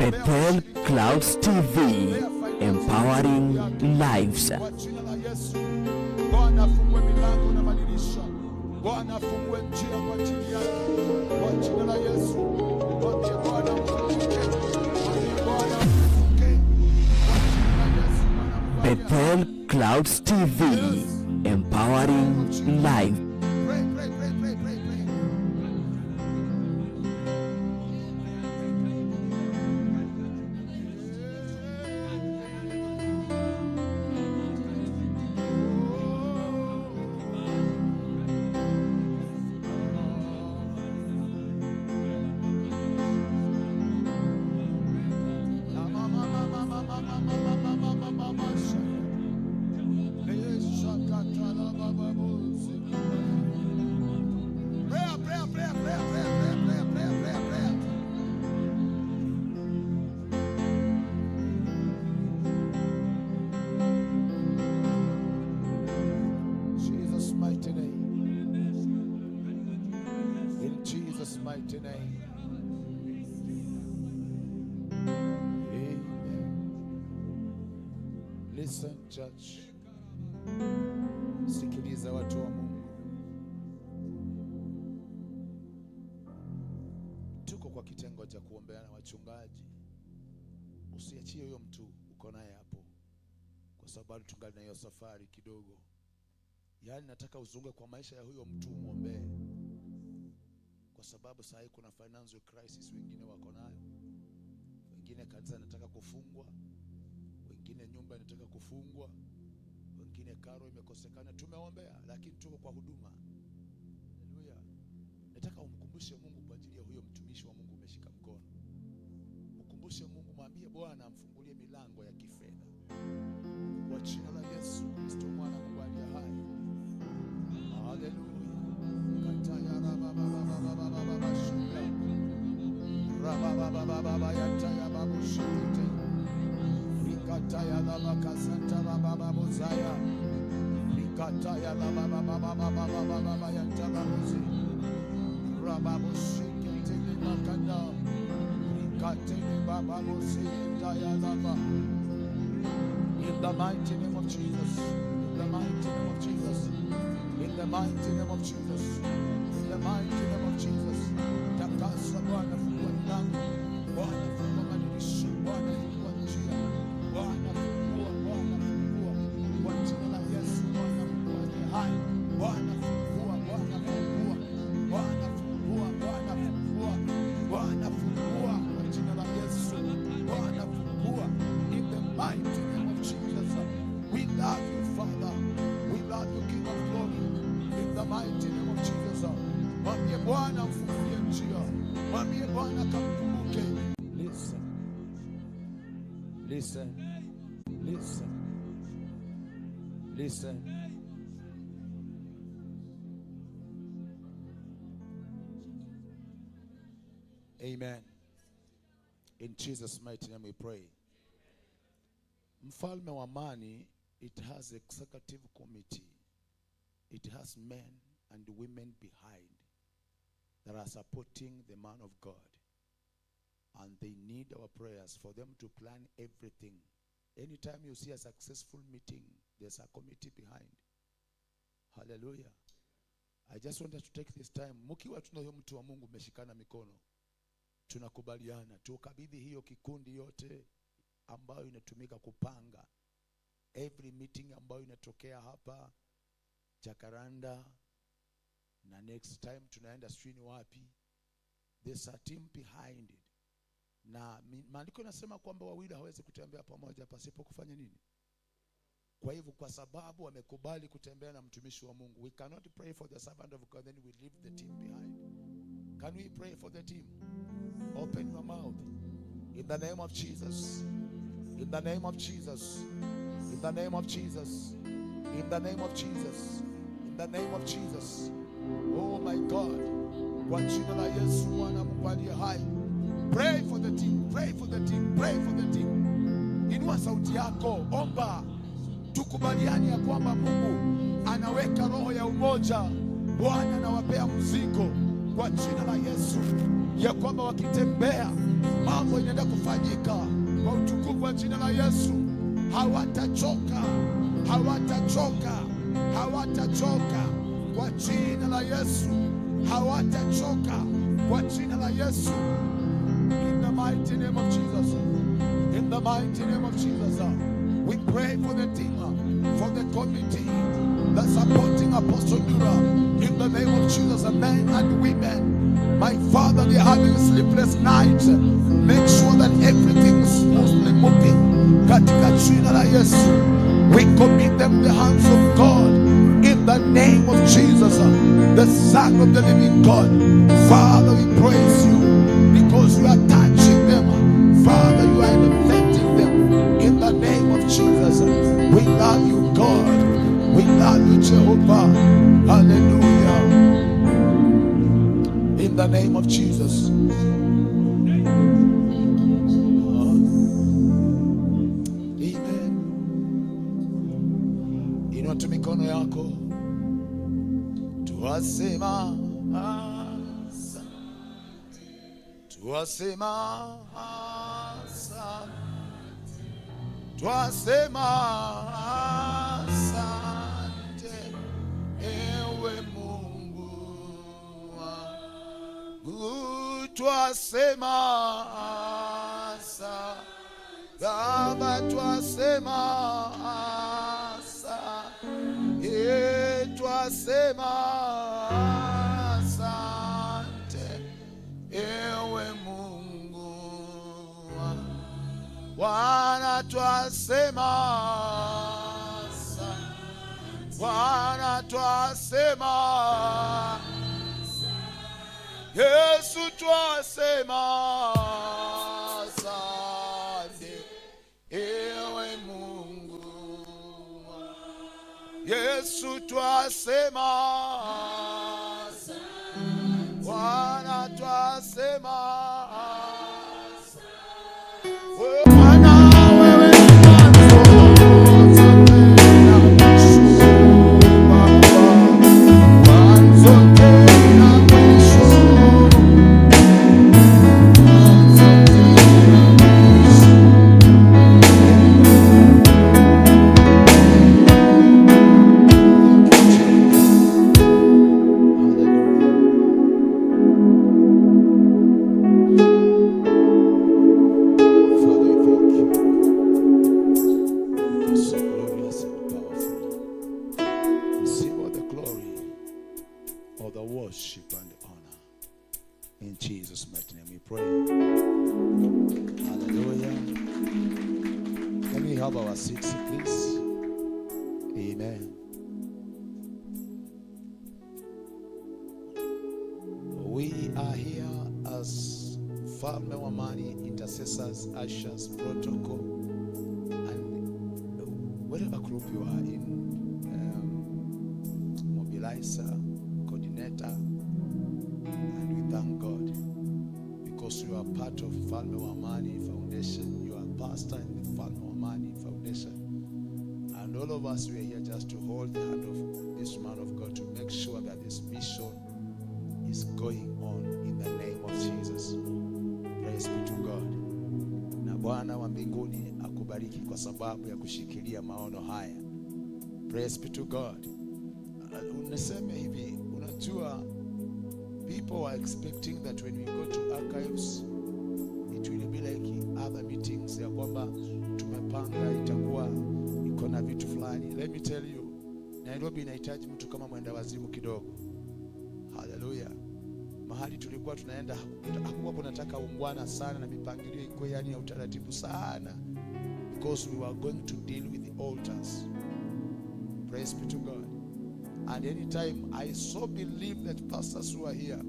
Bethel Clouds TV, empowering lives. Kwa jina la Yesu, Bwana afungue milango na madirisha. Bwana afungue njia kwa ajili yake. Kwa jina la Yesu, mwambie Bwana mkumbuke. Mwambie Bwana mkumbuke. Kwa jina la Yesu, Bwana Mungu aliye hai. Bethel Clouds TV, empowering lives. Pray, pray, pray, pray, pray, pray. La mama mama mama mama mama mama mama shaka. Prayer, prayer, prayer, prayer, prayer, prayer, prayer, prayer, prayer, prayer. Jesus' mighty name. In Jesus' mighty name. Amen. Listen, church. Sikiliza watu wa Mungu. Tuko kwa kitengo cha kuombeana wachungaji. Usiachie huyo mtu uko naye hapo, kwa sababu bado tungali na hiyo safari kidogo. Yaani nataka uzunguke kwa maisha ya huyo mtu umwombee, kwa sababu saa hii kuna financial crisis, wengine wako nayo, wengine kanisa inataka kufungwa, wengine nyumba inataka kufungwa, wengine karo imekosekana. Tumeombea, lakini tuko kwa huduma. Haleluya! Nataka umkumbushe Mungu kwa ajili ya huyo mtumishi wa Mungu umeshika mkono. Mkumbushe Mungu, mwambie Bwana amfungulie milango ya kifedha kwa jina la Yesu Kristo mwana wa Mungu aliye hai. Haleluya. Kataya raba baba baba baba baba shika. Raba baba baba baba yataya babu shikite. Rikataya laba kasanta raba babu zaya. Rikataya laba baba baba baba baba baba yataya buzi. Raba bushikite limakanda. Rikatele baba buzi yataya laba. In the mighty name of Jesus. In the mighty name of Jesus. In the mighty name of Jesus. In the mighty name of Jesus. Takasa Bwana, fungua milango. Bwana fungua madirisha. Bwana fungua njia. Bwana fungua, Bwana fungua. Kwa jina la Yesu, Bwana Mungu aliye hai. Bwana fungua, Bwana fungua. Bwana fungua, Bwana fungua. Bwana fungua kwa jina la Yesu. Bwana fungua. In the mighty name of Jesus. We love you, Father. We love you, King of Glory. In the mighty name of Jesus. Mwambie Bwana mfungulie njia. Mwambie Bwana kamkumbuke. Listen. Listen. Listen. Listen. Amen. In Jesus' mighty name we pray. Mfalme wa Amani, it has executive committee. It has men and women behind that are supporting the man of God. And they need our prayers for them to plan everything. Anytime you see a successful meeting, there's a committee behind. Hallelujah. I just wanted to take this time. Mkiwa tuna huyo mtu wa Mungu mmeshikana mikono. Tunakubaliana tukabidhi hiyo kikundi yote ambayo inatumika kupanga every meeting ambayo inatokea hapa Jacaranda, na next time tunaenda sijui ni wapi. There's a team behind it. Na maandiko yanasema kwamba wawili hawezi kutembea pamoja pasipo kufanya nini? Kwa hivyo kwa sababu wamekubali kutembea na mtumishi wa Mungu, we cannot pray for the servant of God then we leave the team behind. Can we pray for the team? Open your mouth. In the name of Jesus. In the name of Jesus. In the name of Jesus. In the name of Jesus. In the name of Jesus. Oh my God. Kwa jina la Yesu mwana Mungu aliye hai. Pray for the team. Pray for the team. Pray for the team. Inua sauti yako, omba. Tukubaliane ya kwamba Mungu anaweka roho ya umoja. Bwana anawapea mzigo kwa jina la Yesu, ya kwamba wakitembea Mambo inaenda kufanyika kwa utukufu wa jina la Yesu. Hawatachoka, hawatachoka, hawatachoka kwa jina la Yesu, hawatachoka kwa jina la Yesu. In the mighty name of Jesus. In the mighty name of Jesus. We pray for the team, for the committee that's supporting Apostle Dura. In the name of Jesus, men and women. My Father, they're having sleepless nights. Make sure that everything is smoothly moving. Katika jina la Yesu. We commit them in the hands of God. In the name of Jesus, the Son of the living God. Father, we praise you because you are touching them. Father, you are elevating them in the name of Jesus. We love you, God. We love you, Jehovah. Hallelujah. In the name of Jesus. Amen. Inua tu mikono yako, tuwasema asante, tuwasema asante, twasema asante, ewe Mungu wangu, twasema asante, Baba, twasema asante, twasema asante, ewe Mungu wangu. Bwana, twasema asante. Bwana, twasema, Yesu, twasema asante, ewe Mungu. Yesu, twasema, Bwana, twasema. Bwana, wewe ni mwanzo tena mwisho, Baba. Mwanzo tena mwisho. Mwanzo tena mwisho. Thank you, Jesus. Hallelujah. Father, we thank you because so glorious and powerful. Receive all the glory, all the worship and honor. In Jesus' mighty name we pray. Hallelujah. Can we have our seats, please? Amen. We are here as Mfalme wa Amani intercessors, ushers, protocol, and whatever group you are in, mobilizer, coordinator, and we thank God because you are part of Mfalme wa Amani Foundation. You are pastor in the Mfalme wa Amani Foundation. And all of us, we are here just to hold the hand of this man of God to make sure that this mission is going on in the name of Jesus. Praise be to God. Na Bwana wa mbinguni akubariki kwa sababu ya kushikilia maono haya. Praise be to God. Niseme hivi, unajua, people are expecting that when we go to archives it will be like other meetings, ya kwamba tumepanga itakuwa iko na vitu fulani. Let me tell you, Nairobi inahitaji mtu kama mwenda wazimu kidogo. Haleluya. Mahali tulikuwa tunaenda hakukuwa kunataka ungwana sana na mipangilio iko yani ya utaratibu sana, because we were going to deal with the altars. Praise be to God. And anytime I so believe that pastors who are here,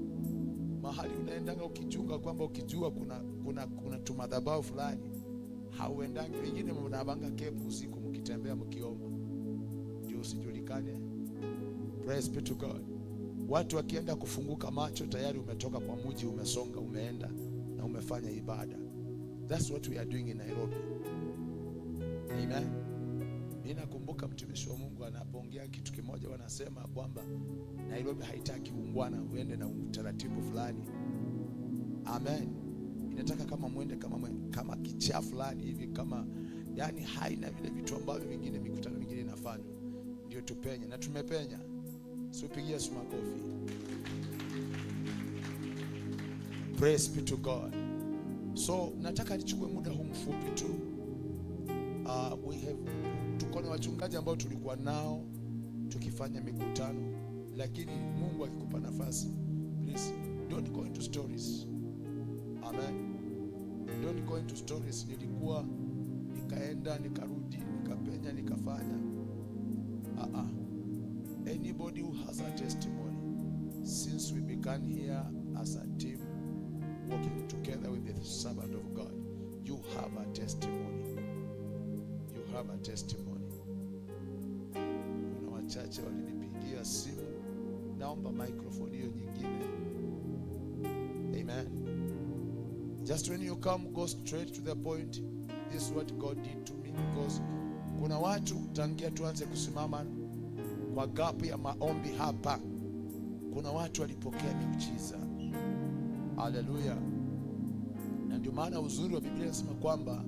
mahali unaendanga ukichunga kwamba ukijua kuna tumadhabahu fulani, hauendangi. Wengine mnavanga kepu usiku mkitembea mkiomba ndio usijulikane. Praise be to God. Watu wakienda kufunguka macho tayari umetoka kwa mji, umesonga, umeenda na umefanya ibada. That's what we are doing in Nairobi. Amen. Mimi nakumbuka mtumishi wa Mungu anapoongea kitu kimoja, wanasema kwamba Nairobi haitaki ungwana uende na utaratibu fulani. Amen. Inataka Inataka kama mwende kama kichaa fulani hivi, kama yani haina vile vitu ambavyo vingine mikutano mingine inafanywa. Ndio tupenye, na tumepenya. So pigia Yesu makofi. Praise be to God. So nataka nichukue muda huu mfupi tu. We have tuko na wachungaji ambao tulikuwa nao tukifanya mikutano, lakini Mungu akikupa nafasi, please don't go into stories. Amen. Don't go into stories. Nilikuwa nikaenda nikarudi nikapenya nikafanya. Anybody who has a testimony, since we began here as a team working together with the servant of God, you have a testimony. You have a testimony. Kuna wachache walinipigia simu, naomba microphone hiyo nyingine. Amen. Just when you come, go straight to the point. This is what God did to me, because kuna watu tangia tuanze kusimama kwa gap ya maombi hapa, kuna watu walipokea miujiza. Haleluya. Na ndio maana uzuri wa Biblia inasema kwamba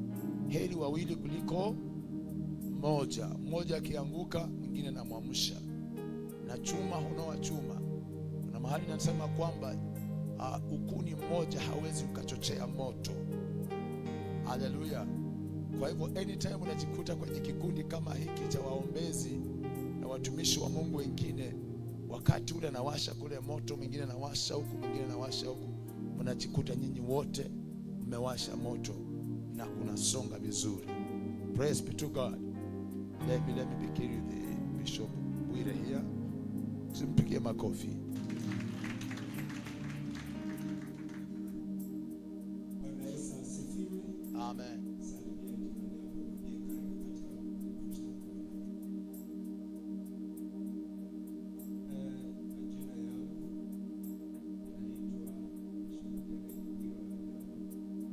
heri wawili kuliko mmoja. Mmoja akianguka mwingine anamwamsha. Na chuma hunoa chuma. Kuna mahali nasema kwamba ukuni mmoja hawezi ukachochea moto. Haleluya. Kwa hivyo anytime unajikuta kwenye kikundi kama hiki cha waombezi na watumishi wa Mungu wengine, wakati ule anawasha kule moto, mwingine anawasha huku, mwingine anawasha huku, mnajikuta nyinyi wote mmewasha moto na kunasonga vizuri. Praise be to God. Let me begin with the Bishop Bwire here. Simpigie makofi. Bwana Yesu asifiwe. Amen. Salimia jirani yako, mwambie karibu katika mkutano wa Bwana. Majina yangu ninaitwa Bishop Derek Bwire Wanyama kutoka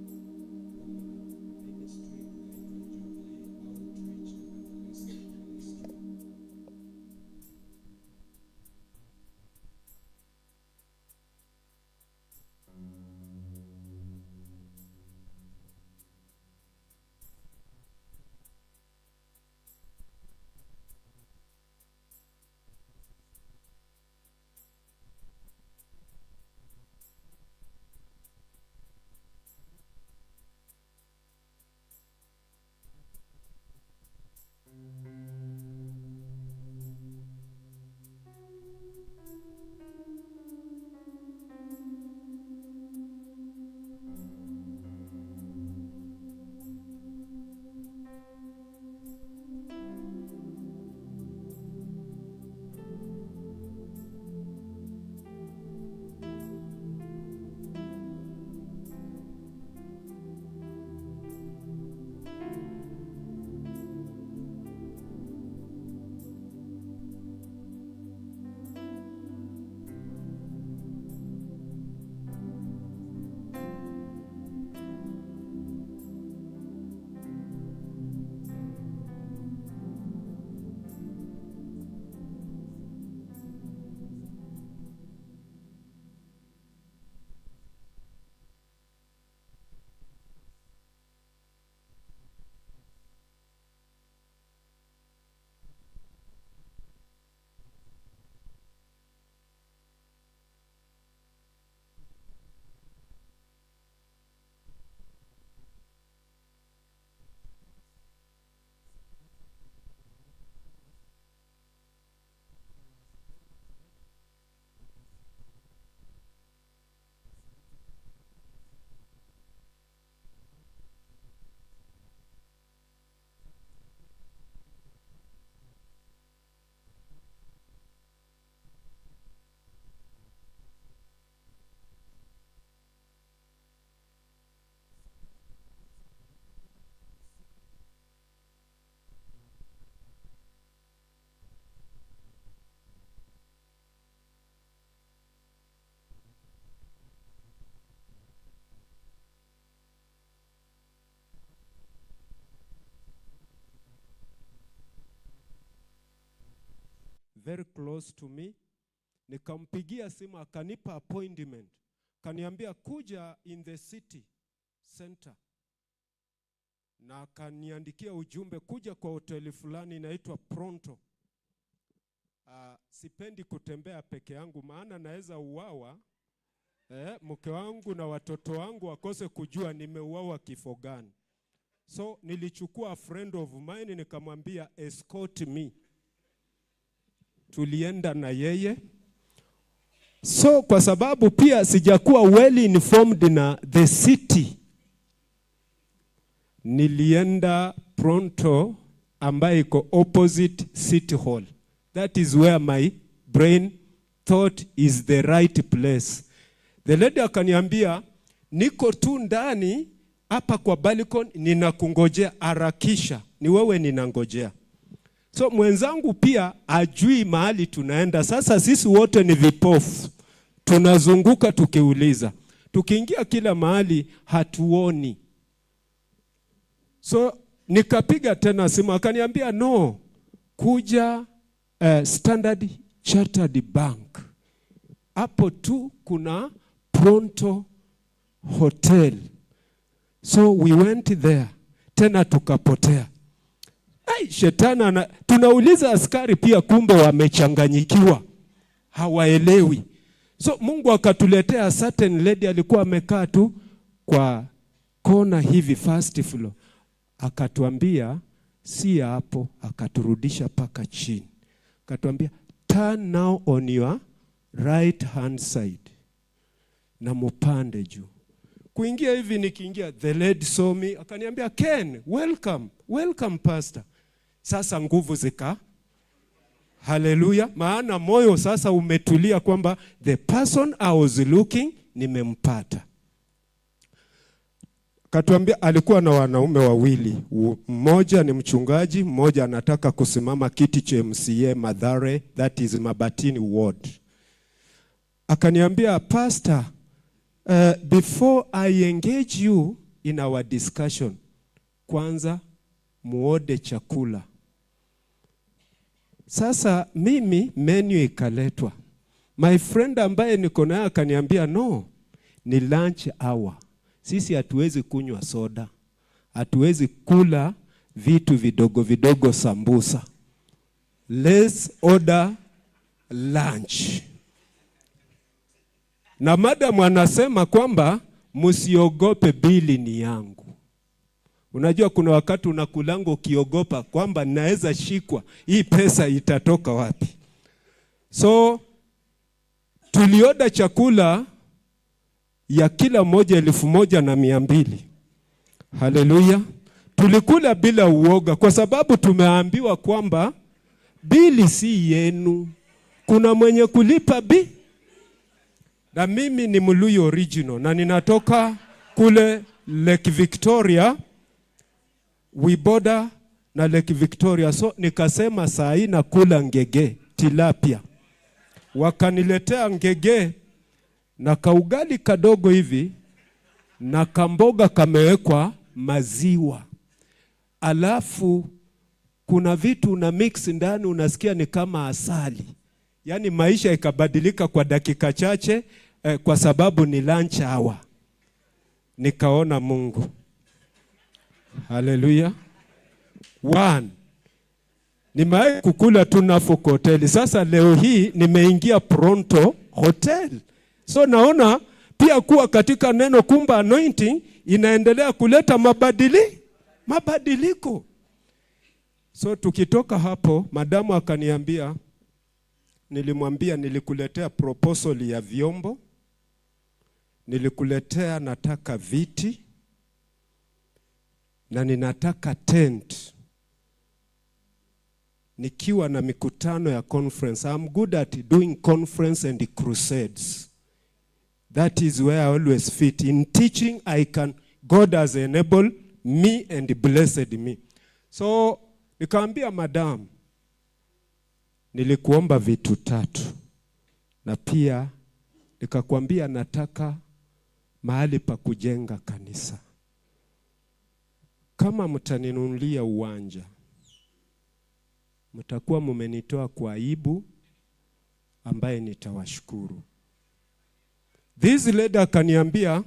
Narok. Tuko na ministry inaitwa Jubilee Outreach Evangelistic Ministry. Very close to me. Nikampigia simu akanipa appointment, kaniambia kuja in the city center, na akaniandikia ujumbe kuja kwa hoteli fulani inaitwa Pronto. Sipendi kutembea peke yangu, maana naweza uawa, mke wangu na watoto wangu wakose kujua nimeuawa kifo gani. So nilichukua a friend of mine nikamwambia escort me. Tulienda na yeye. So kwa sababu pia sijakuwa well informed na the city, nilienda Pronto ambayo iko opposite City Hall. That is where my brain thought is the right place. The lady akaniambia niko tu ndani hapa kwa balcony, ninakungojea, harakisha, ni wewe ninangojea. So mwenzangu pia ajui mahali tunaenda. Sasa sisi wote ni vipofu, tunazunguka tukiuliza, tukiingia kila mahali hatuoni. So nikapiga tena simu, akaniambia no, kuja Standard Chartered Bank, hapo tu kuna Pronto Hotel. So we went there, tena tukapotea. Ai, shetani ana, tunauliza askari pia, kumbe wamechanganyikiwa, hawaelewi. So Mungu akatuletea certain lady alikuwa amekaa tu kwa kona hivi first floor, akatuambia si hapo, akaturudisha paka chini, akatuambia turn now on your right hand side na mupande juu. Kuingia hivi, nikiingia, the lady saw me, akaniambia Ken, welcome, welcome pastor. Sasa nguvu zika, haleluya, maana moyo sasa umetulia kwamba the person I was looking nimempata. Katuambia alikuwa na wanaume wawili, mmoja ni mchungaji, mmoja anataka kusimama kiti cha MCA Mathare, that is Mabatini Ward. Akaniambia pastor, before I engage you in our discussion, kwanza muorder chakula. Sasa mimi menu ikaletwa. My friend ambaye niko naye akaniambia no, ni lunch hour. Sisi hatuwezi kunywa soda, hatuwezi kula vitu vidogo vidogo, sambusa. Let's order lunch. Na madam anasema kwamba msiogope, bili ni yangu. Unajua kuna wakati unakulanga ukiogopa kwamba naweza shikwa, hii pesa itatoka wapi? So tuliorder chakula ya kila mmoja 1,200. Haleluya! Tulikula bila uoga kwa sababu tumeambiwa kwamba bili si yenu, kuna mwenye kulipa bi. Na mimi ni Mluhya original na ninatoka kule Lake Victoria, we border na Lake Victoria. So nikasema saa hii nakula ngege tilapia, wakaniletea ngege na kaugali kadogo hivi na kamboga kamewekwa maziwa, alafu kuna vitu una mix ndani, unasikia ni kama asali. Yaani maisha ikabadilika kwa dakika chache kwa sababu ni lunch hour. Nikaona Mungu. Haleluya. One. Nimewahi kukula tu Nafuko hoteli. Sasa leo hii nimeingia Pronto Hotel. So naona pia kuwa katika neno kumba anointing inaendelea kuleta mabadiliko. So tukitoka hapo, madamu akaniambia, nilimwambia nilikuletea proposal ya vyombo, nilikuletea nataka viti na ninataka tent. Nikiwa na mikutano ya conference, I'm good at doing conference and crusades. That is where I always fit. In teaching, I can, God has enabled me and blessed me. So, nikaambia madam, nilikuomba vitu tatu. Na pia, nikakwambia nataka mahali pa kujenga kanisa. Kama mtaninunulia uwanja, mtakuwa mumenitoa kwa aibu ambaye nitawashukuru. This lady akaniambia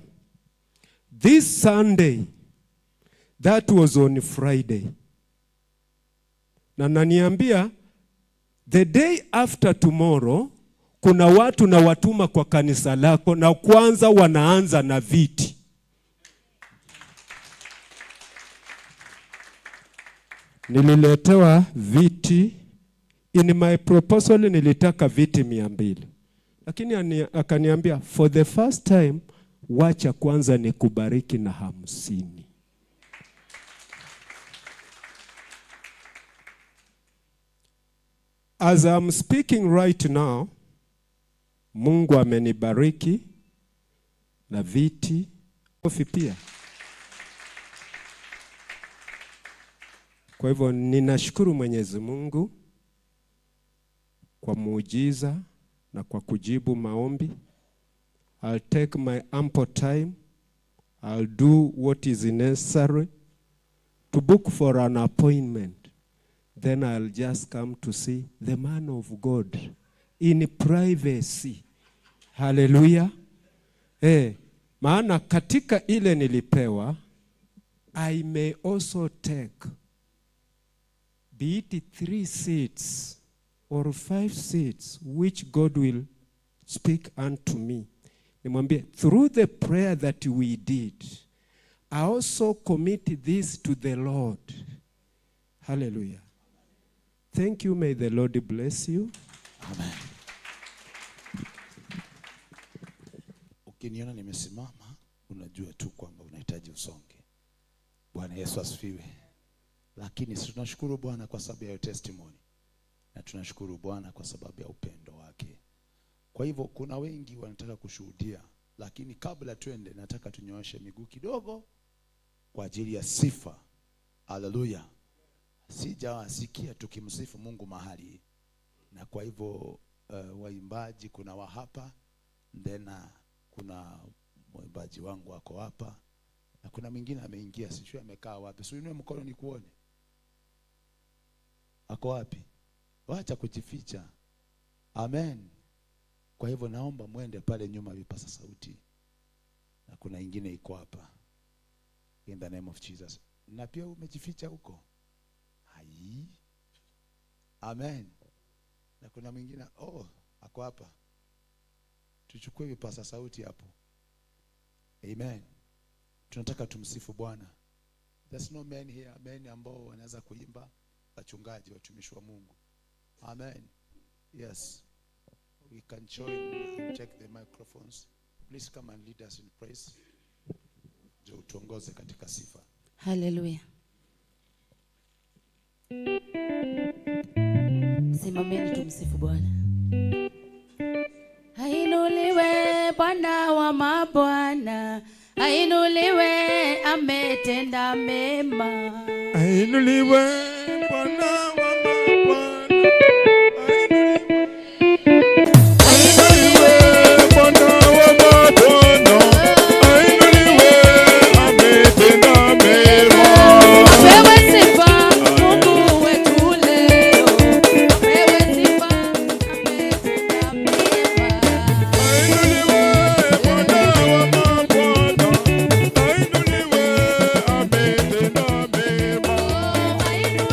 this Sunday, that was on Friday, na naniambia the day after tomorrow kuna watu na watuma kwa kanisa lako, na kwanza wanaanza na viti. Nililetewa viti. In my proposal nilitaka viti 200, lakini akaniambia for the first time wacha kwanza nikubariki na 50. As I'm speaking right now, Mungu amenibariki na viti kofi pia. Kwa hivyo ninashukuru Mwenyezi Mungu kwa muujiza na kwa kujibu maombi. I'll take my ample time. I'll do what is necessary to book for an appointment. Then I'll just come to see the man of God in privacy. Hallelujah. Maana katika ile nilipewa, I may also take, be it 3 seats or 5 seats, which God will speak unto me. Nimwambie, through the prayer that we did, I also commit this to the Lord. Hallelujah. Thank you. May the Lord bless you. Amen. Ukiniona nimesimama, unajua tu kwamba unahitaji usonge. Bwana Yesu asifiwe. Lakini tunashukuru Bwana kwa sababu ya testimony. Na tunashukuru Bwana kwa sababu ya upendo wake. Kwa hivyo kuna wengi wanataka kushuhudia, lakini kabla twende nataka tunyooshe miguu kidogo kwa ajili ya sifa. Haleluya. Sijawasikia tukimsifu Mungu mahali. Na kwa hivyo waimbaji kuna wa hapa, then kuna mwimbaji wangu wako hapa, na kuna mwingine ameingia, sijui amekaa wapi. Si uinue mkono nikuone. Ako wapi? Wacha kujificha. Amen. Kwa hivyo naomba muende pale nyuma vipasa sauti. Na kuna ingine iko hapa. In the name of Jesus. Na pia umejificha huko. Hai. Amen. Na kuna mwingine, oh, ako hapa. Tuchukue vipasa sauti hapo. Amen. Tunataka tumsifu Bwana. There's no men here, men ambao wanaweza kuimba, wachungaji, watumishi wa Mungu. Amen. Yes. We can join and check the microphones. Please come and lead us in praise. Ndio utuongoze katika sifa. Hallelujah. Simameni tumsifu Bwana. Ainuliwe Bwana wa mabwana, ainuliwe ametenda mema. Ainuliwe Bwana wa mabwana, ainuliwe Bwana wa mabwana, ainuliwe ametenda mema. Apewe sifa Mungu wetu leo, apewe sifa ametenda mema. Ainuliwe Bwana wa mabwana, ainuliwe ametenda mema. Ainuliwe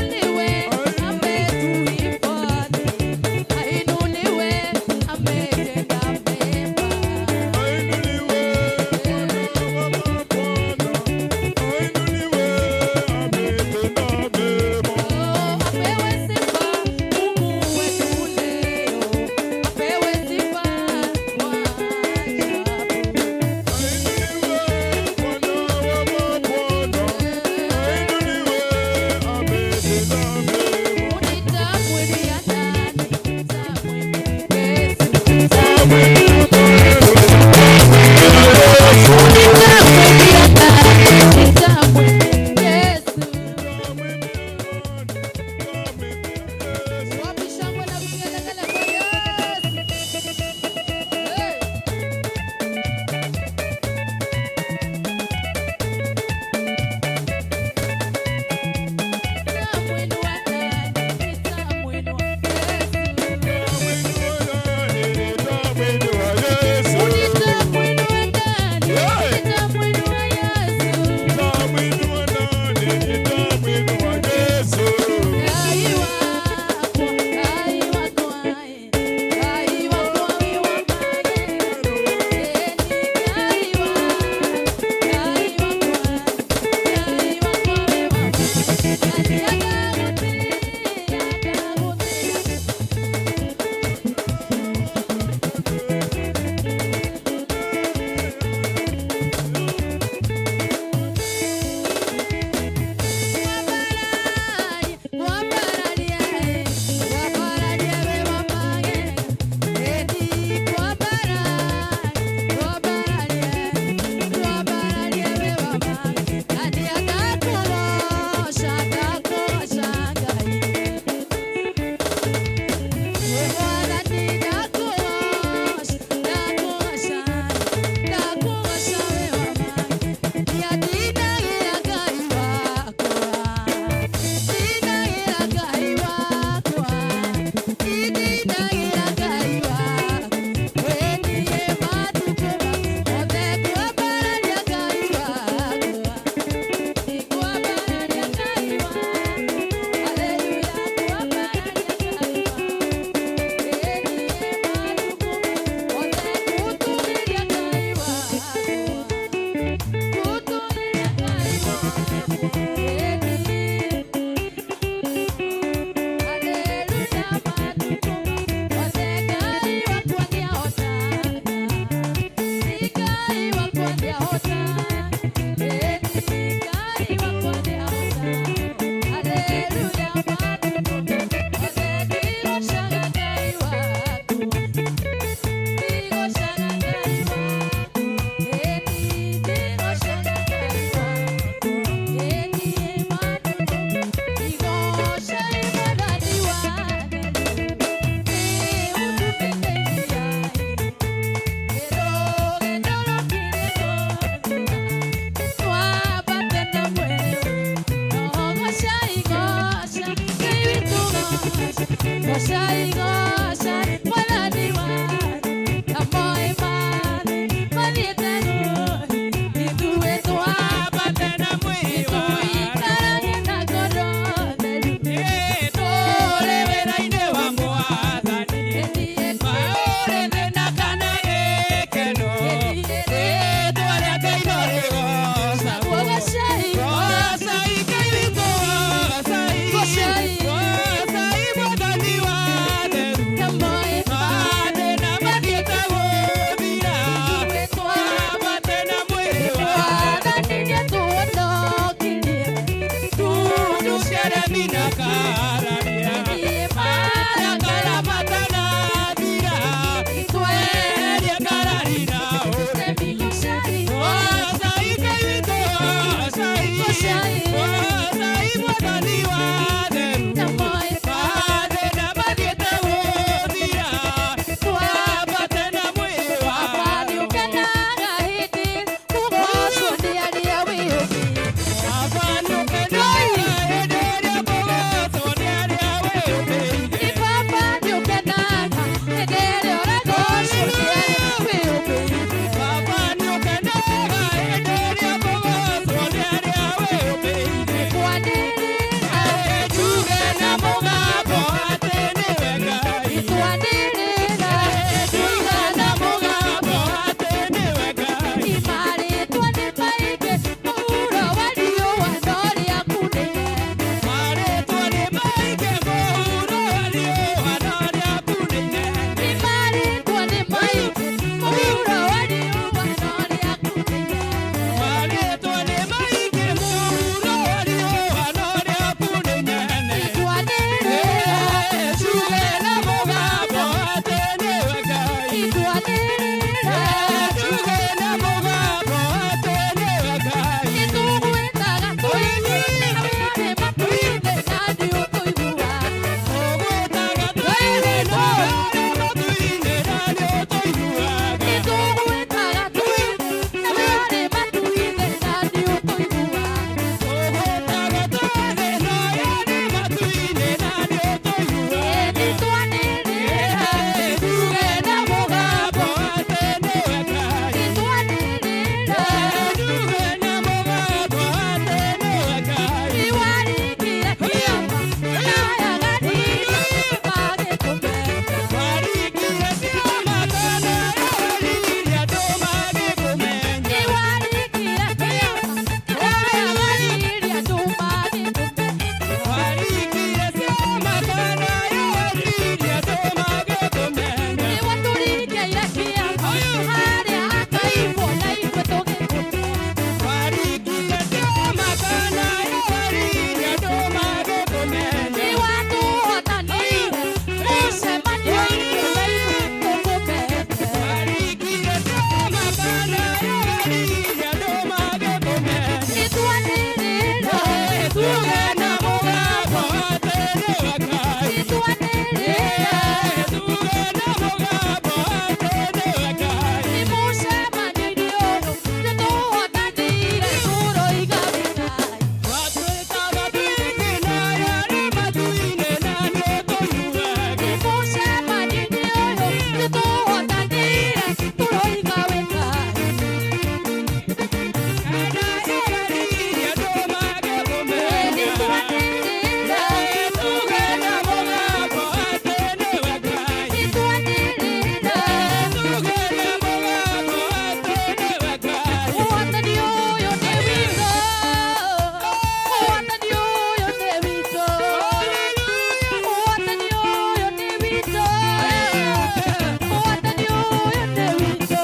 Mwathani ũyũ nĩ witũ.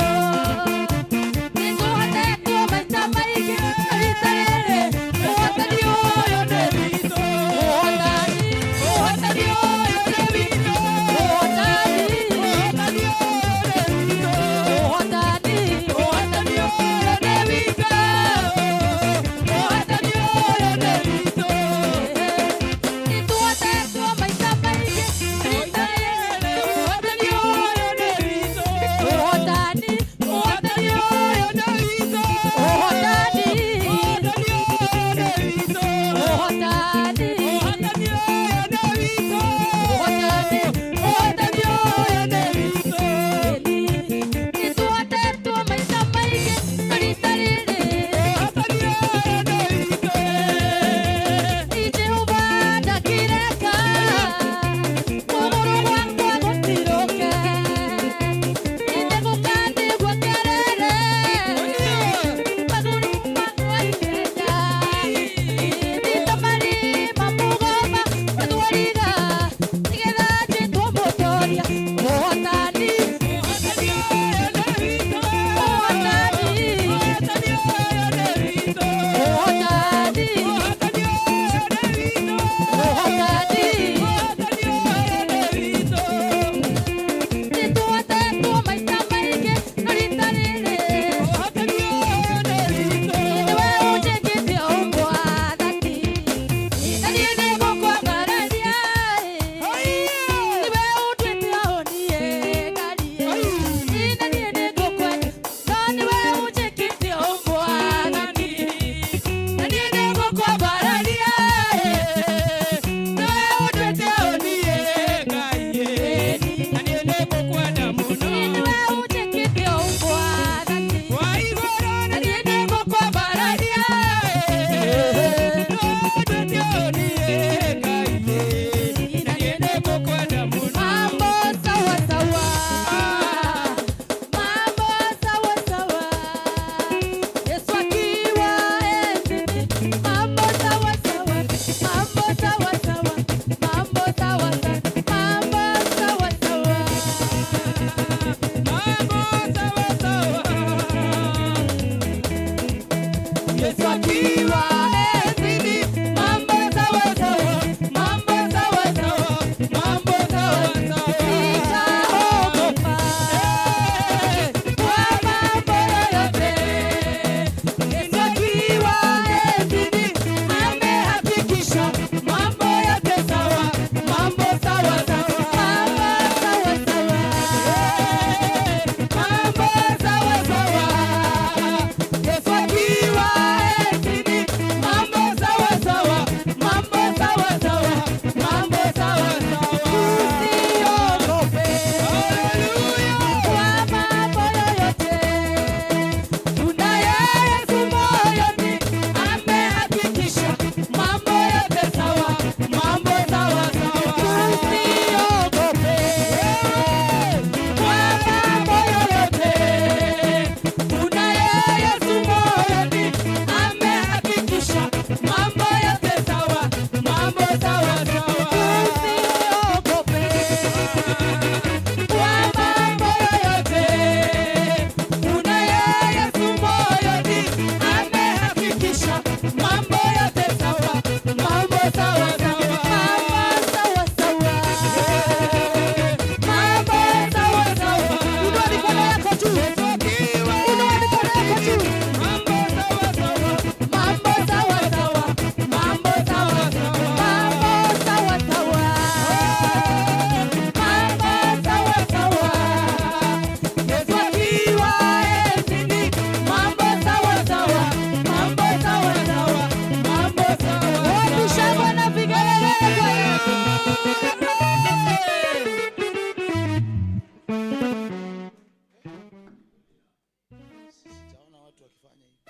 Fanya hivi.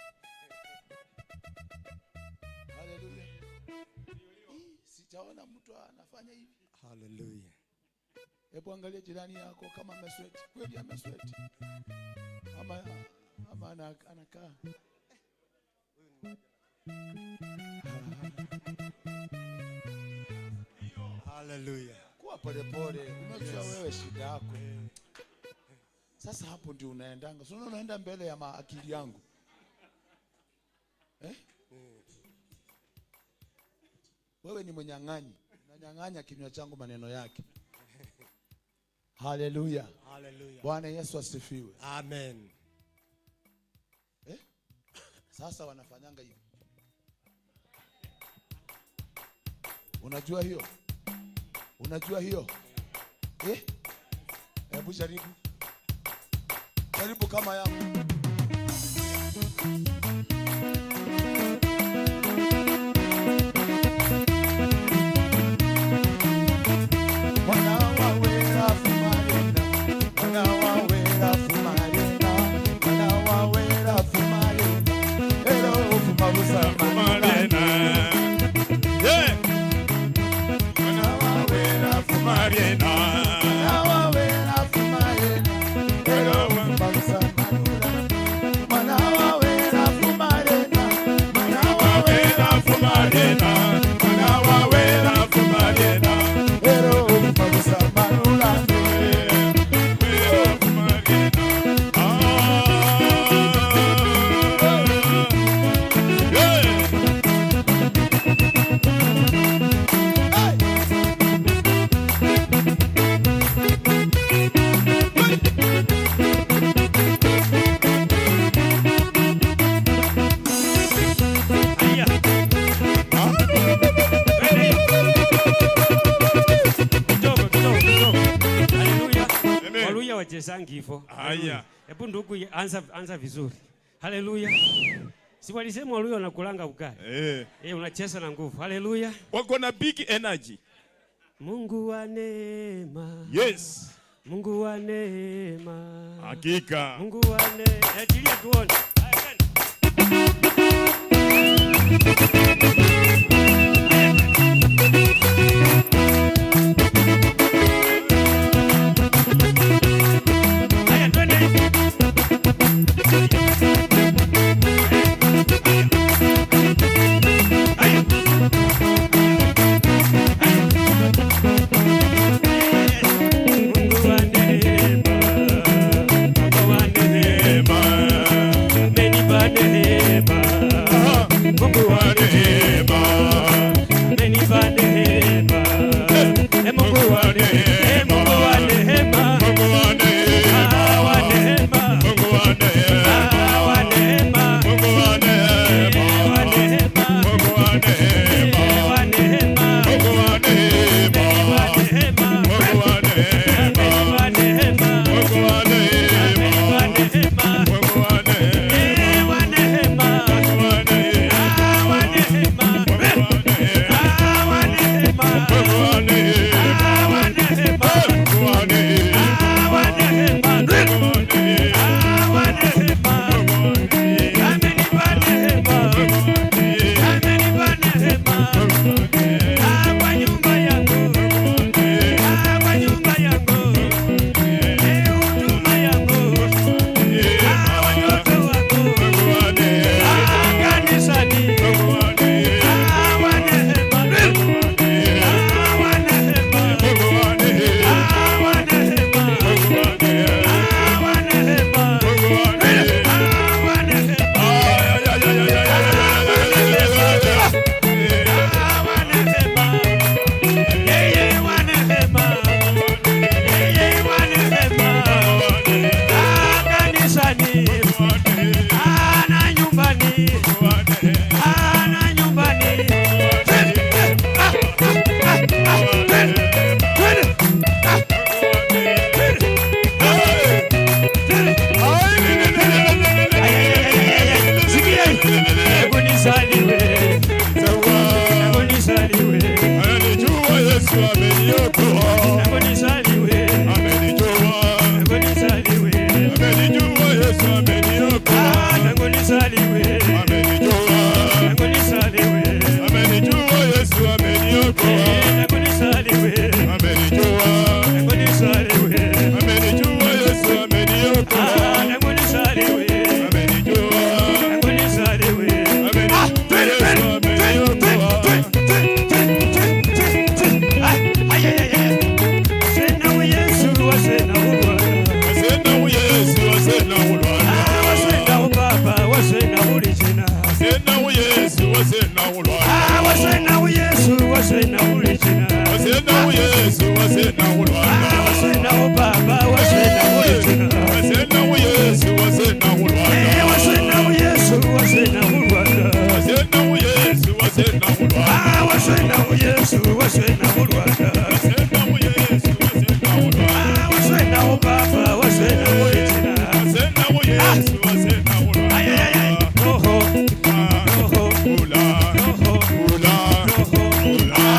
Haleluya. Hii, sijaona mtu anafanya hivi. Hallelujah. Hebu angalia jirani yako kama amesweti. Kweli amesweti. Ama anakaa. Hallelujah. Kuwa polepole. Unajua wewe shida yako. Sasa hapo ndio unaendanga. Sio unaenda mbele ya maakili yangu. Eh? Wewe ni mnyang'anyi. Unanyang'anya kinywa changu maneno yake. Haleluya. Hallelujah. Bwana Yesu asifiwe. Amen. Eh? Sasa wanafanyanga hivi. Unajua hiyo? Unajua hiyo? Eh? Hebu jaribu. Jaribu kama yangu. Mwana wawera fumarena, mwana wawera fumarena, mwana wawera fumarena, ero fumabusa Marena. Yeah. Mwana wawera Marena. Mwana wawera fumarena, ero fumabusa manula. Mwana wawera fumarena, mwana wawera Wawera fumarena. Mwana wawera fumarena. ero fumabusa manula. Wera fumarena. Ah. Yeah. Hey! Haya. Twende. Kidogo, kidogo, kidogo. Haleluya. Amen. Waluya wachezangi hivyo. Haya. Hebu ndugu anza, anza vizuri. Haleluya. Si walisema Waluya wanakulanga ugali. Eh. Eh, unacheza na nguvu. Haleluya. Wako na big energy. Mungu wa neema. Yes. Mungu wa neema. Hakika. Mungu wa neema. Achilia tuone. Haya, twende. Haya, twende hivi. Haya. Mungu wa neema, Mungu wa neema, amenipa neema. Mungu wa Neema. amenipa neema. Eh, Mungu wa neema, Mungu wa neema, Mungu wa neema. ah, wa neema, Mungu wa neema. ah, wa neema, Mungu wa neema. eh, wa neema, Mungu wa neema. eh, wa neema, Mungu wa neema. eh, wa neema, Mungu wa neema. amenipa neema, Mungu wa neema. amenipa neema, Mungu wa neema. eh, wa neema, Mungu wa neema. ah, wa neema, Mungu wa neema. ah, wa neema, Mungu wa neema. ah, wa neema, Mungu wa neema. ah, wa neema, Mungu wa neema. ah, wa neema, amenipa neema, amenipa neema, ah, kwa nyumba yangu, ah, kwa nyumba yangu, eh, huduma yangu, ah, watoto wangu, ah, kanisani, ah, wa neema, ah, wa neema, ah, wa neema, ah, wa neema, ah, wa neema. Ananijua Yesu ameniokoa. Amenijua. Amenijua Yesu ameniokoa. Wasena ulichina. Wasena Yesu, wasena ulwana. Wasena baba, wasena ulichina. Wasena Yesu, wasena ulwana. Wasena Yesu, wasena ulwana. Wasena Yesu, wasena ulwana. Wasena Yesu, wasena ulwana. Wasena Yesu, wasena ulwana. Wasena baba, wasena ulichina. Wasena Yesu, wasena ulwana. Ay ay ay, roho, roho, Ula, roho, ula, roho, ula, roho,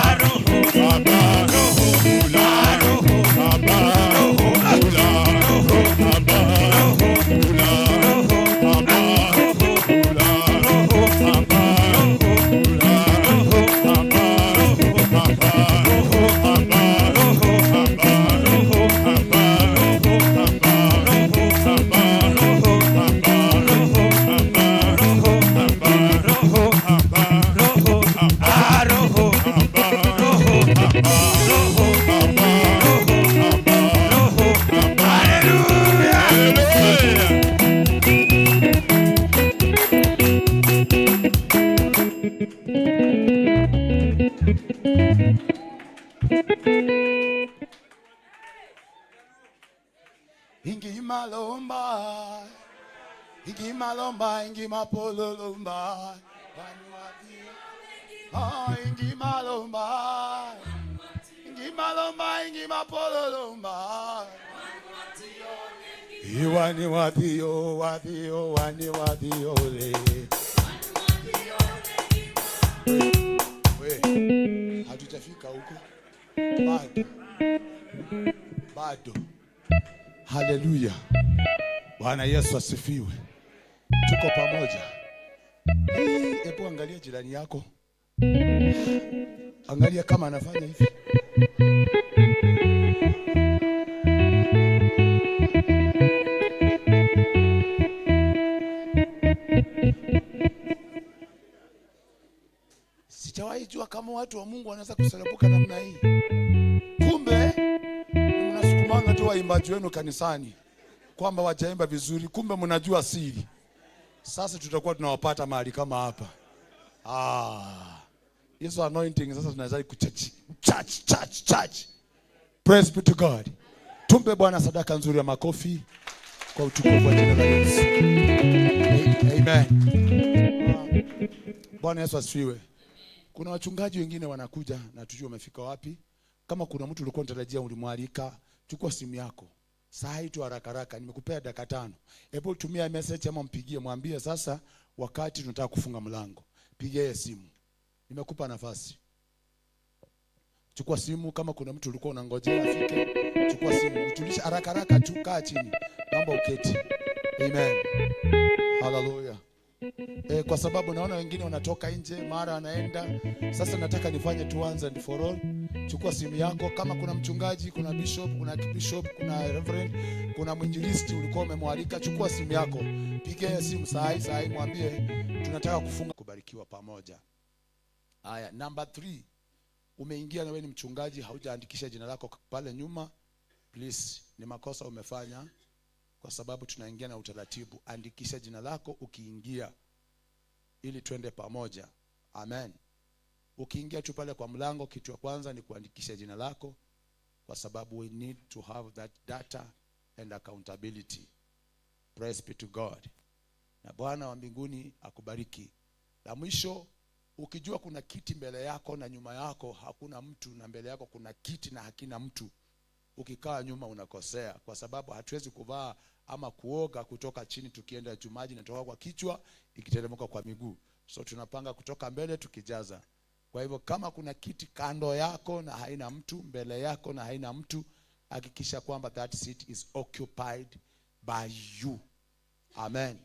baba, roho, ula, roho, baba, roho, ula, roho, baba, roho, ula, roho, baba, roho, ula, roho, baba, roho, ula, roho, baba, roho, baba, roho, baba, roho, baba, roho, baba, roho, baba, roho, baba, roho, baba, roho, baba, roho, baba, roho, baba, roho, ah, roho, baba, roho, roho, baba, roho, baba, roho. Hallelujah. Hallelujah. Ingimalomba, ingimalomba, ingimapololomba, vanuati. Oh, ingimalomba, ingimalomba, ingimapololomba. Iwani watio, watio, wani watio le. We, hatujafika huko bado, bado. Haleluya. Bwana Yesu asifiwe. Tuko pamoja. Hii, hebu angalia jirani yako. Angalia kama anafanya hivi. Sijawahi jua kama watu wa Mungu wanaweza kuselebuka namna hii. Kumbe mnasukumanga tu waimbaji wenu kanisani kwamba wajaimba vizuri, kumbe mnajua siri. Sasa tutakuwa tunawapata mahali kama hapa. Ah, hizo anointing sasa tunaweza kuchurch, church, church, church. Praise be to God. Tumpe Bwana sadaka nzuri ya makofi kwa utukufu wa jina la Yesu. Amen. Bwana Yesu asifiwe. Kuna wachungaji wengine wanakuja na tujue wamefika wapi. Kama kuna mtu ulikuwa unatarajia ulimwalika, chukua simu yako saa hii tu haraka haraka, nimekupea dakika 5. Hebu tumia message ama mpigie, mwambie sasa wakati tunataka kufunga mlango. Pigia yeye simu, nimekupa nafasi. Chukua simu, kama kuna mtu ulikuwa unangojea afike, chukua simu, mtulishe haraka haraka tu, kaa chini, naomba uketi. Amen, hallelujah. Kwa sababu naona wengine wanatoka nje mara wanaenda. Sasa nataka nifanye tu once and for all. Chukua simu yako, kama kuna mchungaji, kuna bishop, kuna bishop, kuna reverend, kuna mwinjilisti ulikuwa umemwalika, chukua simu yako, piga simu saa hii saa hii, mwambie tunataka kufunga, kubarikiwa pamoja. Haya, number 3, umeingia na wewe ni mchungaji, haujaandikisha jina lako pale nyuma, please, ni makosa umefanya, kwa sababu tunaingia na utaratibu. Andikisha jina lako ukiingia, ili twende pamoja. Amen. Ukiingia tu pale kwa mlango, kitu ya kwanza ni kuandikisha jina lako, kwa sababu we need to have that data and accountability. Praise be to God. Na Bwana wa mbinguni akubariki. La mwisho, ukijua kuna kiti mbele yako na nyuma yako hakuna mtu, na mbele yako kuna kiti na hakina mtu, ukikaa nyuma unakosea, kwa sababu hatuwezi kuvaa ama kuoga kutoka chini tukienda juu, maji inatoka kwa kichwa ikiteremka kwa miguu. So tunapanga kutoka mbele tukijaza. Kwa hivyo kama kuna kiti kando yako na haina mtu, mbele yako na haina mtu, hakikisha kwamba that seat is occupied by you. Amen.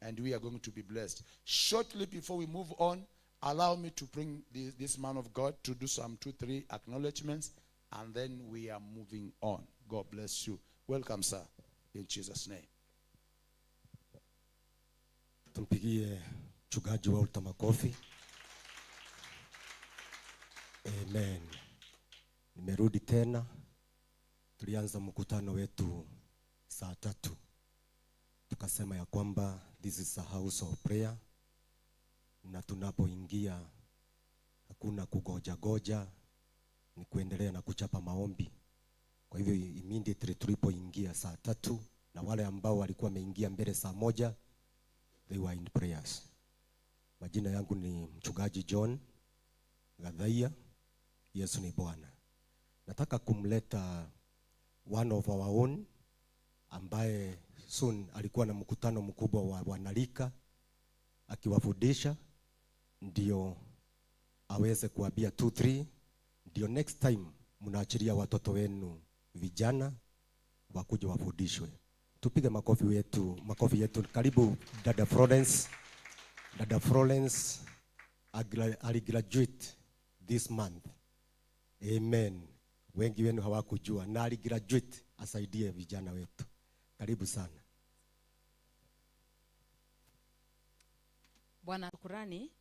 And we are going to be blessed. Shortly before we move on, allow me to bring this man of God to do some 2-3 acknowledgements, and then we are moving on. God bless you. Welcome, sir, in Jesus' name. Tumpigie mchungaji Walter makofi. Amen. Nimerudi tena. Tulianza mkutano wetu saa 3. Tukasema ya kwamba this is a house of prayer, na tunapoingia Hakuna kugoja goja, ni kuendelea na kuchapa maombi. Kwa hivyo immediately tulipoingia saa 3, na wale ambao walikuwa wameingia mbele saa 1, they were in prayers. Majina yangu ni Mchungaji John Gadhaia. Yesu ni Bwana. Nataka kumleta one of our own ambaye soon alikuwa na mkutano mkubwa wa wanarika akiwafundisha, ndio aweze kuambia 2 3, ndio next time mnaachilia watoto wenu vijana wakuje wafundishwe. Tupige makofi yetu. Karibu dada Florence. Dada Florence aligraduate this month. Amen. Wengi wenu hawakujua na aligraduate, asaidie vijana wetu. Karibu sana. Bwana, shukurani.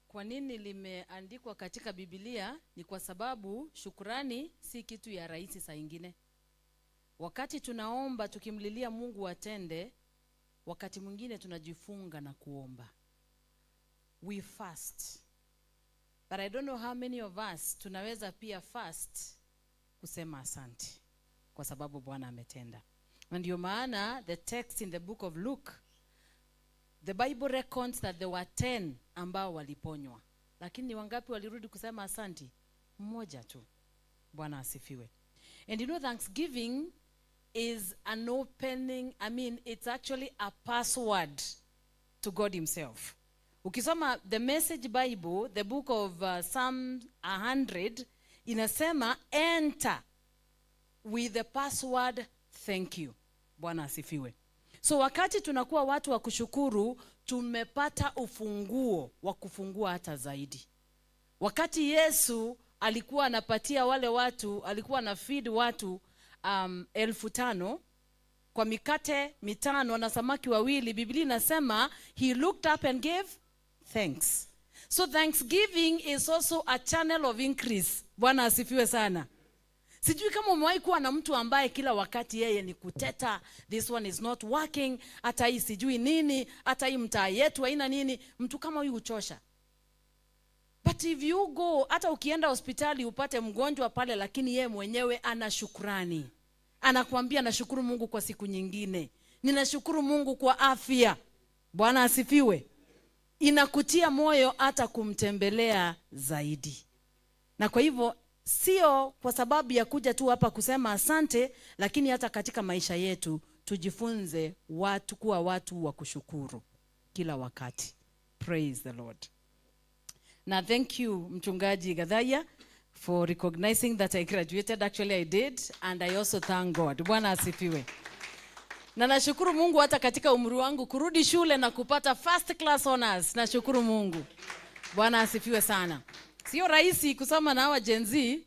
Kwa nini limeandikwa katika Biblia? Ni kwa sababu shukurani si kitu ya rahisi saa ingine. Wakati tunaomba tukimlilia Mungu atende, wakati mwingine tunajifunga na kuomba. We fast. But I don't know how many of us tunaweza pia fast kusema asante kwa sababu Bwana ametenda. Na ndio maana the text in the book of Luke, the Bible records that there were 10 ambao waliponywa. Lakini ni wangapi walirudi kusema asanti? Mmoja tu. Bwana asifiwe. And thanksgiving is an opening, I mean, it's actually a password to God himself. Ukisoma the Message Bible, the book of Psalm 100, inasema enter with the password thank you. Bwana asifiwe. So wakati tunakuwa watu wa kushukuru, tumepata ufunguo wa kufungua hata zaidi. Wakati Yesu alikuwa anapatia wale watu, alikuwa ana feed watu 5,000 kwa mikate mitano na samaki wawili, Biblia inasema he looked up and gave thanks. So thanksgiving is also a channel of increase. Bwana asifiwe sana. Sijui kama umewahi kuwa na mtu ambaye kila wakati yeye ni kuteta, this one is not working, hata hii sijui nini, hata hii mtaa yetu haina nini. Mtu kama huyu huchosha. But if you go, hata ukienda hospitali upate mgonjwa pale, lakini yeye mwenyewe ana shukrani. Anakuambia nashukuru Mungu kwa siku nyingine. Ninashukuru Mungu kwa afya. Bwana asifiwe. Inakutia moyo hata kumtembelea zaidi. Na kwa hivyo sio kwa sababu ya kuja tu hapa kusema asante, lakini hata katika maisha yetu tujifunze kuwa watu wa kushukuru kila wakati. Praise the Lord. Na thank you Mchungaji Gadhaya for recognizing that I graduated. Actually I did, and I also thank God. Bwana asifiwe. Na nashukuru Mungu hata katika umri wangu kurudi shule na kupata first class honors. Nashukuru Mungu. Bwana asifiwe sana. Sio rahisi kusoma na hawa Gen Z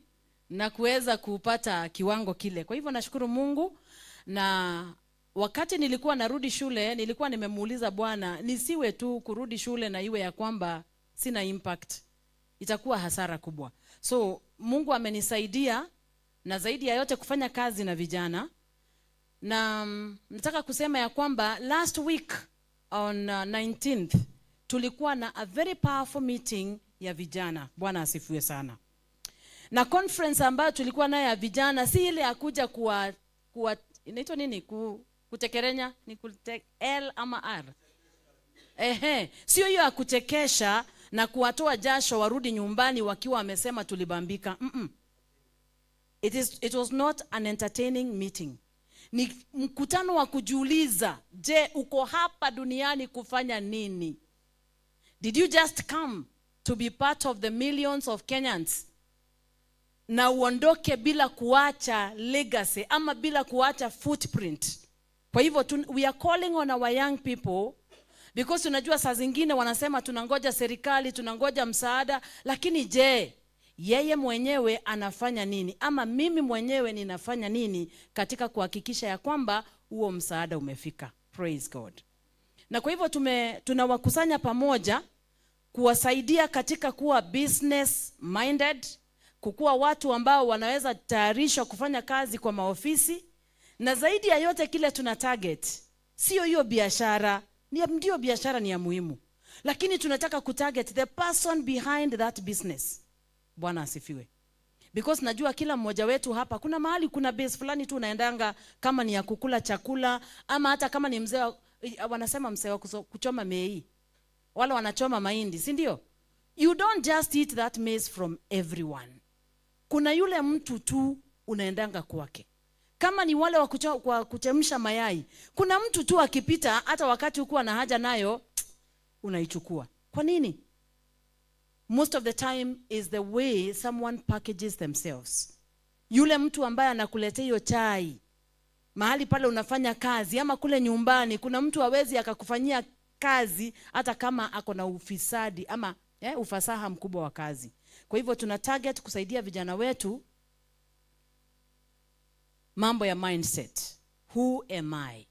na kuweza kupata kiwango kile. Kwa hivyo nashukuru Mungu. Na wakati nilikuwa narudi shule, nilikuwa nimemuuliza Bwana, nisiwe tu kurudi shule na iwe ya kwamba sina impact. Itakuwa hasara kubwa. So Mungu amenisaidia, na zaidi ya yote kufanya kazi na vijana. Na nataka kusema ya kwamba last week on 19th tulikuwa na a very powerful meeting ya vijana. Bwana asifiwe sana. Na conference ambayo tulikuwa nayo ya vijana si ile ya kuja kuwa inaitwa nini? Kutekerenya ni L ama R. Ehe, sio hiyo ya kuchekesha na kuwatoa jasho warudi nyumbani wakiwa wamesema tulibambika. It was not an entertaining meeting. Ni mkutano wa kujiuliza, je, uko hapa duniani kufanya nini? Did you just come to be part of the millions of Kenyans na uondoke bila kuacha legacy ama bila kuacha footprint? Kwa hivyo we are calling on our young people, because unajua saa zingine wanasema tunangoja serikali, tunangoja msaada, lakini je, yeye mwenyewe anafanya nini? Ama mimi mwenyewe ninafanya nini katika kuhakikisha ya kwamba huo msaada umefika? Praise God. Na kwa hivyo tunawakusanya pamoja kuwasaidia katika kuwa business minded, kukuwa watu ambao wanaweza tayarishwa kufanya kazi kwa maofisi, na zaidi ya yote kile tuna target sio hiyo biashara, ndio biashara ni ya muhimu, Lakini tunataka kutarget the person behind that business. Bwana asifiwe. Because najua kila mmoja wetu hapa kuna mahali, kuna base fulani tu unaendanga, kama ni ya kukula chakula ama hata kama ni mzee wanasema mzee wa kuchoma mei, wala wanachoma mahindi, si ndio? You don't just eat that maize from everyone. Kuna yule mtu tu unaendanga kwake. Kama ni wale wa kwa kuchemsha mayai, kuna mtu tu akipita, hata wakati hukuwa na haja nayo, unaichukua. Kwa nini? Most of the time is the way someone packages themselves. Yule mtu ambaye anakuletea hiyo chai mahali pale unafanya kazi ama kule nyumbani, kuna mtu hawezi akakufanyia kazi hata kama ako na ufisadi ama ufasaha mkubwa wa kazi. Kwa hivyo tuna target kusaidia vijana wetu mambo ya mindset. Who am I?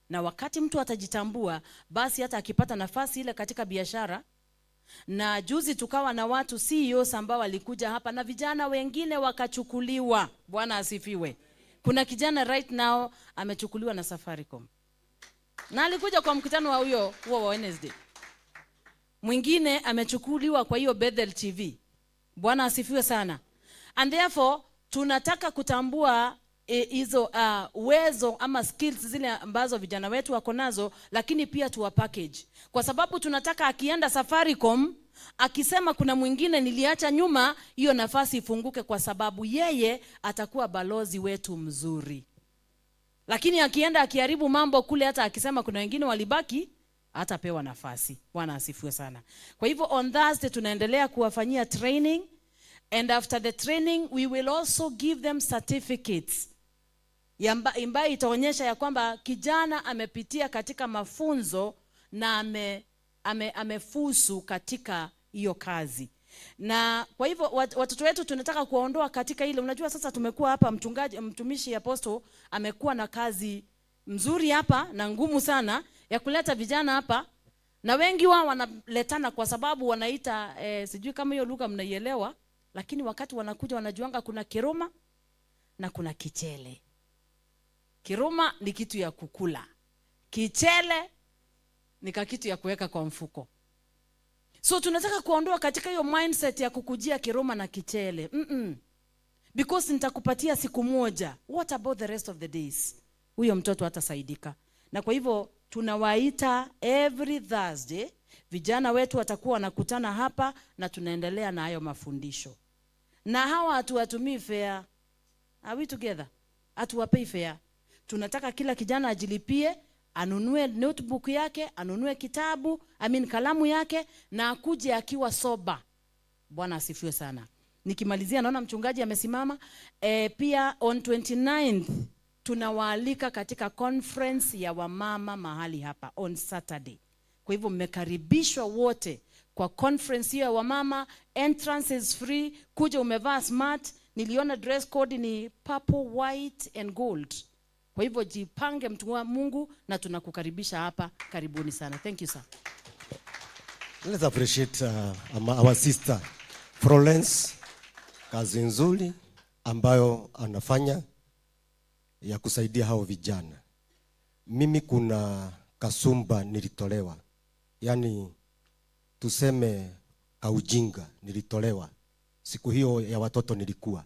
Na wakati mtu atajitambua, basi hata akipata nafasi ile katika biashara. Na juzi tukawa na watu CEOs ambao walikuja hapa na vijana wengine wakachukuliwa. Bwana asifiwe. Kuna kijana right now amechukuliwa na Safaricom. Na alikuja kwa mkutano wa huyo huo wa Wednesday. Mwingine amechukuliwa kwa hiyo Bethel TV. Bwana asifiwe sana. And therefore tunataka kutambua hizo uwezo ama skills zile ambazo vijana wetu wako nazo, lakini pia tuwa package. Kwa sababu tunataka akienda Safaricom, akisema kuna mwingine niliacha nyuma, hiyo nafasi ifunguke kwa sababu yeye atakuwa balozi wetu mzuri. Lakini akienda akiharibu mambo kule, hata akisema kuna wengine walibaki, hatapewa nafasi. Bwana asifiwe sana. Kwa hivyo on Thursday tunaendelea kuwafanyia training, and after the training we will also give them certificates ambayo itaonyesha ya kwamba kijana amepitia katika mafunzo na amefusu katika hiyo kazi. Na kwa hivyo watoto wetu tunataka kuwaondoa katika ile. Unajua sasa tumekuwa hapa, mchungaji, mtumishi apostle amekuwa na kazi mzuri hapa na ngumu sana ya kuleta vijana hapa, na wengi wao wanaletana kwa sababu wanaita sijui kama hiyo lugha mnaielewa, lakini wakati wanakuja wanajuanga kuna kiroma na kuna kichele. Kiroma ni kitu ya kukula, kichele ni kitu ya kuweka kwa mfuko. So tunataka kuondoa katika hiyo mindset ya kukujia kiroma na kichele. Because nitakupatia siku moja. What about the rest of the days? Huyo mtoto hatasaidika. Na kwa hivyo tunawaita every Thursday, vijana wetu watakuwa wanakutana hapa na tunaendelea na hayo mafundisho. Na hawa hatuwatumii fare. Are we together? Hatuwapei fare. Tunataka kila kijana ajilipie, anunue notebook yake, anunue kitabu, I mean kalamu yake, na akuje akiwa sober. Bwana asifiwe sana. Nikimalizia naona mchungaji amesimama. Pia on 29th tunawaalika katika conference ya wamama mahali hapa on Saturday. Kwa hivyo mmekaribishwa wote kwa conference hiyo ya wamama. Entrance is free. Kuja umevaa smart. Niliona dress code ni purple, white and gold. Kwa hivyo jipange mtu wa Mungu, na tunakukaribisha hapa. Karibuni sana. Thank you, sir. Let's appreciate our sister Florence, kazi nzuri ambayo anafanya ya kusaidia hao vijana. Mimi kuna kasumba nilitolewa, yani tuseme kaujinga nilitolewa siku hiyo ya watoto nilikuwa.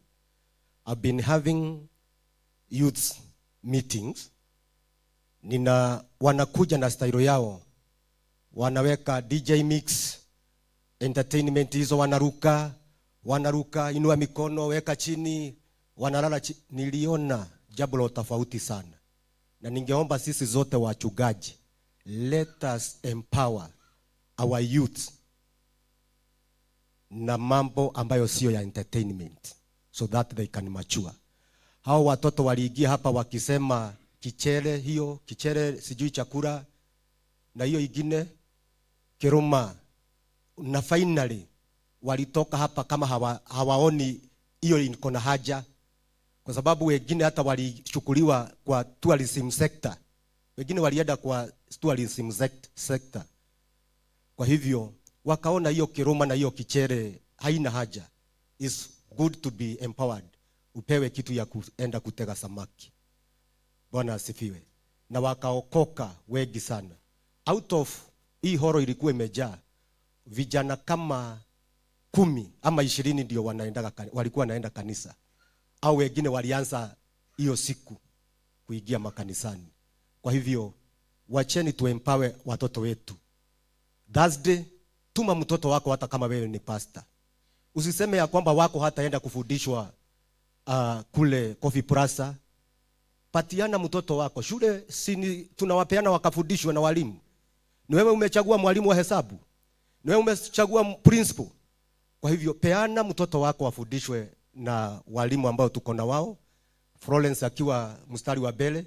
I've been having youth meetings, wanakuja na style yao, wanaweka DJ mix, entertainment hizo, wanaruka, wanaruka, inua mikono, weka chini, wanalala chini. Niliona jambo la tofauti sana, na ningeomba sisi zote wachungaji, let us empower our youth na mambo ambayo sio ya entertainment so that they can mature. Hao watoto waliingia hapa wakisema kichele, hiyo kichele sijui chakula na hiyo ingine kiruma, na finally walitoka hapa kama hawaoni hiyo iko na haja, kwa sababu wengine hata walichukuliwa kwa tourism sector, wengine walienda kwa tourism sector. Kwa hivyo wakaona hiyo kiruma na hiyo kichere haina haja. It's good to be empowered, upewe kitu ya kuenda kutega samaki. Bwana asifiwe. Na wakaokoka wengi sana. Out of hii hall ilikuwa imejaa. Vijana kama 10 ama 20 ndio wanaendaga, walikuwa wanaenda kanisa, au wengine walianza hiyo siku kuingia makanisani. Kwa hivyo wacheni tuempower watoto wetu. Thursday, tuma mtoto wako hata kama wewe ni pastor. Usiseme ya kwamba wako hataenda kufundishwa kule Coffee Plaza. Patiana mtoto wako shule, si tunawapeana wakafundishwe na walimu. Ni wewe umechagua mwalimu wa hesabu, ni wewe umechagua principal. Kwa hivyo peana mtoto wako afundishwe na walimu ambao tuko na wao, Florence akiwa mstari wa mbele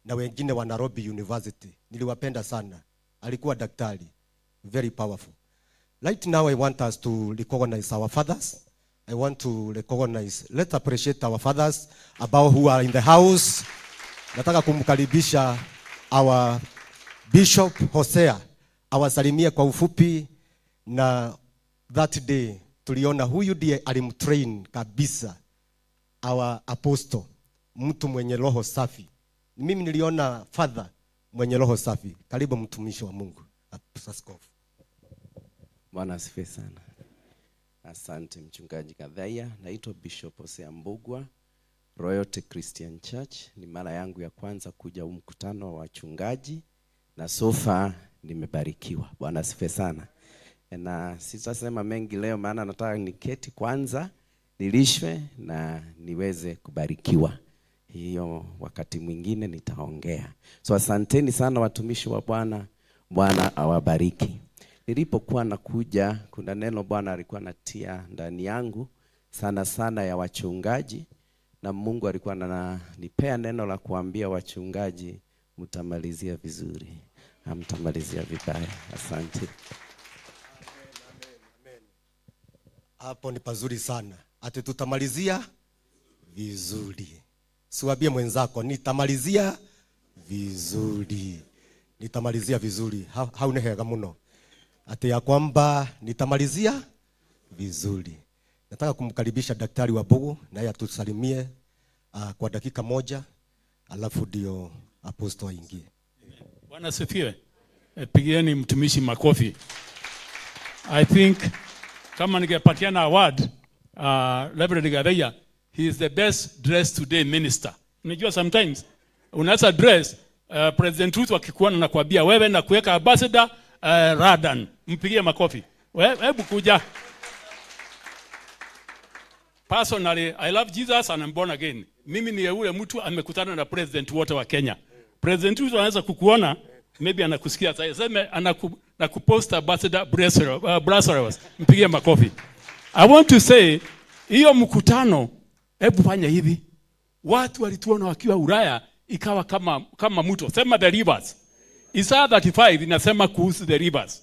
na wengine wa Nairobi University. Niliwapenda sana, alikuwa daktari, very powerful. Right now I want us to recognize our fathers. I want to recognize, let's appreciate our fathers about who are in the house. Nataka kumkaribisha our Bishop Hosea awasalimie kwa ufupi, na that day tuliona huyu ndiye alimtrain kabisa our apostle, mtu mwenye roho safi. Mimi niliona father mwenye roho safi. Karibu mtumishi wa Mungu, Askofu. Bwana asifiwe sana. Asante, Mchungaji Kadhaya. Naitwa Bishop Hosea Mbugwa, Royalty Christian Church. Ni mara yangu ya kwanza kuja huu mkutano wa wachungaji na so far nimebarikiwa. Bwana asifiwe sana. Na sitasema mengi leo, maana nataka niketi kwanza nilishwe na niweze kubarikiwa. Hiyo wakati mwingine nitaongea. So asanteni sana, watumishi wa Bwana. Bwana awabariki. Nilipokuwa nakuja, kuna neno Bwana alikuwa anatia ndani yangu sana sana ya wachungaji, na Mungu alikuwa ananipea neno la kuambia wachungaji, mtamalizia vizuri, hamtamalizia vibaya. Asante. Hapo ni pazuri sana, ati tutamalizia vizuri. Siwambie mwenzako, nitamalizia vizuri, nitamalizia vizuri. Hau nĩ hega mũno ati ya kwamba nitamalizia vizuri. Nataka kumkaribisha Daktari wa Bugu naye atusalimie kwa dakika moja, alafu ndio apostle aingie. Bwana asifiwe. Pigieni mtumishi makofi. I think kama ningepatiana award, Reverend Gareya, he is the best dressed today minister. Unajua sometimes unaweza dress, President Ruto akikuona nakwambia wewe na kuweka ambassador Radan. Mpigie makofi. Hebu kuja. Personally, I love Jesus and I'm born again. Mimi ni yule mtu amekutana na president wote wa Kenya. President Ruto anaweza kukuona, maybe anakusikia sasa, sema nakupost ambassador Brussels. Mpigie makofi. I want to say hiyo mkutano, hebu fanya hivi. Watu walituona wakiwa Ulaya, ikawa kama mto. Sema the rivers. Isaiah 35 inasema kuhusu the rivers.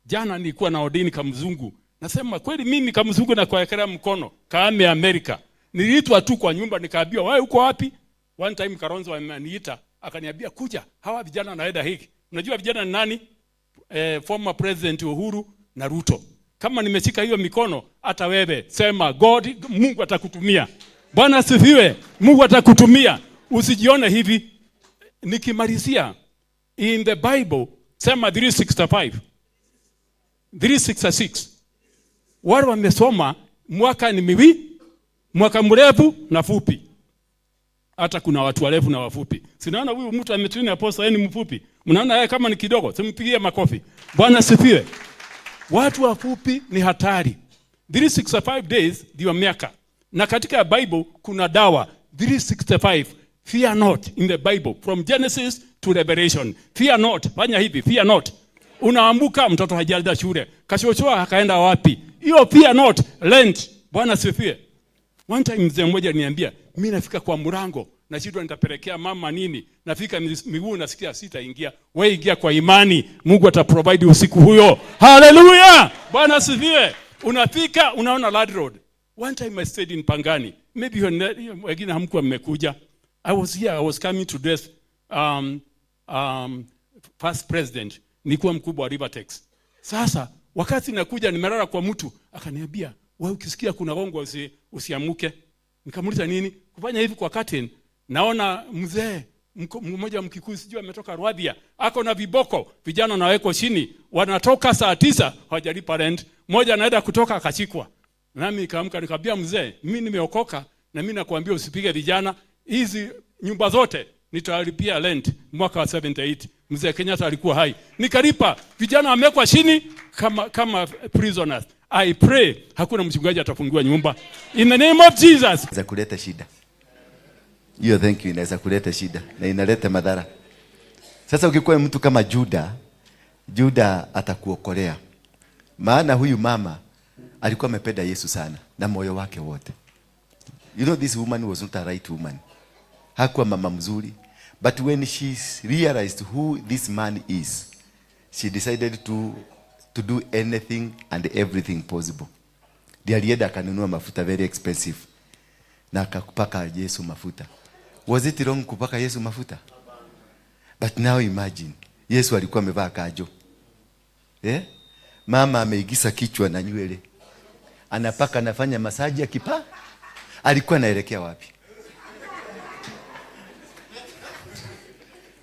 Jana nilikuwa na Odini kamzungu. Nasema kweli mimi kamzungu na kuwekelea mkono kaame Amerika. Niliitwa tu kwa nyumba nikaambiwa, "Wewe uko wapi?" One time Kalonzo ameniita akaniambia, "Kuja, hawa vijana wanaenda hiki." Unajua vijana ni nani? Former President Uhuru na Ruto. Kama nimeshika hiyo mikono, hata wewe sema God, Mungu atakutumia. Bwana asifiwe. Mungu atakutumia. Usijione hivi. Nikimalizia, in the Bible sema 365. 366. Wale wamesoma mwaka ni miwili, mwaka mrefu na fupi. Hata kuna watu warefu na wafupi. Sinaona huyu mtu ametrain apostle, yeye ni mfupi. Mnaona yeye kama ni kidogo, simpigie makofi. Bwana sifiwe. Watu wafupi ni hatari. 365 days ndio miaka. Na katika Bible kuna dawa 365. Fear not in the Bible from Genesis to Revelation. Fear not, fanya hivi, fear not. Unaambuka mtoto hajaenda shule. Kashochoa akaenda wapi? Hiyo fear not, Lent. Bwana sifiwe. One time mzee mmoja aliniambia, mimi nafika kwa mlango, nashindwa nitapelekea mama nini? Nafika miguu nasikia sitaingia. Wewe ingia kwa imani, Mungu ataprovide usiku huyo. Hallelujah! Bwana asifiwe. Unafika unaona landlord. One time I stayed in Pangani. Maybe you wengine hamkuwa mmekuja. I was here, I was coming to dress first president. Nilikuwa mkubwa wa Rivertex. Sasa wakati nakuja nimelala kwa mtu akaniambia, "Wewe ukisikia kuna gongo usiamuke." Nikamuuliza nini? Kufanya hivi kwa curtain, naona mzee mmoja Mkikuyu sijui ametoka Rwadhia, ako na viboko, vijana nawekwa chini, Wanatoka saa 9 hawajalipa rent. Mmoja anaenda kutoka akashikwa. Nami nikaamka nikamwambia mzee, mimi nimeokoka na mimi nakwambia usipige vijana. Hizi nyumba zote nitalipia rent mwaka wa 78. Mzee Kenyatta alikuwa hai. Nikalipa. Vijana wamewekwa chini kama prisoners. I pray hakuna mchungaji atafungiwa nyumba. In the name of Jesus. Za kuleta shida. Hiyo thank you inaweza kuleta shida na inaleta madhara. Sasa ukikuwa mtu kama Juda, Juda atakuokolea. Maana huyu mama alikuwa amependa Yesu sana na moyo wake wote. You know this woman was not a right woman. Hakuwa mama mzuri. But when she realized who this man is, she decided to do anything and everything possible. Ndiye alienda akanunua mafuta very expensive na akapaka Yesu mafuta. Was it wrong kupaka Yesu mafuta? But now imagine, Yesu alikuwa amevaa kajo. Eh? Mama ameigisa kichwa na nywele. Anapaka, anafanya masaji ya kipa. Alikuwa anaelekea wapi?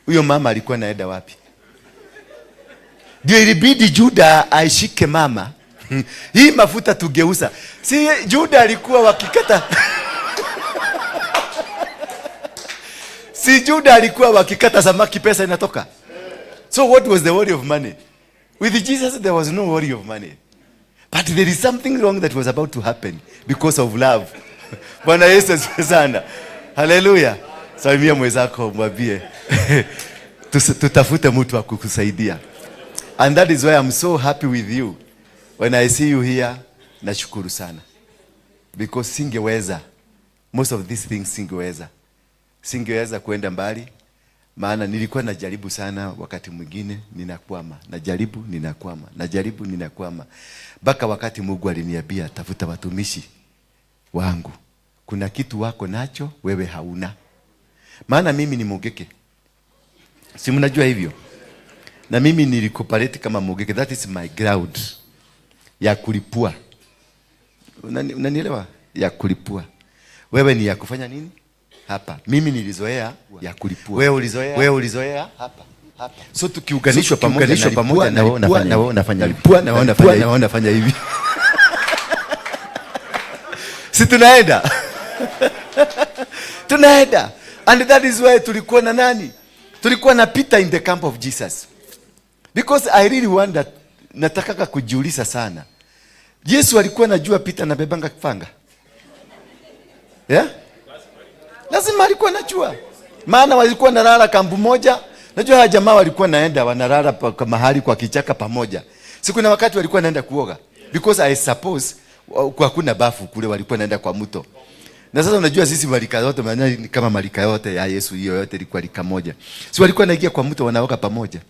Huyo mama alikuwa anaenda wapi? Ndio ilibidi Juda aishike mama. Hii mafuta tugeusa. Si Juda alikuwa wakikata. Si Juda alikuwa wakikata samaki pesa inatoka. So what was the worry of money? With Jesus there was no worry of money. But there is something wrong that was about to happen because of love. Bwana Yesu asifiwe sana. Hallelujah. Salimia mwenzako mwambie tutafute mtu wa kukusaidia. And that is why I'm so happy with you. When I see you here, nashukuru sana. Because singeweza, most of these things singeweza. Singeweza kuenda mbali, maana nilikuwa najaribu sana, wakati mwingine ninakwama, najaribu ninakwama, najaribu ninakwama. Mpaka wakati Mungu aliniambia tafuta watumishi wangu. Kuna kitu wako nacho wewe hauna. Maana mimi ni Mugeke. Si mnajua hivyo? Na mimi nilicooperate kama Mugeke. That is my ground ya kulipua. Unanielewa? Ya kulipua. Wewe ni ya kufanya nini? Hapa. Mimi nilizoea ya kulipua. Wewe ulizoea hapa. Hapa. So tukiunganishwa pamoja na wewe unafanya hivi. Na wewe unafanya hivi. Si tunaenda? Tunaenda. And that is why tulikuwa na nani? Tulikuwa na Peter in the camp of Jesus. Because I really wonder, nataka kujiuliza sana. Yesu alikuwa anajua Peter anabebanga kifanga? Yeah? Lazima alikuwa anajua. Maana walikuwa wanalala kambu moja. Najua hawa jamaa walikuwa naenda wanalala mahali kwa kichaka pamoja. Siku na wakati walikuwa naenda kuoga. Because I suppose kwa kuna bafu kule walikuwa naenda kwa mto. Na sasa unajua sisi malika yote, maana ni kama malika yote ya Yesu hiyo yote ilikuwa lika moja. Si walikuwa naingia kwa mto wanaoga pamoja.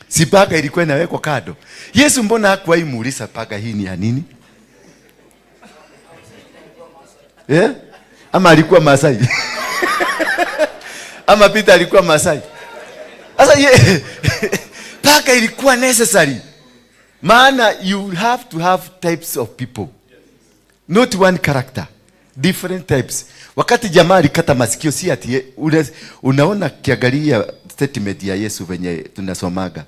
Si paka ilikuwa inawekwa kando. Yesu mbona hakuwahi muuliza paka hii ni ya nini? Eh? Ama alikuwa Masai? Ama Peter alikuwa Masai? Sasa paka ilikuwa necessary. Maana you have to have types of people. Not one character. Different types. Wakati jamaa alikata masikio, si ati unaona kiangalia statement ya Yesu venye tunasomaga.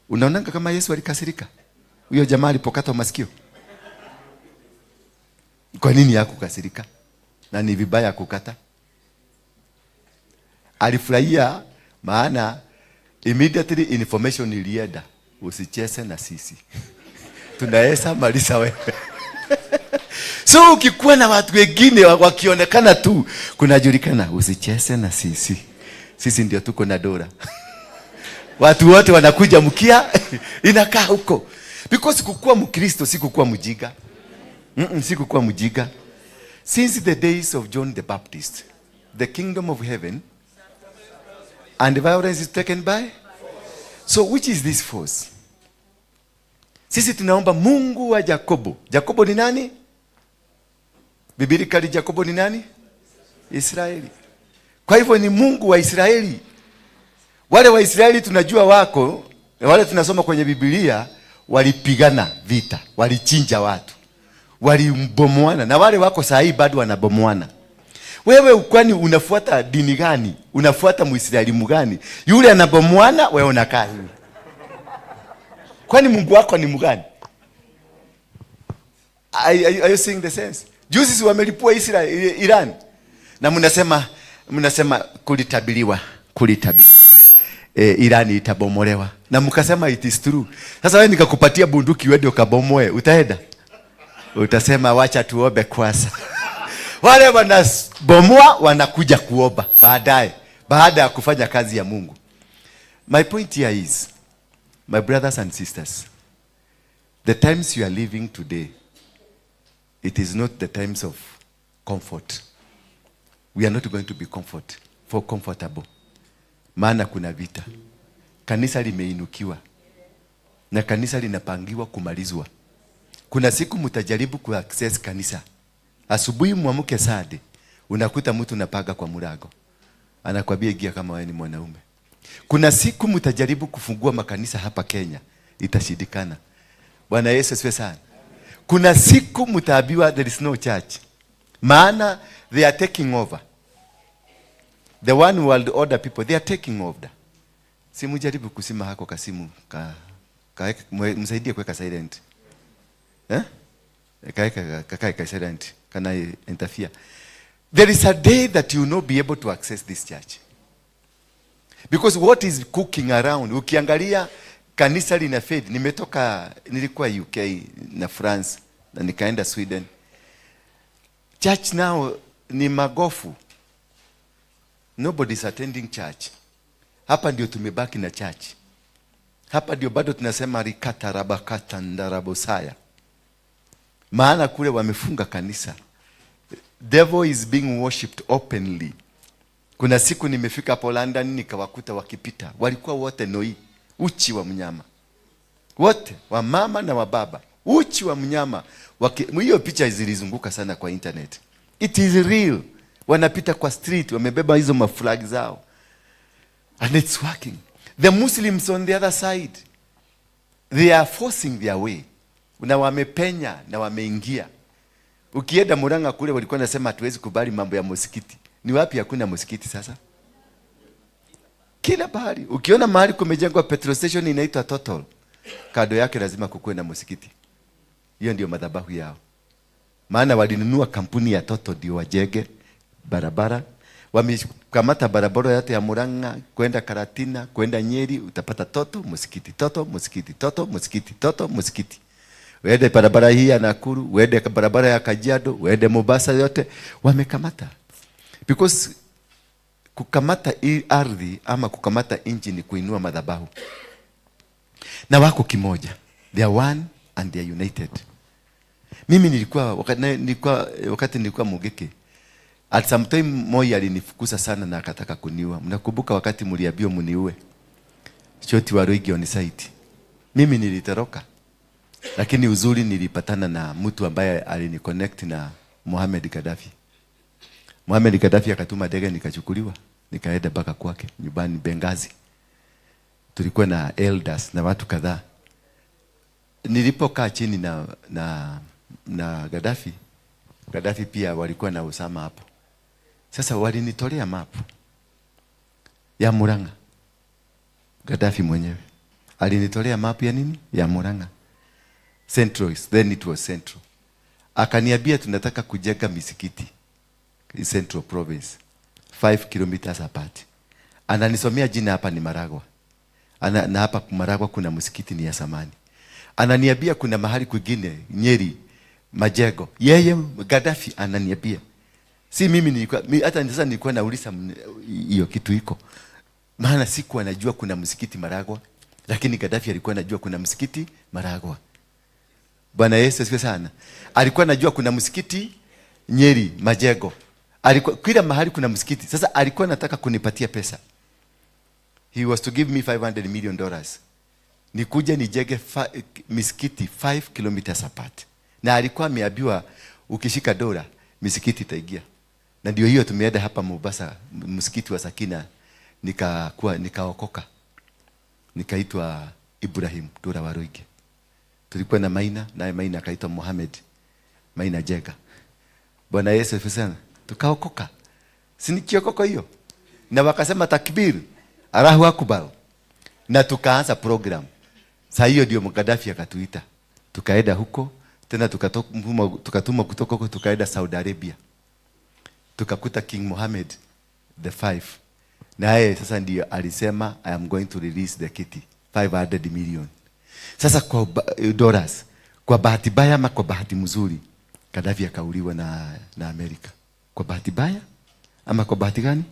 Unaonanga kama Yesu alikasirika huyo jamaa alipokata masikio? Kwa nini hakukasirika? Na ni vibaya kukata? Alifurahia, maana immediately information ilienda, usicheze na sisi. Tunaweza maliza wewe. So ukikuwa na watu wengine wakionekana tu kunajulikana, usicheze na sisi. Sisi ndio tuko na dola. Watu wote wanakuja mkia inakaa huko. Because kukua Mkristo si kukua mjinga. Si kukua mjinga. Since the days of John the Baptist, the kingdom of heaven and violence is taken by. So which is this force? Sisi tunaomba Mungu wa Jakobo. Jakobo ni nani? Biblically Jakobo ni nani? Israeli. Kwa hivyo ni Mungu wa Israeli. Wale wa Israeli tunajua wako, wale tunasoma kwenye Biblia, walipigana vita, walichinja watu, walimbomoana, na wale wako saa hii bado wanabomoana. Wewe ukwani unafuata dini gani? Unafuata Muisraeli mgani? Yule anabomoana, wewe unakaa hivi. Kwani Mungu wako ni mgani? Are you seeing the sense? Juzi si wamelipua Israel, Iran. Na mnasema kulitabiriwa. Iran itabomolewa. Na mkasema it is true. Sasa wewe nikakupatia bunduki uende ukabomoe, utaenda? Utasema wacha tuombe kwanza. Wale wanabomoa wanakuja kuomba baadaye, baada ya kufanya kazi ya Mungu. My point here is, my brothers and sisters, the times you are living today, it is not the times of comfort. We are not going to be comfortable. Maana kuna vita. Kanisa limeinukiwa. Na kanisa linapangiwa kumalizwa. Kuna siku mtajaribu kuaccess kanisa. Asubuhi muamke Sunday, unakuta mtu unapaga kwa mlango. Anakuambia ingia kama wewe ni mwanaume. Kuna siku mtajaribu kufungua makanisa hapa Kenya, itashindikana. Bwana Yesu asifiwe sana. Kuna siku mtaambiwa there is no church. Maana they are taking over. The one world order people, they are taking over. Si mjaribu kusima hako kasimu msaidie kuweka silent. Kakae ka silent. Kana interfere. There is a day that you will not be able to access this church. Because what is cooking around, ukiangalia kanisa lina fade. Nilikuwa UK na France na nikaenda Sweden. Church now ni magofu. Nobody is attending church. Hapa ndio tumebaki na church. Hapa ndio bado tunasema rikata rabakata ndarabosaya. Maana kule wamefunga kanisa. Devil is being worshipped openly. Kuna siku nimefika hapo London nikawakuta wakipita. Walikuwa wote noi, uchi wa mnyama. Wote, wa mama na wa baba, uchi wa mnyama. Hiyo picha zilizunguka sana kwa internet. It is real. Wanapita kwa street, wamebeba hizo maflag zao. And it's working. The Muslims on the other side, they are forcing their way. Na wamepenya na wameingia. Ukienda Murang'a kule walikuwa nasema hatuwezi kubali mambo ya msikiti. Ni wapi hakuna msikiti sasa? Kila pahali. Ukiona mahali kumejengwa petrol station inaitwa Total, kando yake lazima kukuwe na msikiti. Hiyo ndio madhabahu yao. Maana walinunua kampuni ya Total ndio wajenge barabara. Wamekamata barabara yote ya Murang'a kwenda Karatina, kwenda Nyeri, utapata Total msikiti, Total msikiti, Total msikiti, Total msikiti. Uende barabara hii ya Nakuru, uende barabara ya Kajiado, uende Mombasa, yote wamekamata. Because kukamata hii ardhi ama kukamata inchi ni kuinua madhabahu. Na wako kimoja. They are one and they are united. Mimi nilikuwa wakati nilikuwa Mugeke. At some time Moi alinifukuza sana na akataka kuniua. Mnakumbuka wakati mliambiwa mniue? Shoti wa Ruigi on site. Mimi nilitoroka. Lakini uzuri nilipatana na mtu ambaye aliniconnect na Mohamed Gaddafi. Mohamed Gaddafi akatuma ndege nikachukuliwa, nikaenda mpaka kwake nyumbani Benghazi. Tulikuwa na elders na watu kadhaa. Nilipokaa chini na Gaddafi, Gaddafi pia walikuwa na Osama hapo. Sasa walinitolea map ya Murang'a. Gaddafi mwenyewe alinitolea map ya nini? Ya Murang'a. Central, then it was Central. Akaniambia tunataka kujenga misikiti Central Province, 5 kilometers apart. Ananisomea jina hapa ni Maragwa. Na hapa Maragwa kuna msikiti ni ya zamani. Ananiambia kuna mahali kwingine Nyeri Majego. Yeye Gaddafi ananiambia. Si mimi nilikuwa, hata sasa nilikuwa nauliza hiyo kitu iko. Maana sikuwa najua kuna msikiti Maragwa, lakini Gaddafi alikuwa anajua kuna msikiti Maragwa. Bwana Yesu asifiwe sana. Alikuwa anajua kuna msikiti Nyeri Majego. Alikuwa kila mahali kuna msikiti. Sasa alikuwa anataka kunipatia pesa. He was to give me $500 million. Nikuje nijenge misikiti 5 kilometers apart. Na alikuwa ameambiwa ukishika dola misikiti itaingia. Na ndio hiyo tumeenda hapa Mombasa, msikiti wa Sakina, nikaokoka. Nikaitwa Ibrahim Dora Waruige. Tulikuwa na Maina, naye Maina akaitwa Mohamed Maina Jega. Bwana Yesu asifiwe sana. Tukaokoka. Si ni kiokoko hiyo? Na wakasema takbir, Allahu Akbar. Na tukaanza program. Saa hiyo ndio Gaddafi akatuita, tukaenda huko tena, tukatuma kutoka huko tukaenda Saudi Arabia, tukakuta King Mohammed the five, naye sasa ndio alisema, "I am going to release the kitty 500 million." Sasa kwa dollars. Kwa bahati mbaya ama kwa bahati mzuri, Gaddafi akauliwa na Amerika. Kwa bahati mbaya ama kwa bahati gani?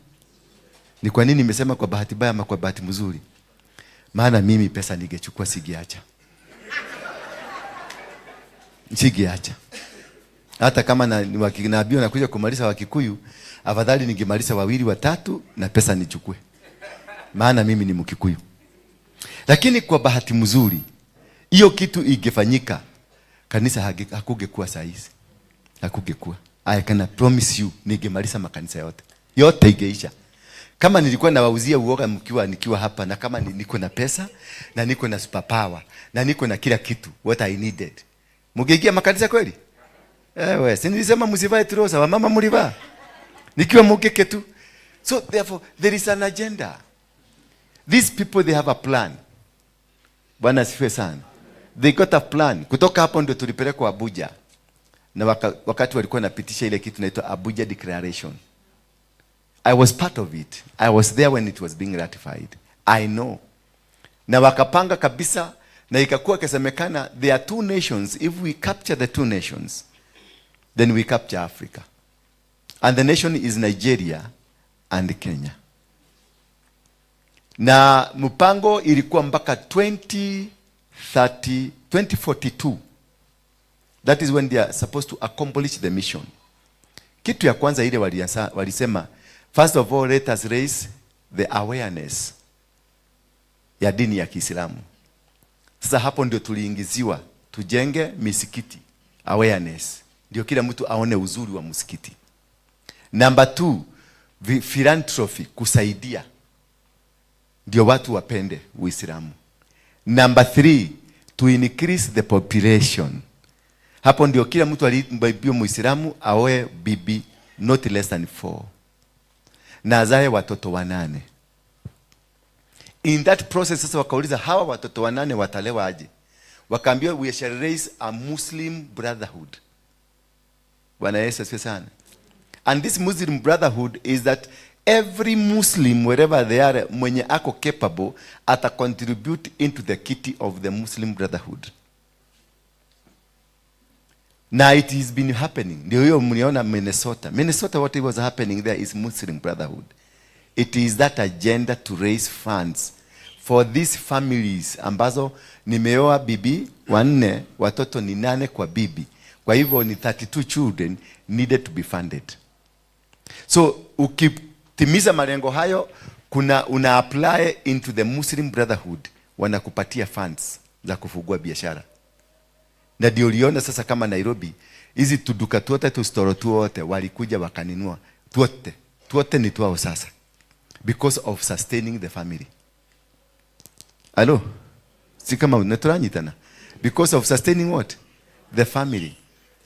Ni kwa nini nimesema kwa bahati mbaya ama kwa bahati mzuri? Maana mimi pesa ningechukua, singeacha. Singeacha. Hata kama naambiwa nakuja kumaliza Wakikuyu, afadhali ningemaliza wawili watatu na pesa nichukue. Maana mimi ni Mkikuyu. Lakini kwa bahati mzuri, hiyo kitu ingefanyika, kanisa hakungekuwa saa hizi. Hakungekuwa. I can promise you, ningemaliza makanisa yote. Yote ingeisha. Kama nilikuwa nawauzia uoga mkiwa nikiwa hapa, na kama niko na pesa na niko na superpower na niko na kila kitu what I needed, mungeingia makanisa kweli? Ewe, si nilisema msivae trouser, wamama mlivaa. Nikiwa mukeke tu. So therefore there is an agenda. These people, they have a plan. Bwana asifiwe sana. They got a plan. Kutoka hapo ndio tulipelekwa Abuja. Na wakati walikuwa wanapitisha ile kitu inaitwa Abuja Declaration. I was part of it. I was there when it was being ratified. I know. Na wakapanga kabisa, na ikakuwa ikasemekana there are two nations. If we capture the two nations, then we capture Africa. And the nation is Nigeria and Kenya. Na mpango ilikuwa mpaka 2030, 2042. That is when they are supposed to accomplish the mission. Kitu ya kwanza ile walisema, first of all, let us raise the awareness ya dini ya Kiislamu. Sasa hapo ndio tuliingiziwa tujenge misikiti, awareness. Ndio kila mtu aone uzuri wa msikiti. Number 2, philanthropy, kusaidia. Ndio watu wapende Uislamu. Number 3, to increase the population. Hapo ndio kila mtu aliambiwa Muislamu aoe bibi not less than 4. Na azae watoto 8. In that process sasa wakauliza, hawa watoto 8 watalewa aje? Wakaambiwa, we shall raise a Muslim brotherhood. Bwana Yesu asifiwe sana. And this Muslim brotherhood is that every Muslim, wherever they are, mwenye ako capable, ata contribute into the kitty of the Muslim brotherhood. Na it has been happening. Ndio hiyo mliona Minnesota. Minnesota, what was happening there is Muslim brotherhood. It is that agenda to raise funds for these families ambazo nimeoa bibi 4, watoto ni 8 kwa bibi. Kwa hivyo ni 32 children needed to be funded. So ukitimiza malengo hayo, kuna una apply into the Muslim Brotherhood, wanakupatia funds za kufungua biashara. Na ndio uliona sasa kama Nairobi, hizi tuduka tuote, tustoro tuote walikuja wakaninua tuote. Tuote ni twao sasa, because of sustaining the family. Alo? Si kama naturanyitana? Because of sustaining what? The family.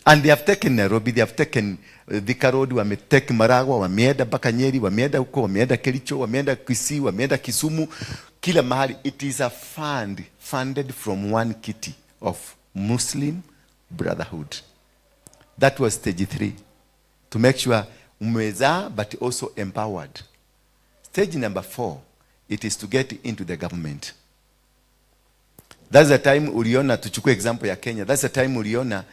And they have taken Nairobi, they have taken Thika Road, wametake Maragwa, wameenda mpaka Nyeri, wameenda huko, wameenda Kericho, wameenda Kisii, wameenda Kisumu, kila mahali. It is a fund funded from one kitty of Muslim Brotherhood. That was stage 3. To make sure umezaa but also empowered. Stage number 4, it is to get into the government. That's the time uliona, tuchukue example ya Kenya, that's the time uliona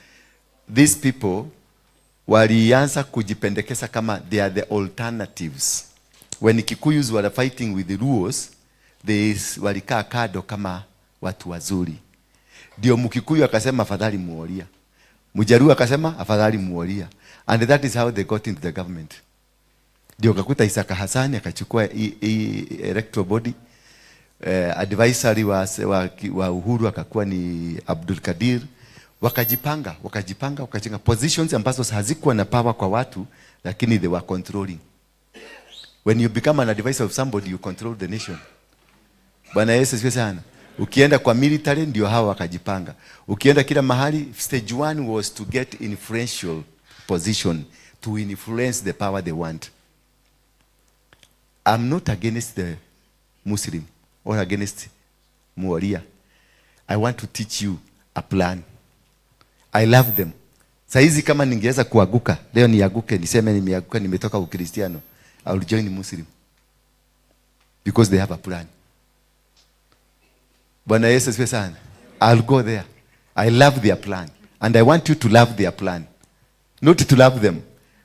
these people walianza kujipendekeza kama they are the alternatives. When Kikuyus were fighting with the Luos, they walikaa kando kama watu wazuri. Ndio Mkikuyu akasema afadhali Muoria. Mjaluo akasema afadhali Muoria. And that is how they got into the government. Ndio kakuta Isaka Hasani akachukua electoral body. Advisory wa Uhuru akakuwa ni Abdul Kadir. Wakajipanga, wakajipanga, wakajenga positions ambazo hazikuwa na power kwa watu, lakini they were controlling. When you become an advisor of somebody, you control the nation. Bwana Yesu asifiwe sana. Ukienda kwa military, ndio hawa wakajipanga. Ukienda kila mahali, stage 1 was to get influential position, to influence the power they want. I'm not against the Muslim or against Muoria. I want to teach you a plan. I love them. Saizi kama ningeweza kuaguka leo, niaguke niseme nimeaguka, nimetoka Ukristiano, I will join Muslim because they have a plan. Bwana Yesu asifiwe sana. I'll go there. I love their plan and I want you to love their plan. Not to love them,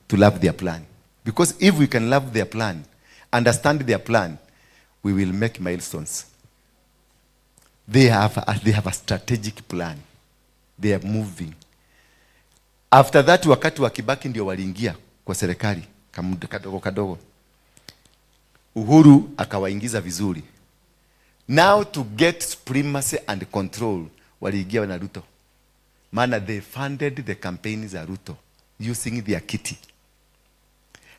to love their plan. Because if we can love their plan, understand their plan, we will make milestones. They have a strategic plan. They are moving. After that, wakati wa Kibaki ndio waliingia kwa serikali kadogo kadogo. Uhuru akawaingiza vizuri. Now to get supremacy and control, waliingia na Ruto. Maana they funded the campaigns za Ruto using their kitty.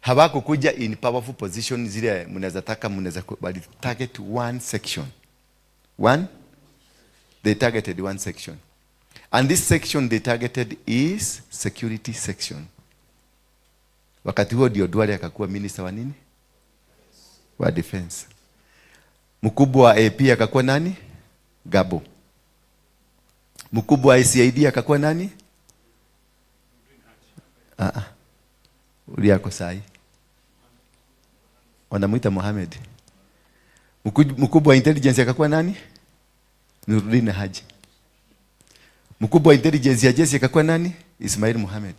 Hawakukuja in powerful position zile mnaweza taka, mnaweza wali target one section. One, they targeted one section. And this section they targeted is security section. Wakati huo ndio Duale akakuwa minister wa nini? Wa defense. Mkubwa wa AP akakuwa nani? Gabo. Mkubwa wa CID akakuwa nani? Ah ah. Uli yako sahi. Wanamuita Mohamed. Mkubwa wa intelligence akakuwa nani? Nurdin Haji. Mkubwa wa intelligence ya jeshi akakuwa nani? Ismail Mohamed.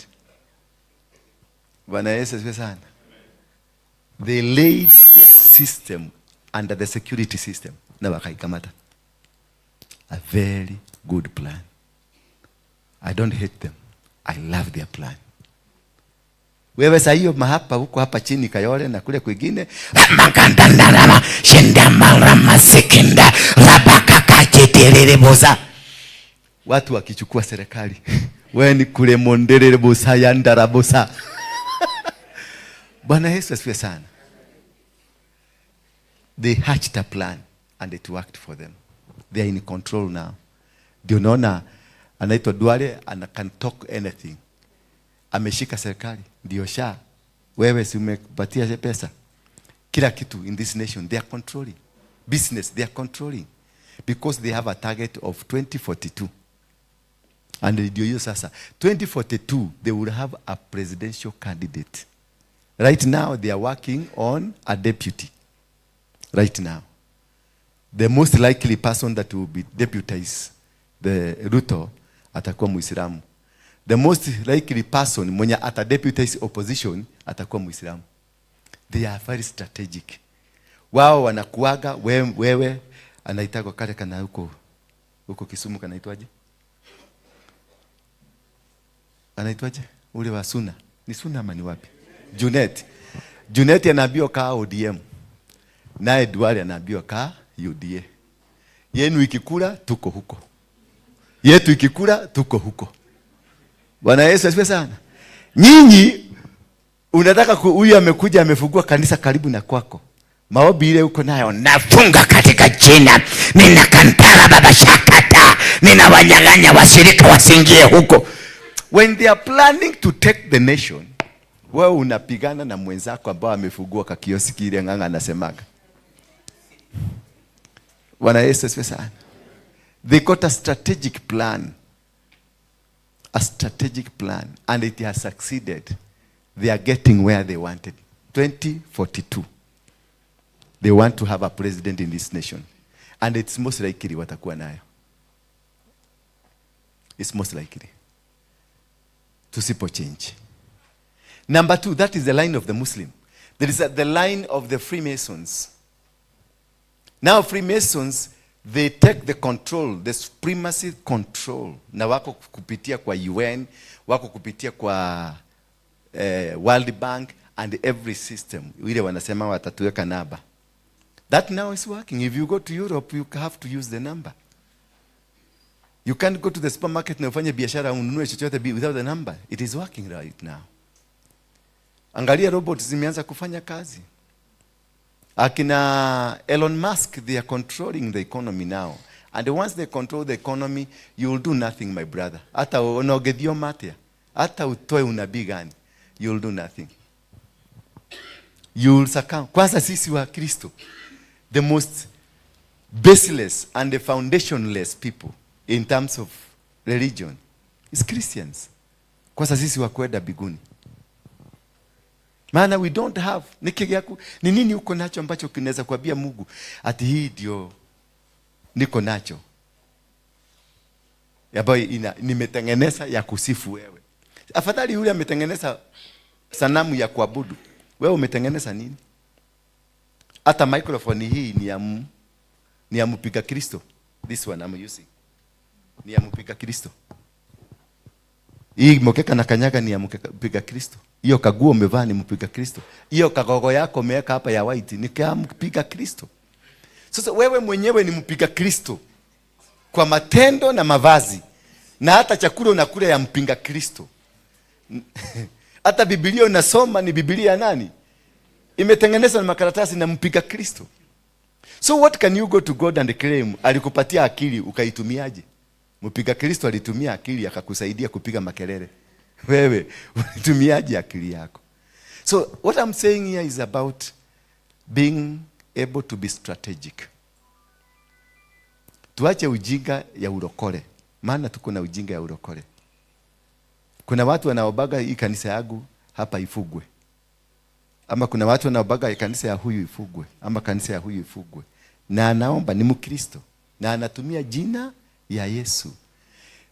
Bwana Yesu asifiwe sana. They laid their system under the security system na wakaikamata. A very good plan. I don't hate them. I love their plan. Wewe saa hiyo mahapa huko hapa chini Kayole na kule kwingine, Ramakandandarama, shindamaramasekinda, rabakakacheterereboza. Watu wakichukua serikali, wewe ni kule mondererebosa yandarabosa. Bwana Yesu asifiwe sana. They hatched a plan and it worked for them. They are in control now. Ndio unaona anaitwa Duale and can talk anything. Ameshika serikali, ndio sha. Wewe si umepatia pesa? Kila kitu in this nation they are controlling. Business they are controlling because they have a target of 2042. And ndio hiyo sasa, 2042 they will have a presidential candidate. Right now they are working on a deputy. Right now. The most likely person that will be deputized the Ruto atakuwa Muislamu. The most likely person mwenye ata deputize opposition atakuwa Muislamu. They are very strategic. Wao wanakuaga wewe anaitagwa kale kana huko huko Kisumu, kanaitwaje? Anaitwaje? Ule wa Suna. Ni Suna ama ni wapi? Junet. Junet anaambiwa kaa ODM. Naye Duale anaambiwa kaa UDA. Yenu ikikula tuko huko. Yetu ikikula tuko huko. Bwana Yesu asifiwe sana. Nyinyi unataka huyu amekuja amefungua kanisa karibu na kwako. Maombi ile uko nayo, nafunga katika jina, ninakantara baba shakata, ninawanyang'anya washirika wasiingie huko. When they are planning to take the nation, wewe unapigana na mwenzako ambao amefungua kakioski ile Ng'ang'a anasemaga. Bwana Yesu asifiwe sana. They got a strategic plan. A strategic plan, and it has succeeded. They are getting where they wanted. 2042. They want to have a president in this nation. And it's most likely watakuwa nayo. It's most likely. Tusipo change. Number two, that is the line of the Muslim. There is the line of the Freemasons. Now Freemasons, they take the control, the supremacy control. Na wako kupitia kwa UN, wako kupitia kwa World Bank and every system. Ile wanasema watatuweka namba. That now is working. If you go to Europe, you have to use the number. You can't go to the supermarket na ufanye biashara ununue chochote without the number. It is working right now. Angalia robots zimeanza kufanya kazi. Akina Elon Musk, they are controlling the economy now. And once they control the economy, you will do nothing, my brother. Hata unaogethio matia. Hata utoe unabii gani, you will do nothing. You will succumb. Kwanza sisi wa Kristo, the most baseless and the foundationless people in terms of religion is Christians. Kwanza sisi wa kwenda mbinguni. Maana we don't have ni nini uko nacho ambacho kinaweza kuambia Mungu ati hii ndio niko nacho ambayo nimetengeneza ya kusifu wewe. Afadhali yule ametengeneza sanamu ya kuabudu. Wewe umetengeneza nini? Hata microphone hii ni ya mpiga Kristo. This one I'm using. Ni ya mpiga Kristo. Hii mkeka na kanyaga ni ya mpiga Kristo. Hiyo kaguo umevaa ni mpiga Kristo. Hiyo kagogo yako umeweka hapa ya white ni ya mpiga Kristo. Sasa wewe mwenyewe ni mpiga Kristo kwa matendo na mavazi, na hata chakula unakula ya mpinga Kristo. Hata Biblia unasoma ni Biblia ya nani? Imetengenezwa na makaratasi na mpiga Kristo. So what can you go to God and claim? Alikupatia akili ukaitumiaje? Mpiga Kristo alitumia akili akakusaidia kupiga makelele. Wewe ulitumiaje akili yako? So what I'm saying here is about being able to be strategic. Tuache ujinga ya urokole. Maana tuko na ujinga ya urokole. Kuna watu wanaobaga hii kanisa yangu hapa ifugwe. Ama kuna watu wanaobaga kanisa ya huyu ifugwe, ama kanisa ya huyu ifugwe. Na anaomba ni Mkristo na anatumia jina ya Yesu.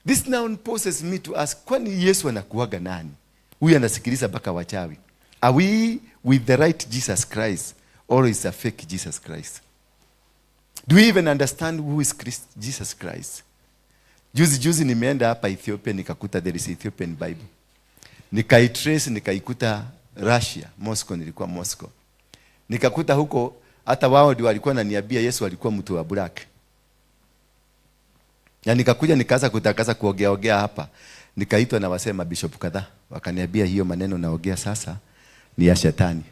This now poses me to ask, kwani Yesu anakuwaga nani? Huyu anasikiliza mpaka wachawi. Are we with the right Jesus Christ or is a fake Jesus Christ? Do we even understand who is Christ, Jesus Christ? Juzi juzi nimeenda hapa Ethiopia nikakuta there is Ethiopian Bible. Nikaitrace nikaikuta Russia, Moscow, nilikuwa Moscow. Nikakuta huko hata wao ndio walikuwa wananiambia Yesu alikuwa mtu wa black. Na nikakuja nikaanza kutangaza kuogea ogea hapa. Nikaitwa na wasema bishop kadhaa, wakaniambia hiyo maneno naogea sasa ni ya shetani.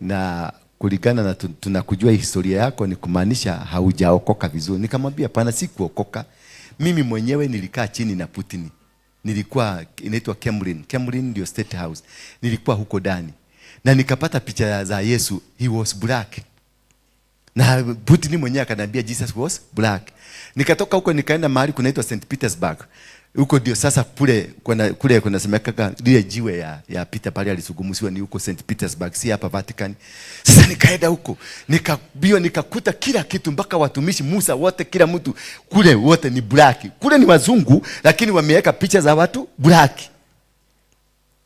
Na kulingana na tunakujua historia yako ni kumaanisha haujaokoka vizuri. Nikamwambia hapana, si kuokoka. Mimi mwenyewe nilikaa chini na Putin. Nilikuwa inaitwa Kremlin. Kremlin ndio State House. Nilikuwa huko ndani. Na nikapata picha za Yesu, he was black. Na Putin mwenyewe akaniambia Jesus was black. Nikatoka huko nikaenda mahali kunaitwa St Petersburg. Huko ndio sasa kule kunasemekana lile jiwe ya Peter pale alisugumusiwa ni huko St Petersburg, si hapa Vatican. Sasa nikaenda huko, nikabio nikakuta kila kitu mpaka watumishi Musa wote, kila mtu kule wote ni black. Kule ni wazungu lakini wameweka picha za watu black.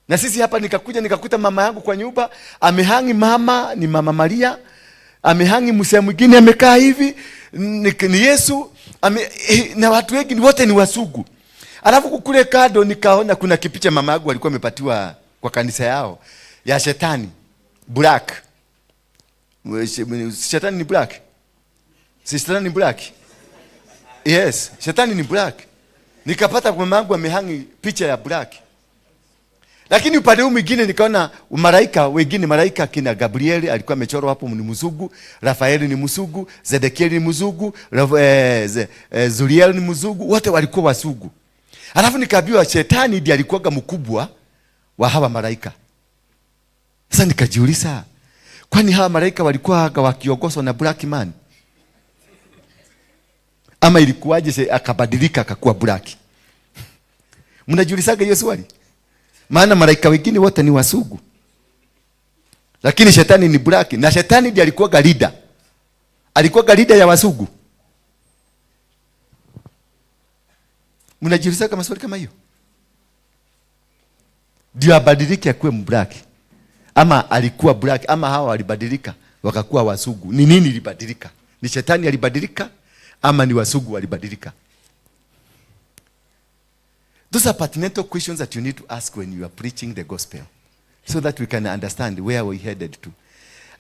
Na sisi hapa nikakuja nikakuta mama yangu kwa nyumba amehangi, mama ni Mama Maria, amehangi msee mwingine amekaa hivi ni Yesu na watu wengi wote ni wasugu. Alafu kule kado nikaona kuna kipicha mama yangu alikuwa amepatiwa kwa kanisa yao ya shetani black. Shetani ni black. Si shetani ni black? Yes, shetani ni black. Nikapata mama yangu amehangi picha ya black. Lakini upande huu mwingine nikaona malaika wengine, malaika kina Gabrieli alikuwa amechorwa hapo ni mzungu, Rafaeli ni mzungu, Zedekieli ni mzungu, Zuriel ni mzungu, wote walikuwa wazungu. Alafu nikaambiwa shetani ndiye alikuwa mkubwa wa hawa malaika. Sasa nikajiuliza, kwani hawa malaika walikuwa wakiongozwa na black man? Ama ilikuwaje akabadilika akakuwa black? Mnajiulizaga hiyo swali? Maana malaika wengine wote ni wasugu. Lakini shetani ni black, na shetani ndiye alikuwa leader. Alikuwa leader ya wasugu. Mnajiuliza kama swali kama hiyo? Ndio abadilike akuwe black. Ama alikuwa black, ama hawa walibadilika wakakuwa wasugu. Ni nini ilibadilika? Ni shetani alibadilika ama ni wasugu walibadilika? Those are pertinent questions that you need to ask when you are preaching the gospel, so that we can understand where we headed to.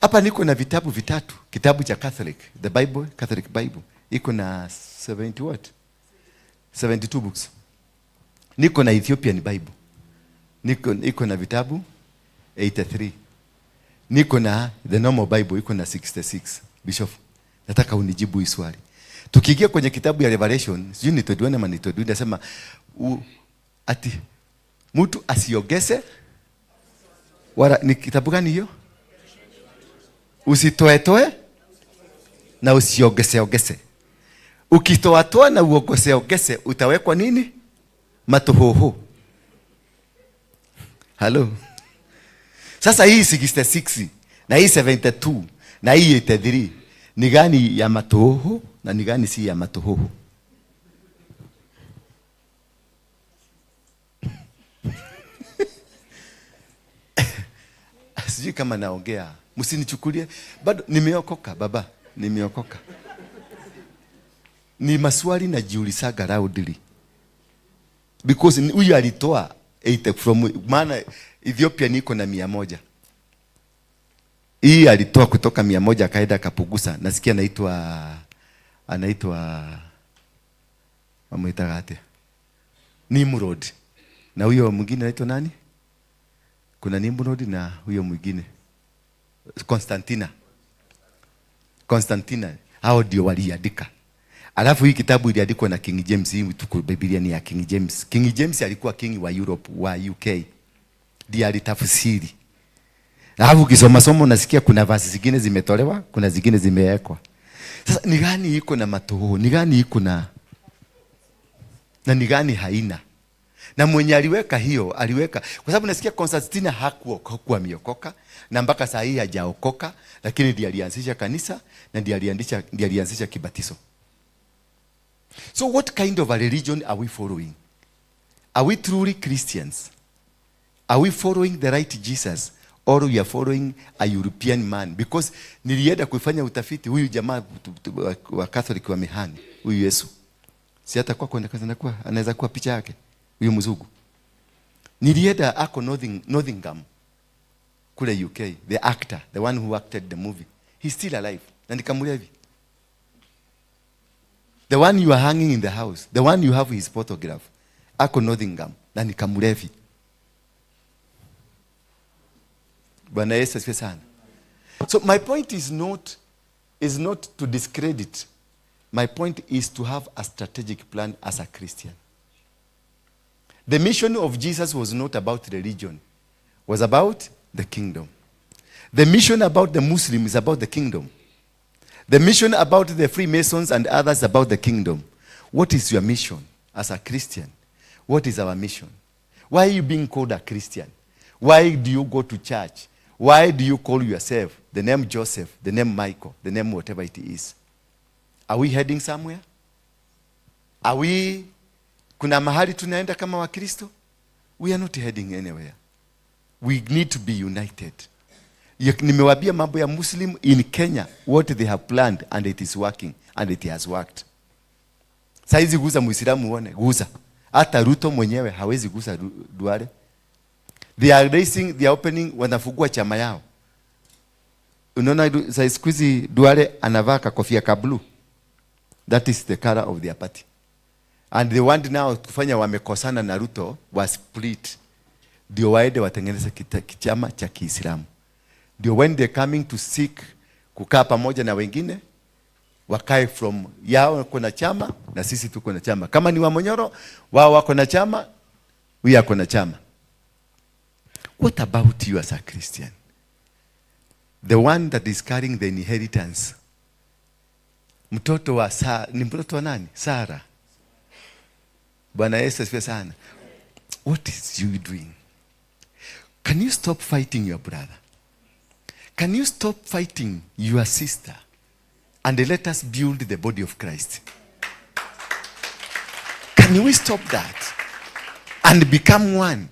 Hapa niko na vitabu vitatu. Kitabu cha Catholic, the Bible, Catholic Bible. Iko na 70 what? 72 books. Niko na Ethiopian Bible. Niko na vitabu 83. Niko na the normal Bible iko na 66. Bishop, nataka unijibu hii swali. Tukiingia kwenye kitabu ya Revelation, sijui ni 21 ama ni 22, nasema ati mtu asiogese wala, ni kitabu gani hiyo? Usitoetoe na usiogese ogese. Ukitoatoa na uogoseogese utawekwa nini? Matuhuhu. Hello. Sasa hii 66 na hii 72 na hii 83 ni gani ya matuhuhu na ni gani si ya matuhuhu? Sijui kama naongea, msinichukulie bado nimeokoka baba, nimeokoka. Ni maswali najiulizaga loudly. Because huyu alitoa 8 from, maana Ethiopia niko na 100. Hii alitoa kutoka 100 akaenda akapugusa. Nasikia anaitwa wamuitaga atia? Nimrod. Na huyo mwingine anaitwa nani? Kuna Nimrod na huyo mwingine Constantina. Constantina, hao ndio waliandika. Alafu hii kitabu iliandikwa na King James. Hii tuko Biblia ni ya King James. King James alikuwa king wa Europe, wa UK. Ndiye alitafsiri. Alafu ukisoma somo unasikia kuna verse zingine zimetolewa, kuna zingine zimewekwa. Sasa ni gani iko na matoho? Ni gani iko na ni gani haina? Na mwenye aliweka hiyo, aliweka kwa sababu nasikia Constantina hakuwa ameokoka na mpaka saa hii hajaokoka, lakini ndiye alianzisha kanisa na ndiye alianzisha kibatizo. So what kind of a religion are we following? Are we truly Christians? Are we following the right Jesus or we are following a European man? Because nilienda kufanya utafiti, huyu jamaa wa Catholic wa mihani, huyu Yesu. Si hata kwako anaweza kuwa picha yake, huyu mzungu. Nilienda ako Nottingham kule UK, the actor, the one who acted the movie. He's still alive. Na nikamuuliza hivi. The one you are hanging in the house, the one you have his photograph, ako Nottingham, na nikamulevi. Bwana Yesu asifiwe sana. So my point is not to discredit. My point is to have a strategic plan as a Christian. The mission of Jesus was not about religion, was about the kingdom. The mission about the Muslim is about the kingdom. The mission about the Freemasons and others about the kingdom. What is your mission as a Christian? What is our mission? Why are you being called a Christian? Why do you go to church? Why do you call yourself the name Joseph, the name Michael, the name whatever it is? Are we heading somewhere? Are we, kuna mahali tunaenda kama Wakristo? We are not heading anywhere. We need to be united. Nimewambia mambo ya Muslim in Kenya, what they have planned, and it is working, and it has worked. Saizi guza Muislamu uone, guza. Hata Ruto mwenyewe hawezi guza Duale. They are raising, they are opening, wanafungua chama yao. Unaona saizi kuzi Duale anavaa kofia ka blue. That is the color of their party. And they want now kufanya wamekosana na Ruto, wa split. Ndio waende watengeneze chama cha Kiislamu. Ndio when they coming to seek kukaa pamoja na wengine, wakae from yao kuna chama na sisi tuko na chama. Kama ni wa Monyoro, wao wako na chama, huyu ako na chama. What about you as a Christian? The one that is carrying the inheritance. Mtoto wa ni mtoto wa nani? Sara. Bwana Yesu asifiwe sana. What is you doing? Can you stop fighting your brother? Can you stop fighting your sister? And let us build the body of Christ. Can we stop that? And become one.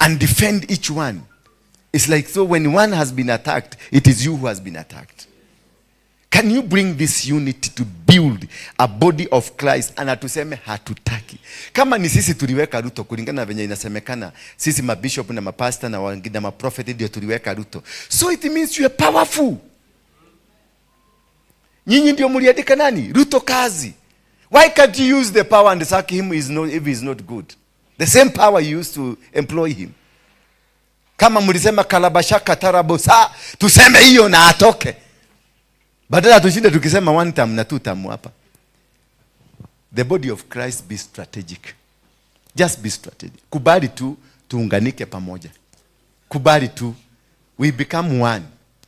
And defend each one. It's like so when one has been attacked, it is you who has been attacked. Can you bring this unity to build a body of Christ? And atuseme hatutaki. Kama ni sisi tuliweka Ruto kulingana na venye inasemekana, sisi mabishop na mapastor na wengine na maprophet ndio tuliweka Ruto. So it means you are powerful. Nyinyi ndio mliandika nani? Ruto kazi. Why can't you use the power and sack him if he is not good? The same power you used to employ him. Kama mlisema kalabashaka tarabosa, tuseme hiyo na atoke. Badala tushinde tukisema one term na two term hapa. The body of Christ, be strategic. Just be strategic. Kubali tu tuunganike pamoja. Kubali tu we become one.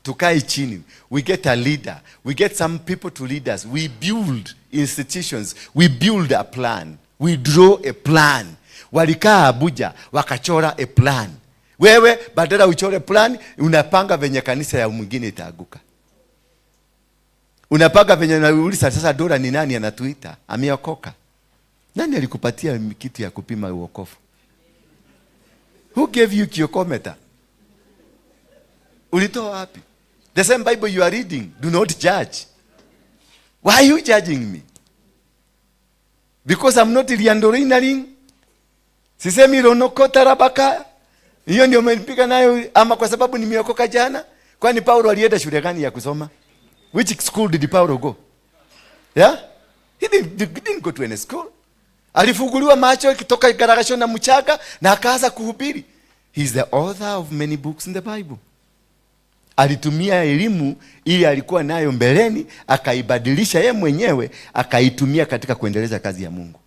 Tukae chini, we get a leader, we get some people to lead us, we build institutions, we build a plan, we draw a plan. Walikaa Abuja wakachora a plan. Wewe badala uchore plan, unapanga venye kanisa ya mwingine itaanguka. Unapanga venye, unauliza sasa, Dora ni nani anatuita? Ameokoka. Nani alikupatia kitu ya kupima uokofu? Who gave you kiokometer? Ulitoa wapi? The same Bible you are reading, do not judge. Why are you judging me? Because I'm not riandorinaling. Sisemi ronokota rabaka. Hiyo ndio umenipiga nayo, ama kwa sababu nimeokoka jana? Kwani Paulo alienda shule gani ya kusoma? Which school did Paulo go? Yeah? He didn't go to any school. Alifunguliwa macho kutoka garagasho na mchanga na akaanza kuhubiri. He is the author of many books in the Bible. Alitumia elimu ili alikuwa nayo mbeleni, akaibadilisha ye mwenyewe, akaitumia katika kuendeleza kazi ya Mungu.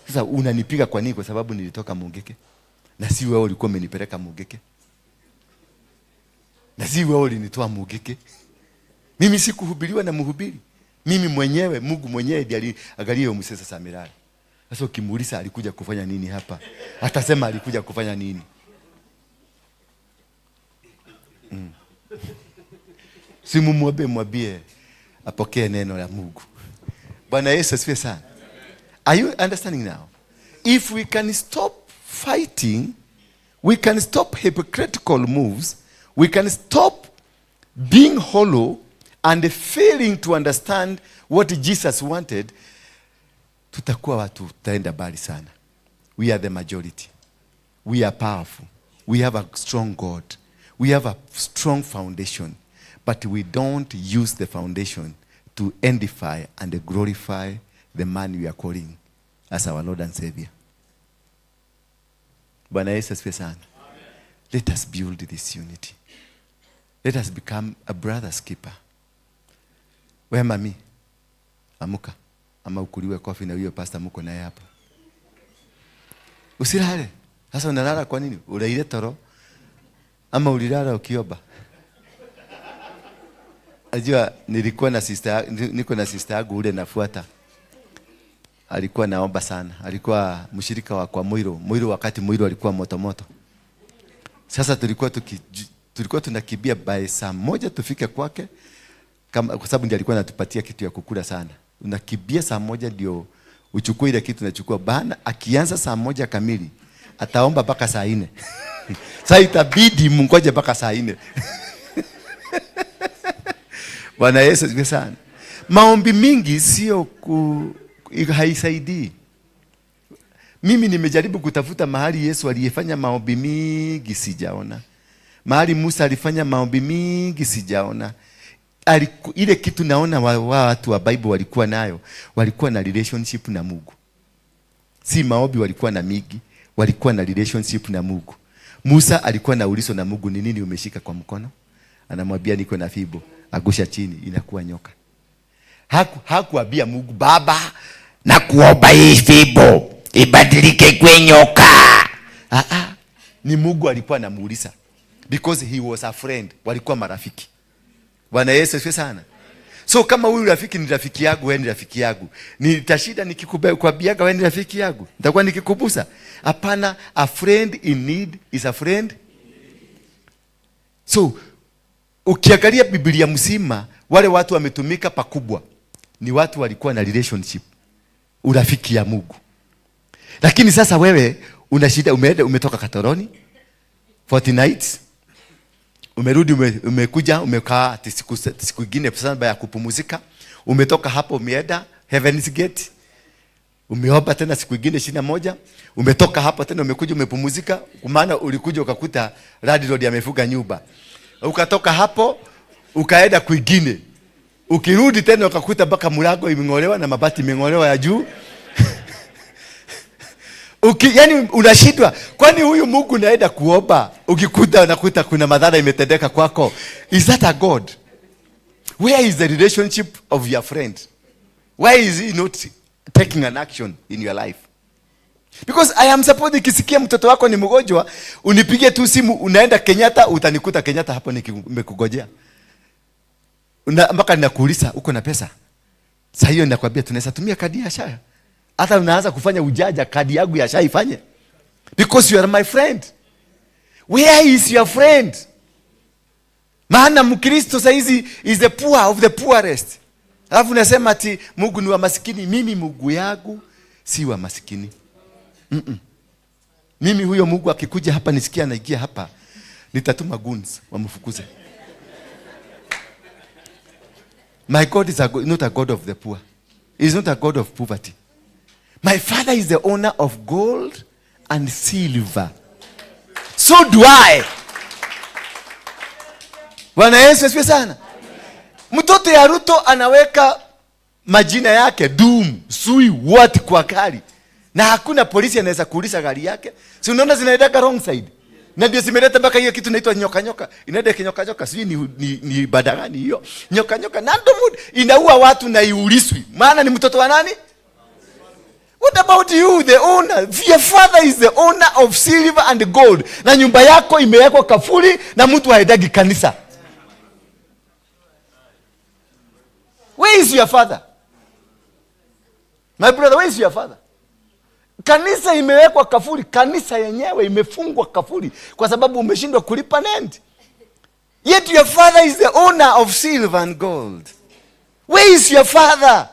Sasa unanipiga kwa nini? Kwa sababu nilitoka Mungeke na si wewe ulikuwa umenipeleka Mungeke, na si wewe ulinitoa Mungeke. Mimi sikuhubiriwa na mhubiri, mimi mwenyewe, Mungu mwenyewe ndiye aliangalia huyo mzee sasa amelala. Sasa ukimuuliza alikuja kufanya nini hapa, atasema alikuja kufanya nini? Si mumwambie, mwambie apokee neno la Mungu. Bwana Yesu asifiwe sana. Are you understanding now? If we can stop fighting, we can stop hypocritical moves, we can stop being hollow and failing to understand what Jesus wanted, tutakuwa watu tutaenda mbali sana. We are the majority. We are powerful. We have a strong God. We have a strong foundation. But we don't use the foundation to edify and glorify the man we are calling as our Lord and Savior. Bwana Yesu asifiwe sana. Let us build this unity. Let us become a brother's keeper. We mami, amuka ama ukuliwe kofi na huyo pastor muko naye hapa. Usilale. Sasa unalala kwa nini? Ulaile toro ama ulilala ukiomba? Najua nilikuwa na sister, niko na sister yangu ule nafuata. Alikuwa naomba sana. Alikuwa mshirika wa kwa Muiro. Muiro wakati Muiro alikuwa moto moto. Sasa tulikuwa tunakimbia by saa 1 tufike kwake kama, kwa sababu ndiye alikuwa anatupatia kitu ya kukula sana. Unakimbia saa 1 ndio uchukue ile kitu unachukua. Bana akianza saa 1 kamili ataomba mpaka saa 4. Sasa itabidi mungoje mpaka saa 4. Bwana Yesu asifiwe sana. Maombi mingi sio haisaidii. Mimi nimejaribu kutafuta mahali Yesu aliyefanya maombi mingi, sijaona. Mahali Musa alifanya maombi mingi, sijaona. Ile kitu naona watu wa Bible walikuwa nayo, walikuwa na relationship na Mungu. Si maombi walikuwa na mingi, walikuwa na relationship na Mungu. Musa alikuwa na ulizo na Mungu, ni nini umeshika kwa mkono? Anamwambia niko na fimbo, agusha chini inakuwa nyoka. Hakuambia Mungu, Baba, nakuomba hii fimbo ibadilike kwe nyoka. Ah, ah. Ni Mungu alikuwa anamuuliza because he was a friend, walikuwa marafiki. Bwana Yesu asifiwe sana. So kama huyu rafiki ni rafiki yangu, wewe ni rafiki yangu, nitashinda nikikwambiaga wewe ni rafiki yangu? Nitakuwa nikikubusa? Hapana, a friend in need is a friend. So ukiangalia Biblia mzima, wale watu wametumika pakubwa ni watu walikuwa na relationship, urafiki ya Mungu. Lakini sasa wewe una shida, umeenda, umetoka Katoroni 40 nights, umerudi, umekuja umekaa ati siku ingine sana ya kupumzika, umetoka hapo umeenda Heaven's Gate, umeomba tena siku ingine 21, umetoka hapo tena umekuja umepumzika, kwa maana ulikuja ukakuta landlord amefuga nyumba. Ukatoka hapo ukaenda kwingine, ukirudi tena ukakuta mpaka mlango imeng'olewa na mabati imeng'olewa ya juu. Yani unashindwa, kwani huyu Mungu naenda kuomba, ukikuta unakuta kuna madhara imetendeka kwako. Is that a God? Where is the relationship of your friend? Why is he not taking an action in your life? Because I am supposed, nikisikia mtoto wako ni mgonjwa, unipigie tu simu, unaenda Kenyatta, utanikuta Kenyatta hapo nimekungojea. Mpaka ninakuuliza uko na pesa? Sasa hiyo ninakwambia tunaweza tumia kadi ya SHA. Hata unaanza kufanya ujaja, kadi yangu ya SHA ifanye. Because you are my friend. Where is your friend? Maana Mkristo saa hizi is the poor of the poorest. Alafu unasema ati Mungu ni wa masikini. Mimi Mungu yangu si wa masikini. Mimi huyo Mungu akikuja hapa nisikia anaingia hapa, nitatuma goons wamfukuze. My God is not a God of the poor. He is not a God of poverty. My father is the owner of gold and silver. So do I. Bwana Yesu asifiwe sana. Mtoto ya Ruto anaweka majina yake Doom, Sui, what kwa gari. Na hakuna polisi anaweza kuuliza gari yake. Si unaona zinaenda wrong side. Na ndio zimeleta mpaka hiyo kitu inaitwa nyoka nyoka. Inaenda kinyoka nyoka, sijui ni ibada gani hiyo. Nyoka nyoka na ndio inaua watu na iuliswi. Maana ni mtoto wa nani? What about you, the owner? Your father is the owner of silver and gold. Na nyumba yako imewekwa kafuri na mtu haendagi kanisa. Where is your father? My brother, where is your father? Kanisa imewekwa kafuri, kanisa yenyewe imefungwa kafuri kwa sababu umeshindwa kulipa rent. Yet your father is the owner of silver and gold. Where is your father?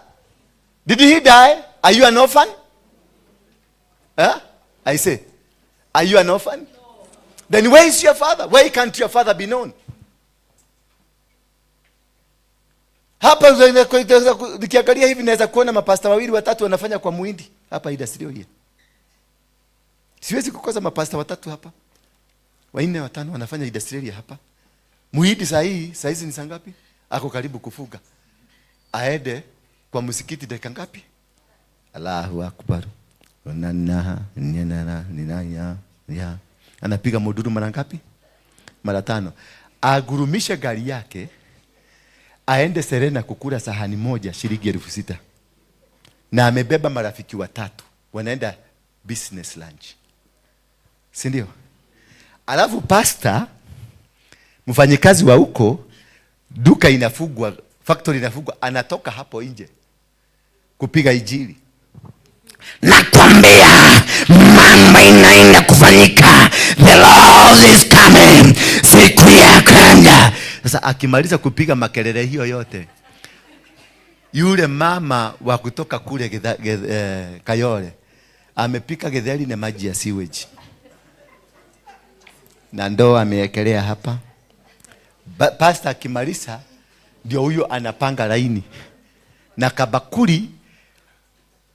Did he die? Are you an orphan? Huh? I say, are you an orphan? No. Then where is your father? Why can't your father be known? Hapa nikiangalia hivi naweza kuona mapasta wawili watatu wanafanya kwa muhindi hapa industrial hii. Siwezi kukosa mapasta watatu hapa. Wanne watano wanafanya industrial hapa. Muhindi saa hii, saa hizi ni saa ngapi? Ako karibu kufuga. Aende kwa msikiti dakika ngapi? Allahu Akbar. Onana, nina, nina, ya, ya. Anapiga muduru mara ngapi? Mara 5. Agurumishe gari yake. Aende Serena kukula sahani moja shilingi 6,000. Na amebeba marafiki watatu. Wanaenda business lunch. Si ndio? Alafu pastor, mfanyikazi wa huko, duka inafungwa, factory inafungwa, anatoka hapo nje kupiga injili. Nakwambia mambo inaenda kufanyika. The Lord is coming. Siku ya kwanza. Sasa akimaliza kupiga makelele hiyo yote, yule mama wa kutoka kule Kayole amepika githeri na maji ya sewage. Na ndoo amewekelea hapa. Pastor akimaliza ndio huyo anapanga laini. Na kabakuli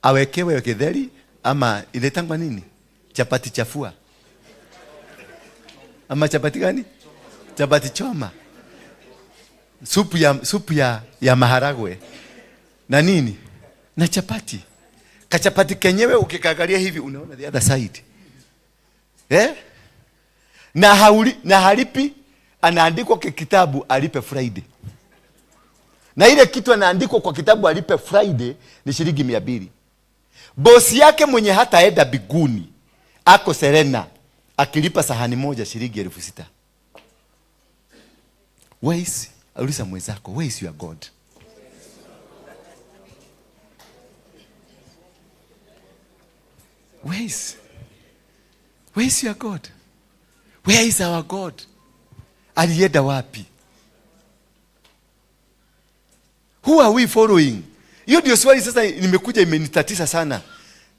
awekewe githeri ama inaitangwa nini? Chapati chafua. Ama chapati gani? Chapati choma. Supu ya maharagwe. Na nini? Na chapati. Kachapati kenyewe ukikaangalia hivi unaona the other side. Na hauli, na halipi, anaandikwa kwa kitabu alipe Friday. Na ile kitu anaandikwa kwa kitabu alipe Friday ni shilingi 200. Bosi yake mwenye hataenda biguni ako Serena akilipa sahani moja shilingi 6,000. Where is, uliza mwenzako, where is your God? Where is? Where is your God? Where is our God? Alienda wapi? Who are we following? Hiyo ndio swali sasa nimekuja imenitatiza sana.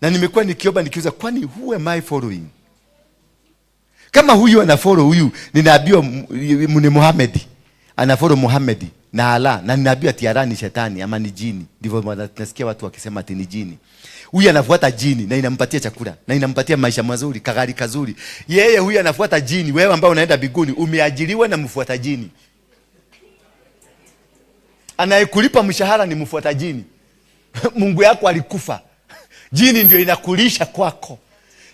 Na nimekuwa nikiomba nikiuliza, kwani who am I following? Kama huyu ana follow huyu, ninaambiwa ni Muhammad. Ana follow Muhammad na Allah, na ninaambiwa ati Allah ni shetani ama ni jini. Ndivyo nasikia watu wakisema ati ni jini. Huyu anafuata jini na inampatia chakula na inampatia maisha mazuri, kagari kazuri. Yeye huyu anafuata jini, wewe ambao unaenda biguni umeajiriwa na mfuata jini. Anayekulipa mshahara ni mfuata jini. Mungu yako alikufa. Jini ndio inakulisha kwako.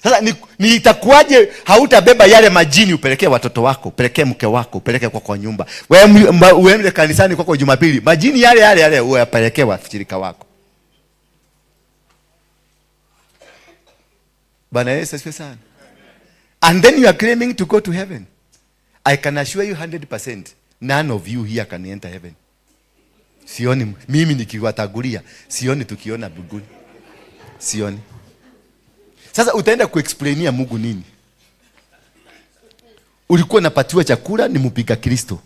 Sasa ni itakuwaje hautabeba yale majini upelekee watoto wako, upelekee mke wako, upeleke kwa nyumba. Wewe uende kanisani kwako Jumapili, majini yale yale yale uyapelekee washirika wako. Bwana Yesu asifiwe sana. And then you are claiming to go to heaven. I can assure you 100%, none of you here can enter heaven. Sioni mimi nikiwatagulia, sioni tukiona mbinguni. Sioni. Sasa utaenda kuexplainia Mungu nini? Ulikuwa unapatiwa chakula ni mpiga Kristo.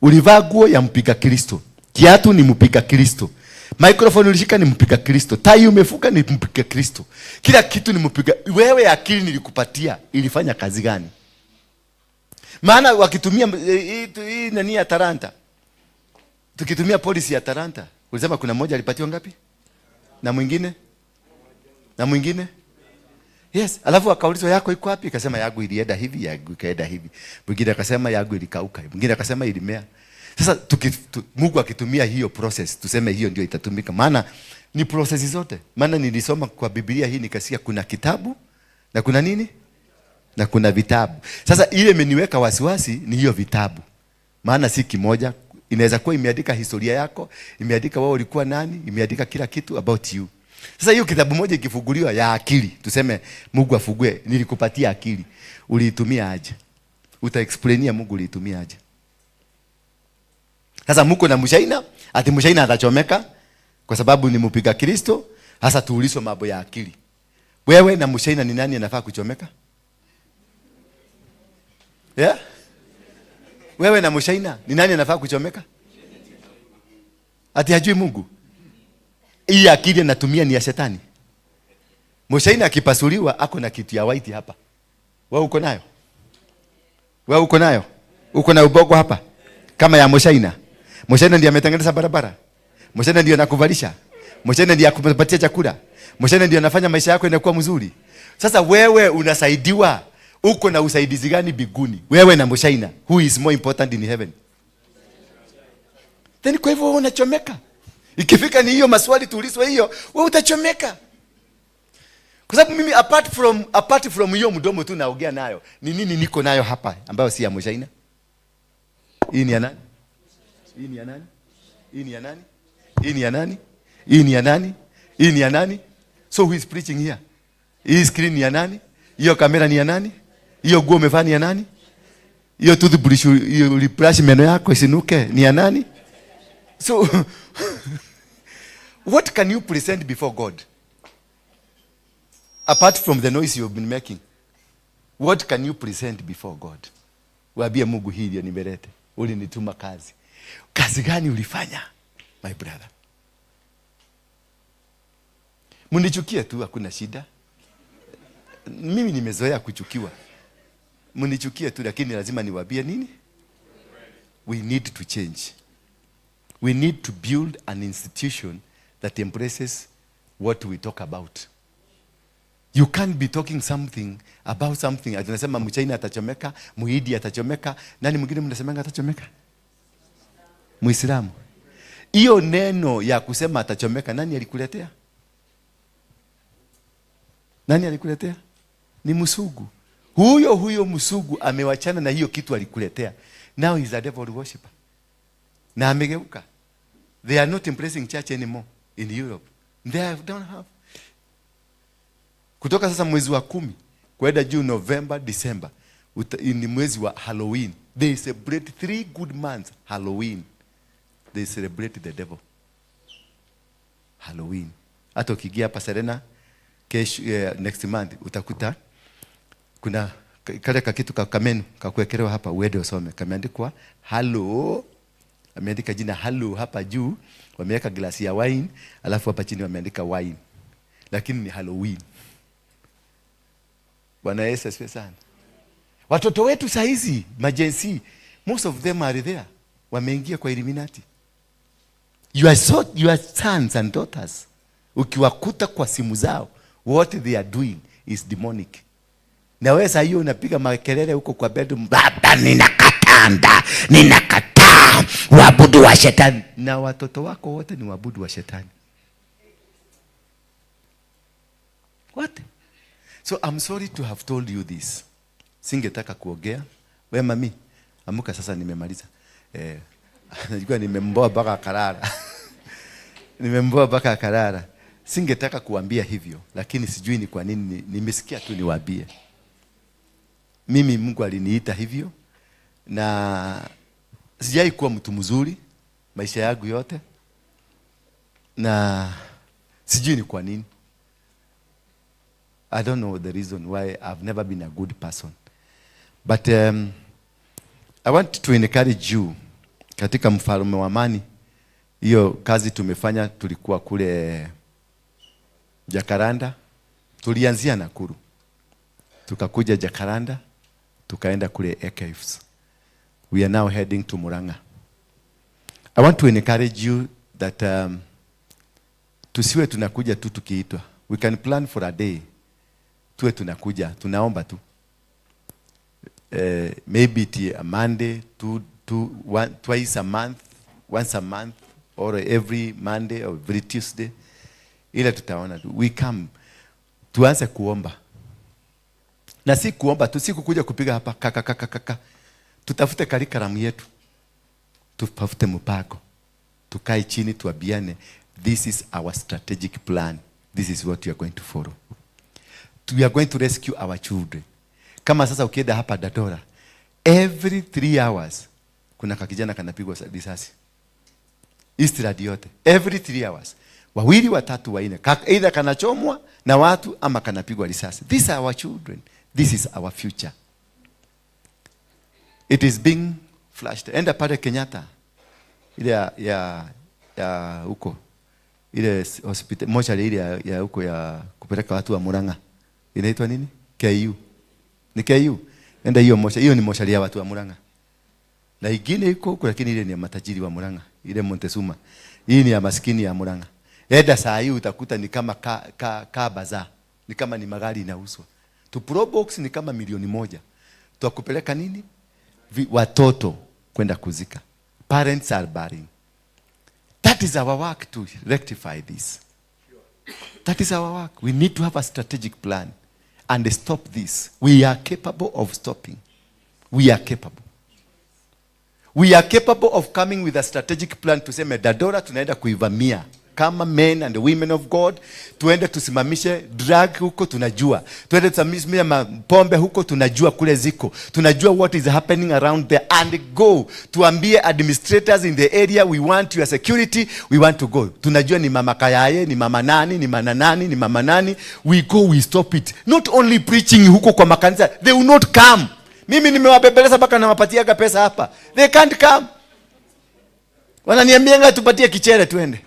Ulivaa nguo ya mpiga Kristo. Kiatu ni mpiga Kristo. Microphone ulishika ni mpiga Kristo. Tai umefuka ni mpiga Kristo. Kila kitu ni mpiga. Wewe akili nilikupatia ilifanya kazi gani? Maana wakitumia hii nani ya talanta. Tukitumia policy ya talanta, ulisema kuna mmoja alipatiwa ngapi? Na mwingine? Na mwingine? Yes, alafu akaulizwa yako iko wapi? Akasema yangu ilienda hivi, yangu ikaenda hivi. Mwingine akasema yangu ilikauka, mwingine akasema ilimea. Sasa Mungu akitumia hiyo process, tuseme hiyo ndio itatumika. Maana ni process zote. Maana nilisoma kwa Biblia hii nikasikia kuna kitabu na kuna nini? Na kuna vitabu. Sasa ile imeniweka wasiwasi ni hiyo vitabu. Maana si kimoja, inaweza kuwa imeandika historia yako, imeandika wewe ulikuwa nani, imeandika kila kitu about you. Sasa hiyo kitabu moja ikifunguliwa ya akili, tuseme Mungu afungue, nilikupatia akili, uliitumia aje? Utaexplainia Mungu uliitumia aje? Sasa muko na mshaina, ati mshaina atachomeka kwa sababu ni mpiga Kristo. Sasa tuulizwe mambo ya akili. Wewe na mshaina ni nani anafaa kuchomeka? Yeah? Wewe na mshaina ni nani anafaa kuchomeka? Ati hajui Mungu? Hii akili anatumia ni ya shetani. Mshaina akipasuliwa ako na kitu ya white hapa. Wewe uko nayo? Wewe uko nayo? Uko na ubogo hapa? Kama ya mshaina. Mshaina ndiye ametengeneza barabara. Mshaina ndiye anakuvalisha. Mshaina ndiye akupatia chakula. Mshaina ndiye anafanya maisha yako inakuwa mzuri. Sasa wewe unasaidiwa, uko na usaidizi gani biguni? Wewe na mshaina, who is more important in heaven? Then kwa hivyo wewe unachomeka. Ikifika ni hiyo maswali tuulizwe hiyo, wewe utachomeka. Kwa sababu mimi apart from hiyo mdomo tu naongea nayo, ni nini niko nayo hapa ambayo si ya mshaina? Hii ni ya nani? Hii ni ya nani? Hii ni ya nani? Hii ni ya nani? Hii ni ya nani? Hii ni ya nani? So who is preaching here? Hii screen ni ya nani? Hiyo kamera ni ya nani? Hiyo nguo umevaa ni ya nani? Hiyo toothbrush hiyo ulibrush meno yako isinuke ni ya nani? So what can you present before God? Apart from the noise you've been making, what can you present before God? Waambie Mungu hii ndio nimelete. Ulinituma kazi. Kazi gani ulifanya, my brother? Mnichukie tu, hakuna shida. Mimi nimezoea kuchukiwa. Mnichukie tu, lakini lazima niwaambie nini? We need to change. We need to build an institution that embraces what we talk about. You can't be talking something about something. Ati tunasema Mchina atachomeka, Muhindi atachomeka, nani mwingine mnasemanga atachomeka? Muislamu. Hiyo neno ya kusema atachomeka, nani alikuletea? Nani alikuletea? Ni Msungu. Huyo huyo Msungu amewachana na hiyo kitu alikuletea. Now he's a devil worshipper. Na amegeuka. They are not embracing church anymore in Europe. They don't have. Kutoka sasa mwezi wa 10 kwenda juu, November, December, ni mwezi wa Halloween. They celebrate 3 good months Halloween. They celebrate the devil. Halloween. Hata ukiingia hapa Serena kesho, next month utakuta kuna kale kakitu kamenu kakuwekelewa hapa uende usome. Kameandikwa hello, ameandika jina hello hapa juu, wameweka glasi ya wine, alafu hapa chini wameandika wine. Lakini ni Halloween. Bwana Yesu asifiwe sana. Watoto wetu saa hizi maGen Z, most of them are there. Wameingia kwa Illuminati. Your sons and daughters, ukiwakuta kwa simu zao, what they are doing is demonic. Na wewe saa hiyo unapiga makelele huko kwa bedroom, "Baba, ninakataa, ninakataa waabudu wa shetani." Na watoto wako wote ni waabudu wa shetani. What? So I'm sorry to have told you this. Singetaka kuongea. We mami, amuka sasa nimemaliza. Najua nimemboa mpaka akalala. Nimemboa mpaka akalala. Singetaka kuambia hivyo, lakini sijui ni kwa nini nimesikia tu niwaambie. Mimi Mungu aliniita hivyo na sijai kuwa mtu mzuri maisha yangu yote. Na sijui ni kwa nini. I don't know the reason why I've never been a good person. But I want to encourage you katika Mfalme wa Amani. Hiyo kazi tumefanya, tulikuwa kule Jakaranda, tulianzia Nakuru, tukakuja Jakaranda, tukaenda kule Archives. We are now heading to Murang'a. I want to encourage you that tusiwe tunakuja tu tukiitwa. We can plan for a day. Tuwe tunakuja, tunaomba tu. Maybe it a Monday, two, two, one, twice a month, once a month, or every Monday or every Tuesday. Ile tutaona tu. We come, tuanze kuomba. Na si kuomba tu, si kukuja kupiga hapa kaka kaka kaka. Tutafute curriculum yetu. Tutafute mpango. Tukae chini tuambiane, this is our strategic plan. This is what we are going to follow. We are going to rescue our children. Kama sasa ukienda hapa Dandora, every 3 hours kuna kakijana kanapigwa risasi. Eastland yote every 3 hours, wawili, watatu, wanne, either kanachomwa na watu ama kanapigwa risasi. These are our children. This is our future. It is being flashed. Enda pale Kenyatta ile ya huko ile hospital mochari ile ya huko ya kupeleka watu wa Murang'a, inaitwa nini? KU, ni KU. Enda hiyo mochari, hiyo ni mochari ya watu wa Murang'a, na ingine iko huko, lakini ile ni ya matajiri wa Murang'a, ile Montezuma. Hii ni ya maskini ya Murang'a. Enda saa hii utakuta ni kama ka bazaar, ni kama ni magari inauzwa. Tu Probox ni kama 1 milioni. Twakupeleka nini? Watoto kwenda kuzika. Parents are burying. That is our work to rectify this. That is our work. We need to have a strategic plan and stop this. We are capable of stopping. We are capable. We are capable of coming with a strategic plan. Tuseme Dandora tunaenda kuivamia kama men and women of God, tuende tusimamishe drug huko, tunajua. Tuende tusimamishe pombe huko, tunajua kule ziko. Tunajua what is happening around there and go. Tuambie administrators in the area, we want your security, we want to go. Tunajua ni mama Kayaye, ni mama nani, ni mama nani, ni mama nani. We go, we stop it. Not only preaching huko kwa makanisa, they will not come. Mimi nimewabembeleza mpaka nawapatiaga pesa hapa. They can't come. Wananiambianga tupatie kichere tuende.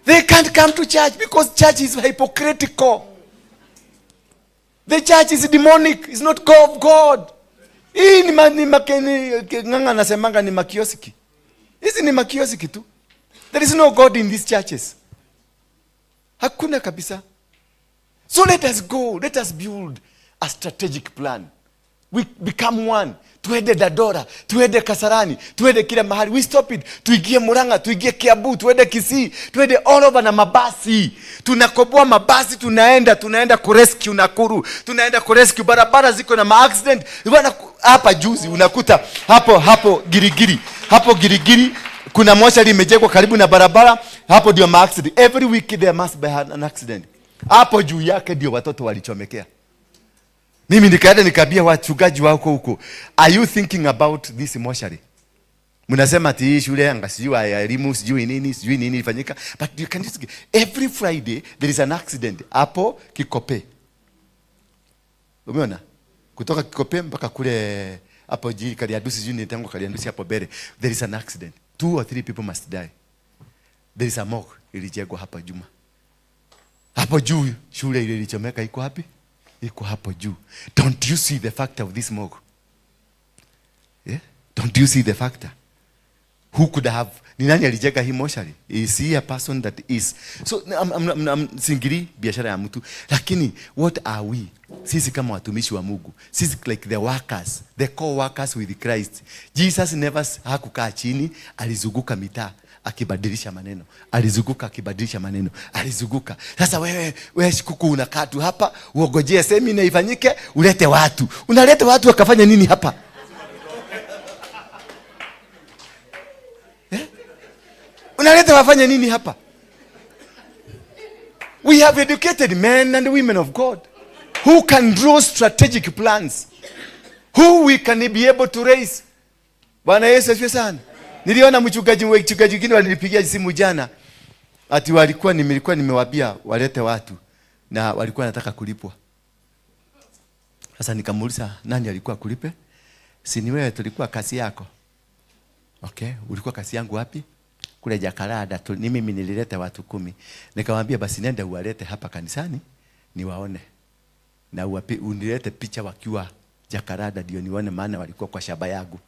They can't come to church because church is hypocritical. The church is demonic. It's not God of God. Hii ni Ng'ang'a anasemanga ni makioski. Hizi ni makioski tu. There is no God in these churches. Hakuna kabisa. So let us go. Let us build a strategic plan. We become one. Tuende Dandora, tuende Kasarani, tuende kila mahali. We stop it. Tuingie Murang'a, tuingie Kiambu, tuende Kisii, tuende all over na mabasi. Tunakoboa mabasi, tunaenda kurescue Nakuru, tunaenda kurescue barabara ziko na maaccident. Bwana, hapa juzi unakuta hapo Girigiri, hapo Girigiri kuna mochari imejengwa karibu na barabara, hapo ndio maaccident. Every week there must be an accident. Hapo juu yake ndio watoto walichomekea. Mimi nikaenda nikaambia wachungaji wako huko, are you thinking about this mortuary? Mnasema ati hii shule anga sijui ya elimu, sijui nini, sijui nini ilifanyika, but you can just, every Friday there is an accident hapo Kikope. Umeona? Kutoka Kikope mpaka kule hapo jiji Kariandusi, sijui ni tangu Kariandusi hapo mbele, there is an accident. Two or three people must die. There is a morgue ilijengwa hapa Juma. Hapo juu shule ile ilichomeka iko wapi? Iko hapo juu. Don't you see the factor of this morgue? Yeah? Don't you see the factor? Who could have, ni nani alijenga hii mochari? Is he a person that is? So I'm singili biashara ya mtu, lakini what are we? Sisi kama watumishi wa Mungu, sisi like the workers, the co-workers with Christ. Jesus never hakukaa chini, alizunguka mitaa akibadilisha maneno, alizunguka akibadilisha maneno, alizunguka. Sasa wewe sikuku unakaa tu hapa uongojee semina ifanyike, ulete watu. Unaleta watu wakafanya nini hapa? Eh? Unaleta wafanye nini hapa? We have educated men and women of God who can draw strategic plans, who we can be able to raise. Bwana Yesu asifiwe sana. Niliona mchungaji mwingine walinipigia simu jana ati walikuwa nilikuwa nimewabia walete watu na walikuwa wanataka kulipwa. Sasa nikamuuliza nani alikuwa kulipe? Si ni wewe, tulikuwa kazi yako. Okay, ulikuwa kazi yangu wapi? Kule Jakarada tu, ni mimi nilileta watu 10. Nikamwambia basi nenda uwalete hapa kanisani niwaone. Na unilete picha wakiwa Jakarada ndio nione, maana walikuwa kwa shaba yangu.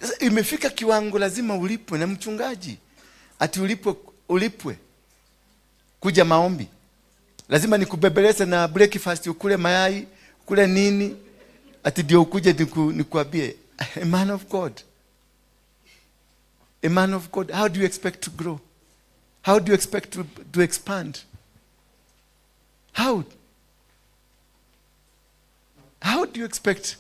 Sasa imefika kiwango lazima ulipwe na mchungaji. Ati ulipwe kuja maombi. Lazima nikubebeleze na breakfast, ukule mayai, ukule nini? Ati ndio ukuje nikuambie. A man of God. A man of God, how do you expect to grow? How do you expect to expand? How? How do you expect?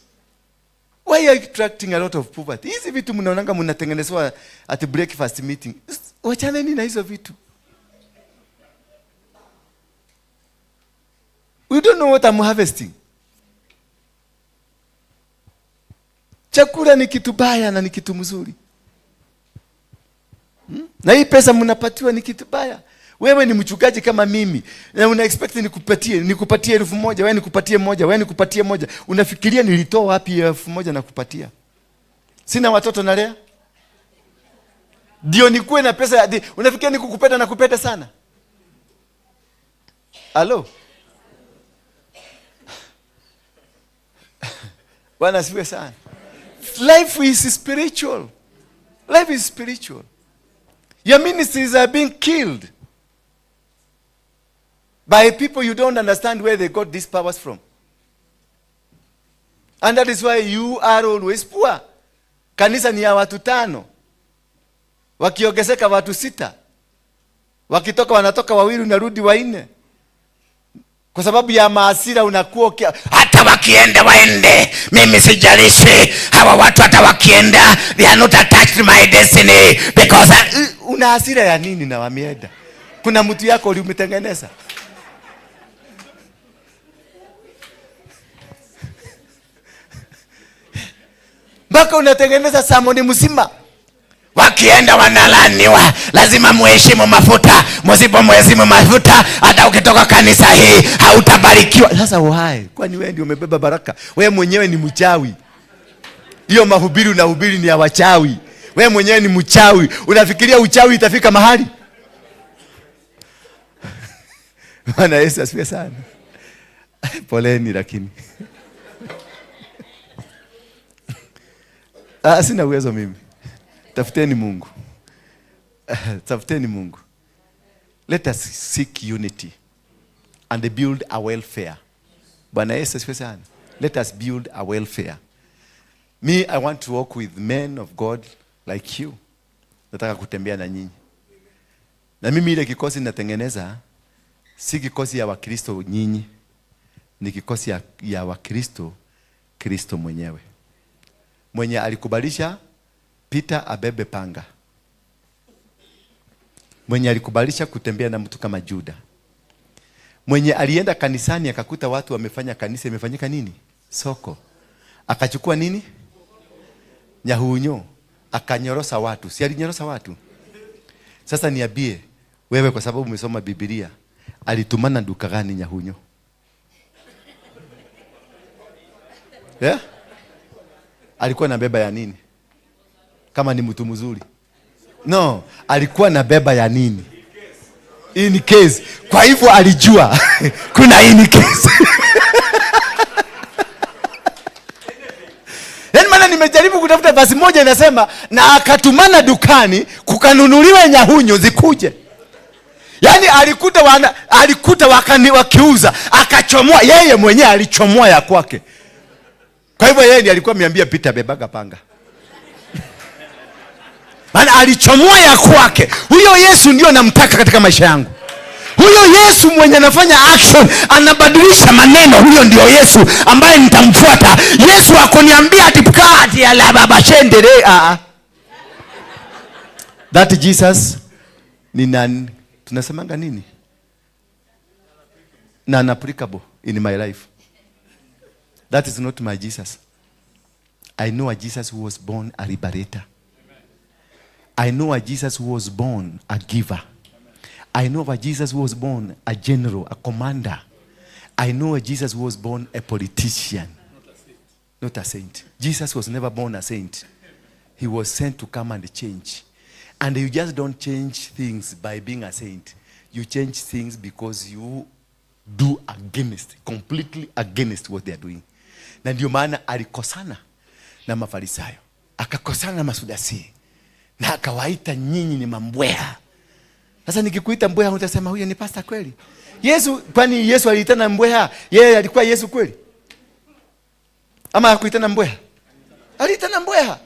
Why are you attracting a lot of poverty? Hizi vitu mnaonanga mnatengenezwa at breakfast meeting. Wachaneni na hizo vitu. We don't know what I'm harvesting. Chakula ni kitu baya na ni kitu mzuri. Na hii pesa mnapatiwa ni kitu baya. Wewe ni mchungaji kama mimi na una expect nikupatie 1,000, wewe nikupatie 1, wewe nikupatie 1. Unafikiria nilitoa wapi 1,000 na kupatia? Sina watoto nalea. Ndio nikuwe na pesa ya, unafikiria nikukupenda na kupenda sana? Halo? Bwana asifiwe sana. Life is spiritual. Life is spiritual. Your ministries are being killed by people you don't understand where they got these powers from. And that is why you are always poor. Kanisa ni ya watu 5. Wakiongezeka watu 6. Wakitoka wanatoka 2 unarudi 4. Kwa sababu ya maasira unakuwa hata wakienda waende, mimi sijalishi. Hawa watu hata wakienda, they are not attached to my destiny because una hasira ya nini na wameenda? Kuna mtu yako ulimtengeneza. Mpaka unatengeneza samoni mzima. Wakienda wanalaniwa. Lazima muheshimu mafuta. Msipomheshimu mafuta, hata ukitoka kanisa hii hautabarikiwa. Sasa why? Kwani wewe ndio umebeba baraka? Wewe mwenyewe ni mchawi. Hiyo mahubiri unahubiri ni ya wachawi. Wewe mwenyewe ni mchawi. Unafikiria uchawi itafika mahali? Bwana Yesu asifiwe sana. Poleni lakini. Sina uwezo mimi. Tafuteni Mungu. Tafuteni Mungu. Let us seek unity and build a welfare. Bwana Yesu asifiwe sana. Let us build a welfare. Me, I want to walk with men of God like you. Nataka kutembea na nyinyi. Na mimi ile kikosi ninatengeneza si kikosi ya Wakristo nyinyi. Ni kikosi ya Wakristo Kristo mwenyewe. Mwenye alikubalisha Peter abebe panga. Mwenye alikubalisha kutembea na mtu kama Juda. Mwenye alienda kanisani akakuta watu wamefanya kanisa imefanyika nini? Soko. Akachukua nini? Nyahunyo. Akanyorosa watu. Si alinyorosa watu? Sasa niambie wewe, kwa sababu umesoma Biblia, alitumana duka gani nyahunyo? Yeah? Alikuwa na beba ya nini? Kama ni mtu mzuri. No, alikuwa na beba ya nini? In case. Kwa hivyo alijua kuna in case. Yaani maana nimejaribu kutafuta basi moja inasema na akatumana dukani kukanunuliwe nyahunyo zikuje. Yaani alikuta wakiuza, akachomoa, yeye mwenyewe alichomoa ya kwake. Kwa hivyo yeye ndiye alikuwa ameambia Peter bebaga panga. Maana alichomoa ya kwake. Huyo Yesu ndio namtaka katika maisha yangu. Huyo Yesu mwenye anafanya action, anabadilisha maneno, huyo ndio Yesu ambaye nitamfuata. Yesu akoniambia ati ati ala baba shendere. That Jesus ni nani? Tunasemanga nini? Non applicable in my life. That is not my Jesus. I know a Jesus who was born a liberator. I know a Jesus who was born a giver. I know a Jesus who was born a general, a commander. I know a Jesus who was born a politician. Not a saint. Jesus was never born a saint. He was sent to come and change. And you just don't change things by being a saint. You change things because you do against, completely against what they are doing. Na ndio maana alikosana na Mafarisayo, akakosana na Masudasi, na akawaita nyinyi ni mambweha. Sasa nikikuita mbweha utasema huyo ni pastor kweli? Yesu, kwani Yesu aliitana mbweha? Yeye alikuwa Yesu kweli? Ama hakuitana mbweha? Aliitana mbweha.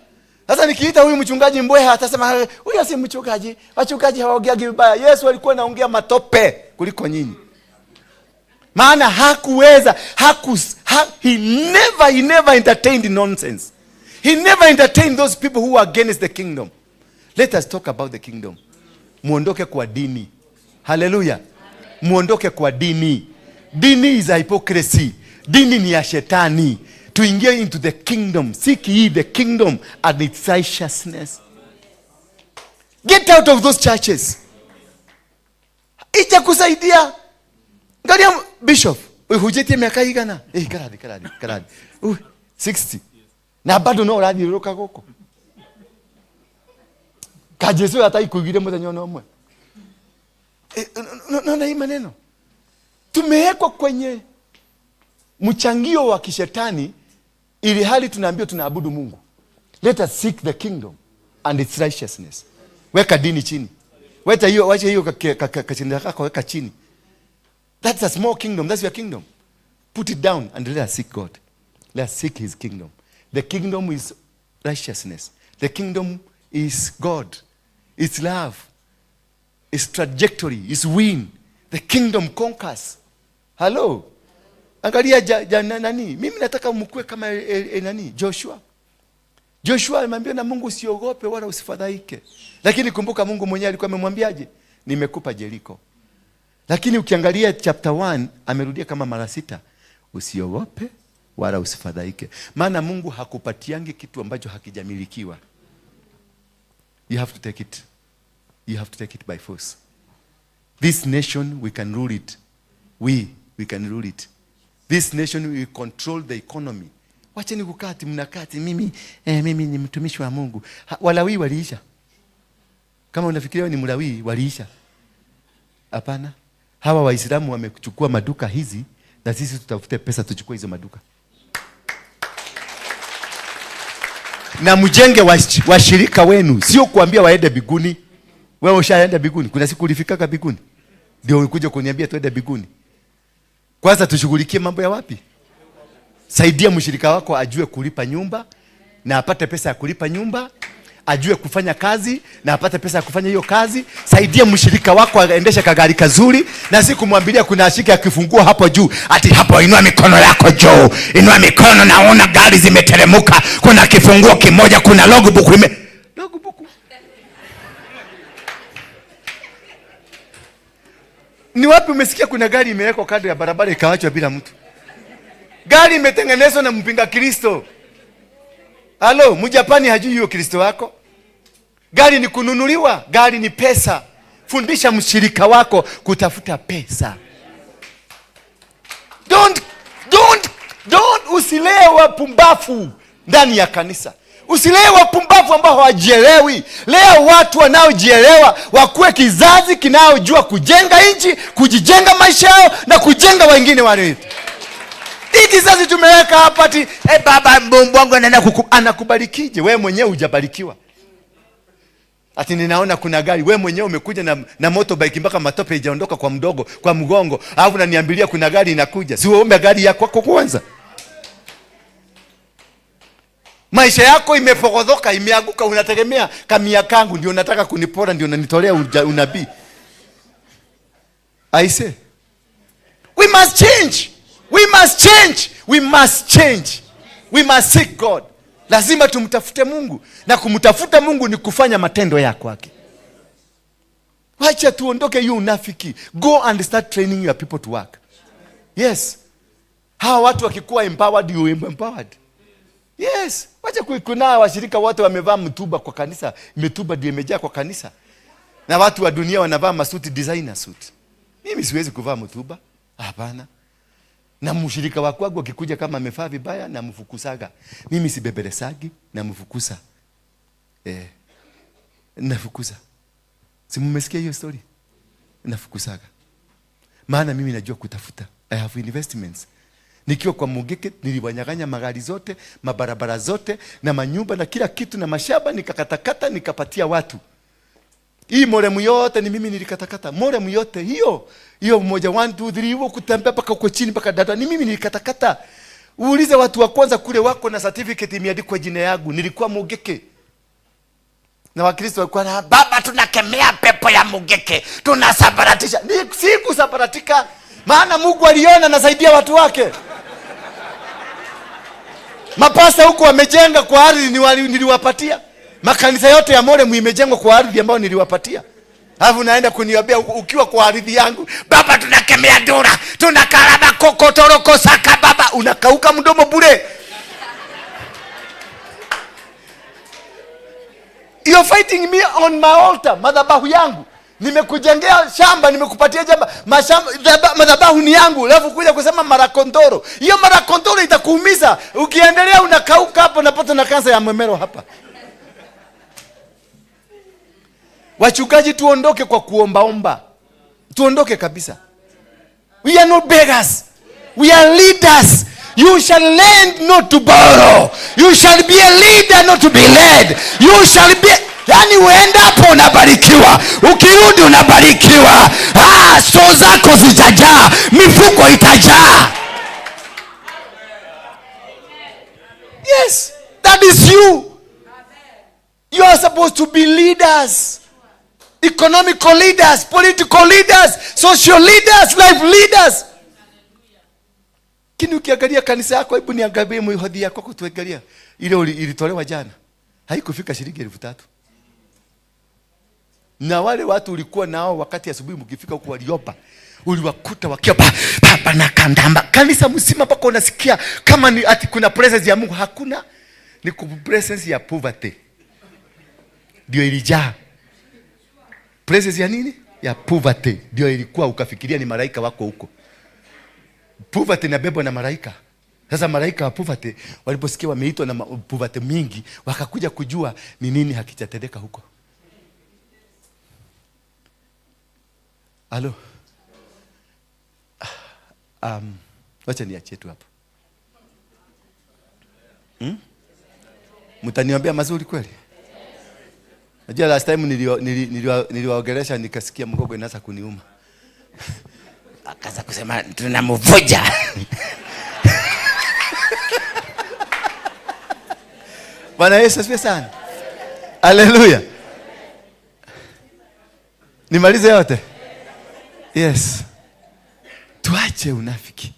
Sasa nikiita huyu mchungaji mbweha atasema huyu si mchungaji, wachungaji hawaongeagi vibaya. Yesu alikuwa anaongea matope kuliko nyinyi. Maana hakuweza, he never entertained nonsense. He never entertained those people who were against the kingdom. Let us talk about the kingdom. Muondoke kwa dini. Hallelujah. Muondoke kwa dini. Dini is a hypocrisy. Dini ni ya shetani. Tuingie into the kingdom. Seek ye the kingdom and its righteousness. Get out of those churches. Itakusaidia. Angalia bishop, uhujetie miaka igana? Karadi, karadi, karadi. 60. Na bado no urathiũrũrũka gũkũ. Ka Jesu ataikuigire muthenya ona ũmwe. Naona hii maneno. Tumewekwa kwenye mchangio wa kishetani ili hali tunaambiwa tunaabudu Mungu. Let us seek the kingdom and its righteousness. Weka dini chini. Weka hiyo, wacha hiyo kachinda kako weka chini. That's a small kingdom. That's your kingdom. Put it down and let us seek God. Let us seek his kingdom. The kingdom is righteousness. The kingdom is God. It's love. It's trajectory. It's win. The kingdom conquers. Hello. Angalia nani? Mimi nataka mkue kama nani? Joshua. Joshua alimwambia na Mungu usiogope wala usifadhaike. Lakini kumbuka Mungu mwenyewe alikuwa amemwambiaje? Nimekupa Jericho. Lakini ukiangalia chapter 1 amerudia kama mara 6. Usiogope wala usifadhaike. Maana Mungu hakupatiangi kitu ambacho hakijamilikiwa. You have to take it. You have to take it by force. This nation, we can rule it. We can rule it. This nation, we control the economy. Wacheni kukaa ati mnakaa ati mimi ni mtumishi wa Mungu. Walawi waliisha. Kama unafikiria ni Mlawi, waliisha. Hapana. Hawa Waislamu wamechukua maduka hizi na sisi tutafute pesa tuchukue hizo maduka. Na mjenge washirika wenu, sio kuambia waende biguni. Wewe ushaenda biguni? Kuna siku ulifikaka biguni? Ndio ukuje kuniambia tuende biguni. Kwanza tushughulikie mambo ya wapi? Saidia mshirika wako ajue kulipa nyumba na apate pesa ya kulipa nyumba, ajue kufanya kazi na apate pesa ya kufanya hiyo kazi. Saidia mshirika wako aendeshe kagari kazuri, na si kumwambilia kuna ashike akifungua hapo juu ati hapo inua mikono yako juu, inua mikono, naona gari zimeteremuka, kuna kifunguo kimoja, kuna logbook ime logbook. Ni wapi umesikia kuna gari imewekwa kando ya barabara ikaachwa bila mtu? Gari imetengenezwa na mpinga Kristo. Halo, Mjapani hajui hiyo Kristo wako. Gari ni kununuliwa, gari ni pesa. Fundisha mshirika wako kutafuta pesa. Don't usilee wapumbavu ndani ya kanisa. Usilee wapumbavu ambao hawajielewi. Lea watu wanaojielewa, wakuwe kizazi kinaojua kujenga nchi, kujijenga maisha yao na kujenga wengine wale. Hii kizazi tumeweka hapa ati baba Mungu wangu anaenda anakubarikije? Wewe mwenyewe hujabarikiwa. Ati ninaona kuna gari, wewe mwenyewe umekuja na motorbike mpaka matope haijaondoka kwa mdogo, kwa mgongo. Alafu unaniambilia kuna gari inakuja. Si uombe gari yako kwanza. Maisha yako imepogodhoka, imeanguka, unategemea kamia kangu ndio nataka kunipora, ndio unanitolea unabii. I say we must change. We must change. We must change. We must seek God. Lazima tumtafute Mungu. Na kumtafuta Mungu ni kufanya matendo ya kwake. Wacha tuondoke hiyo unafiki. Go and start training your people to work. Yes. Hawa watu wakikuwa empowered, you empowered. Yes, wacha kuna washirika wote wamevaa mtuba kwa kanisa, mituba ndio imejaa kwa kanisa. Na watu wa dunia wanavaa masuti, designer suit. Mimi siwezi kuvaa mtuba. Hapana. Na mshirika wa kwangu akikuja kama amevaa vibaya namfukusaga. Mimi sibebelesagi, namfukusa. Nafukuza. Si mmesikia hiyo story? Nafukusaga. Maana mimi najua kutafuta. I have investments. Nikiwa kwa Mungiki niliwanyang'anya magari zote, mabarabara zote na manyumba na kila kitu na mashamba, nikakatakata nikapatia watu. Hii moremu yote ni mimi nilikatakata. Moremu yote hiyo, hiyo moja 1 2 3 hiyo kutembea mpaka huko chini mpaka dada ni mimi nilikatakata. Uulize watu wa kwanza kule wako na certificate imeandikwa jina yangu. Nilikuwa Mungiki. Na Wakristo walikuwa na baba, tunakemea pepo ya Mungiki, tunasambaratisha. Ni sikusambaratika, maana Mungu aliona nasaidia watu wake. Mapasta huko wamejenga kwa ardhi niliwapatia. Makanisa yote ya Moremu imejengwa kwa ardhi ambayo niliwapatia. Alafu naenda kuniambia ukiwa kwa ardhi yangu, baba tunakemea dura, tunakaraba kokotoroko saka baba, unakauka mdomo bure. You're fighting me on my altar, madhabahu yangu. Nimekujengea shamba, nimekupatia jamba, madhabahu ni yangu. Alafu kuja kusema marakondoro. Hiyo marakondoro itakuumiza. Ukiendelea unakauka hapo, unapata na kansa ya mwemero hapa. Wachungaji tuondoke kwa kuombaomba. Tuondoke kabisa. We are not beggars. We are leaders. You shall lend not to borrow. You shall be a leader not to be led. You shall be, yani uendapo unabarikiwa, ukirudi unabarikiwa. Stoo zako zitajaa, mifuko itajaa. Yes, that is you. You are supposed to be leaders. Economical leaders, political leaders, social leaders, life leaders. Lakini ukiangalia kanisa yako, hebu niangalie mhodhi yako kutuangalia. Ile ilitolewa jana. Haikufika shilingi 3,000. Na wale watu ulikuwa nao wakati asubuhi mkifika huko waliopa, uliwakuta wakiwa baba na kandamba. Kanisa mzima mpaka unasikia kama ni ati kuna presence ya Mungu. Hakuna. Ni presence ya poverty. Ndio ilijaa. Presence ya nini? Ya poverty. Ndio ilikuwa ukafikiria ni malaika wako huko. Poverty inabebwa na malaika. Sasa malaika wa poverty waliposikia wameitwa na poverty mingi, wakakuja kujua ni nini hakijatendeka huko. Halo. Wacha niachie tu hapo. Mtaniombea mazuri kweli? Najua last time niliwaongelesha nikasikia mgongo inaanza kuniuma. Akaanza kusema tunamvuja. Bwana Yesu asifiwe sana. Haleluya. Nimalize yote? Yes. Tuache unafiki.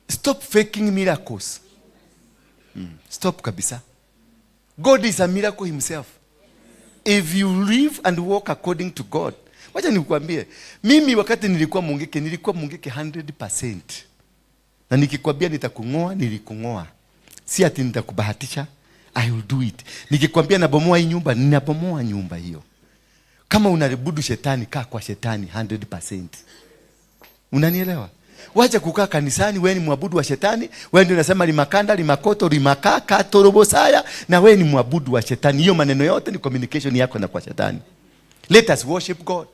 Stop faking miracles. Stop kabisa. God is a miracle himself. If you live and walk according to God. Wacha nikuambie, mimi wakati nilikuwa Mungiki, nilikuwa Mungiki 100%. Na nikikwambia nitakungoa, nilikungoa. Si ati nitakubahatisha, I will do it. Nikikwambia nabomoa hii nyumba, ninabomoa nyumba hiyo. Kama unaribudu shetani, kaa kwa shetani 100%. Unanielewa? Wacha kukaa kanisani, wewe ni mwabudu wa shetani, wewe ndio unasema limakanda, limakoto, limakaka, torobosaya, na wewe ni mwabudu wa shetani. Hiyo maneno yote ni communication yako na kwa shetani. Let us worship God.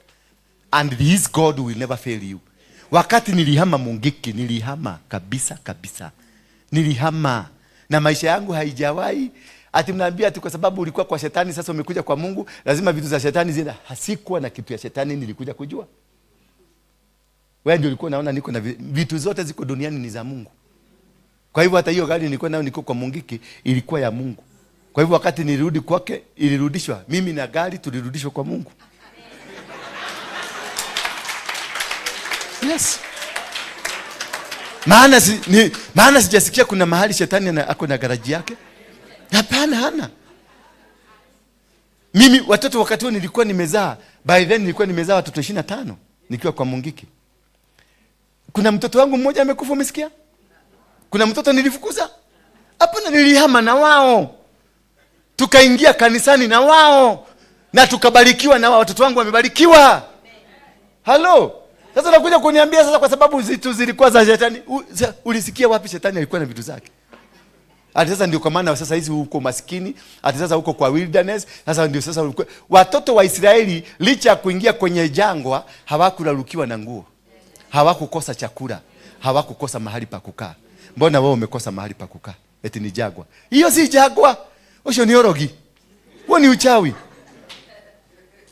And this God will never fail you. Wakati nilihama Mungiki, nilihama kabisa kabisa. Nilihama. Na maisha yangu haijawahi ati mnaambia ati kwa sababu ulikuwa kwa shetani sasa umekuja kwa Mungu, lazima vitu za shetani ziende. Hasikuwa na kitu ya shetani, nilikuja kujua. Wewe ndio ulikuwa unaona niko na vitu zote ziko duniani ni za Mungu. Kwa hivyo hata hiyo gari nilikuwa nayo niko kwa Mungiki ilikuwa ya Mungu. Kwa hivyo wakati nilirudi kwake ilirudishwa. Mimi na gari tulirudishwa kwa Mungu. Yes. Maana sijasikia kuna mahali shetani ako na garaji yake. Hapana, hana. Mimi watoto wakati huo nilikuwa nimezaa, by then nilikuwa nimezaa watoto 25 nikiwa kwa Mungiki. Kuna mtoto wangu mmoja amekufa, umesikia? Kuna mtoto nilifukuza. Hapana, nilihama na wao, tukaingia kanisani na wao, na tukabarikiwa na wao. Watoto wangu wamebarikiwa. Halo, sasa nakuja kuniambia sasa kwa sababu zitu zilikuwa za shetani. Ulisikia wapi shetani alikuwa na vitu zake? Ati sasa ndio kwa maana sasa hizi uko maskini, ati sasa uko kwa wilderness, sasa ndio sasa uko. Watoto wa Israeli licha ya kuingia kwenye jangwa hawakulalukiwa na nguo. Hawakukosa chakula, hawakukosa mahali pa kukaa. Mbona wewe umekosa mahali pa kukaa? Eti ni jangwa. Hiyo si jangwa. Osho ni orogi. Huo ni uchawi.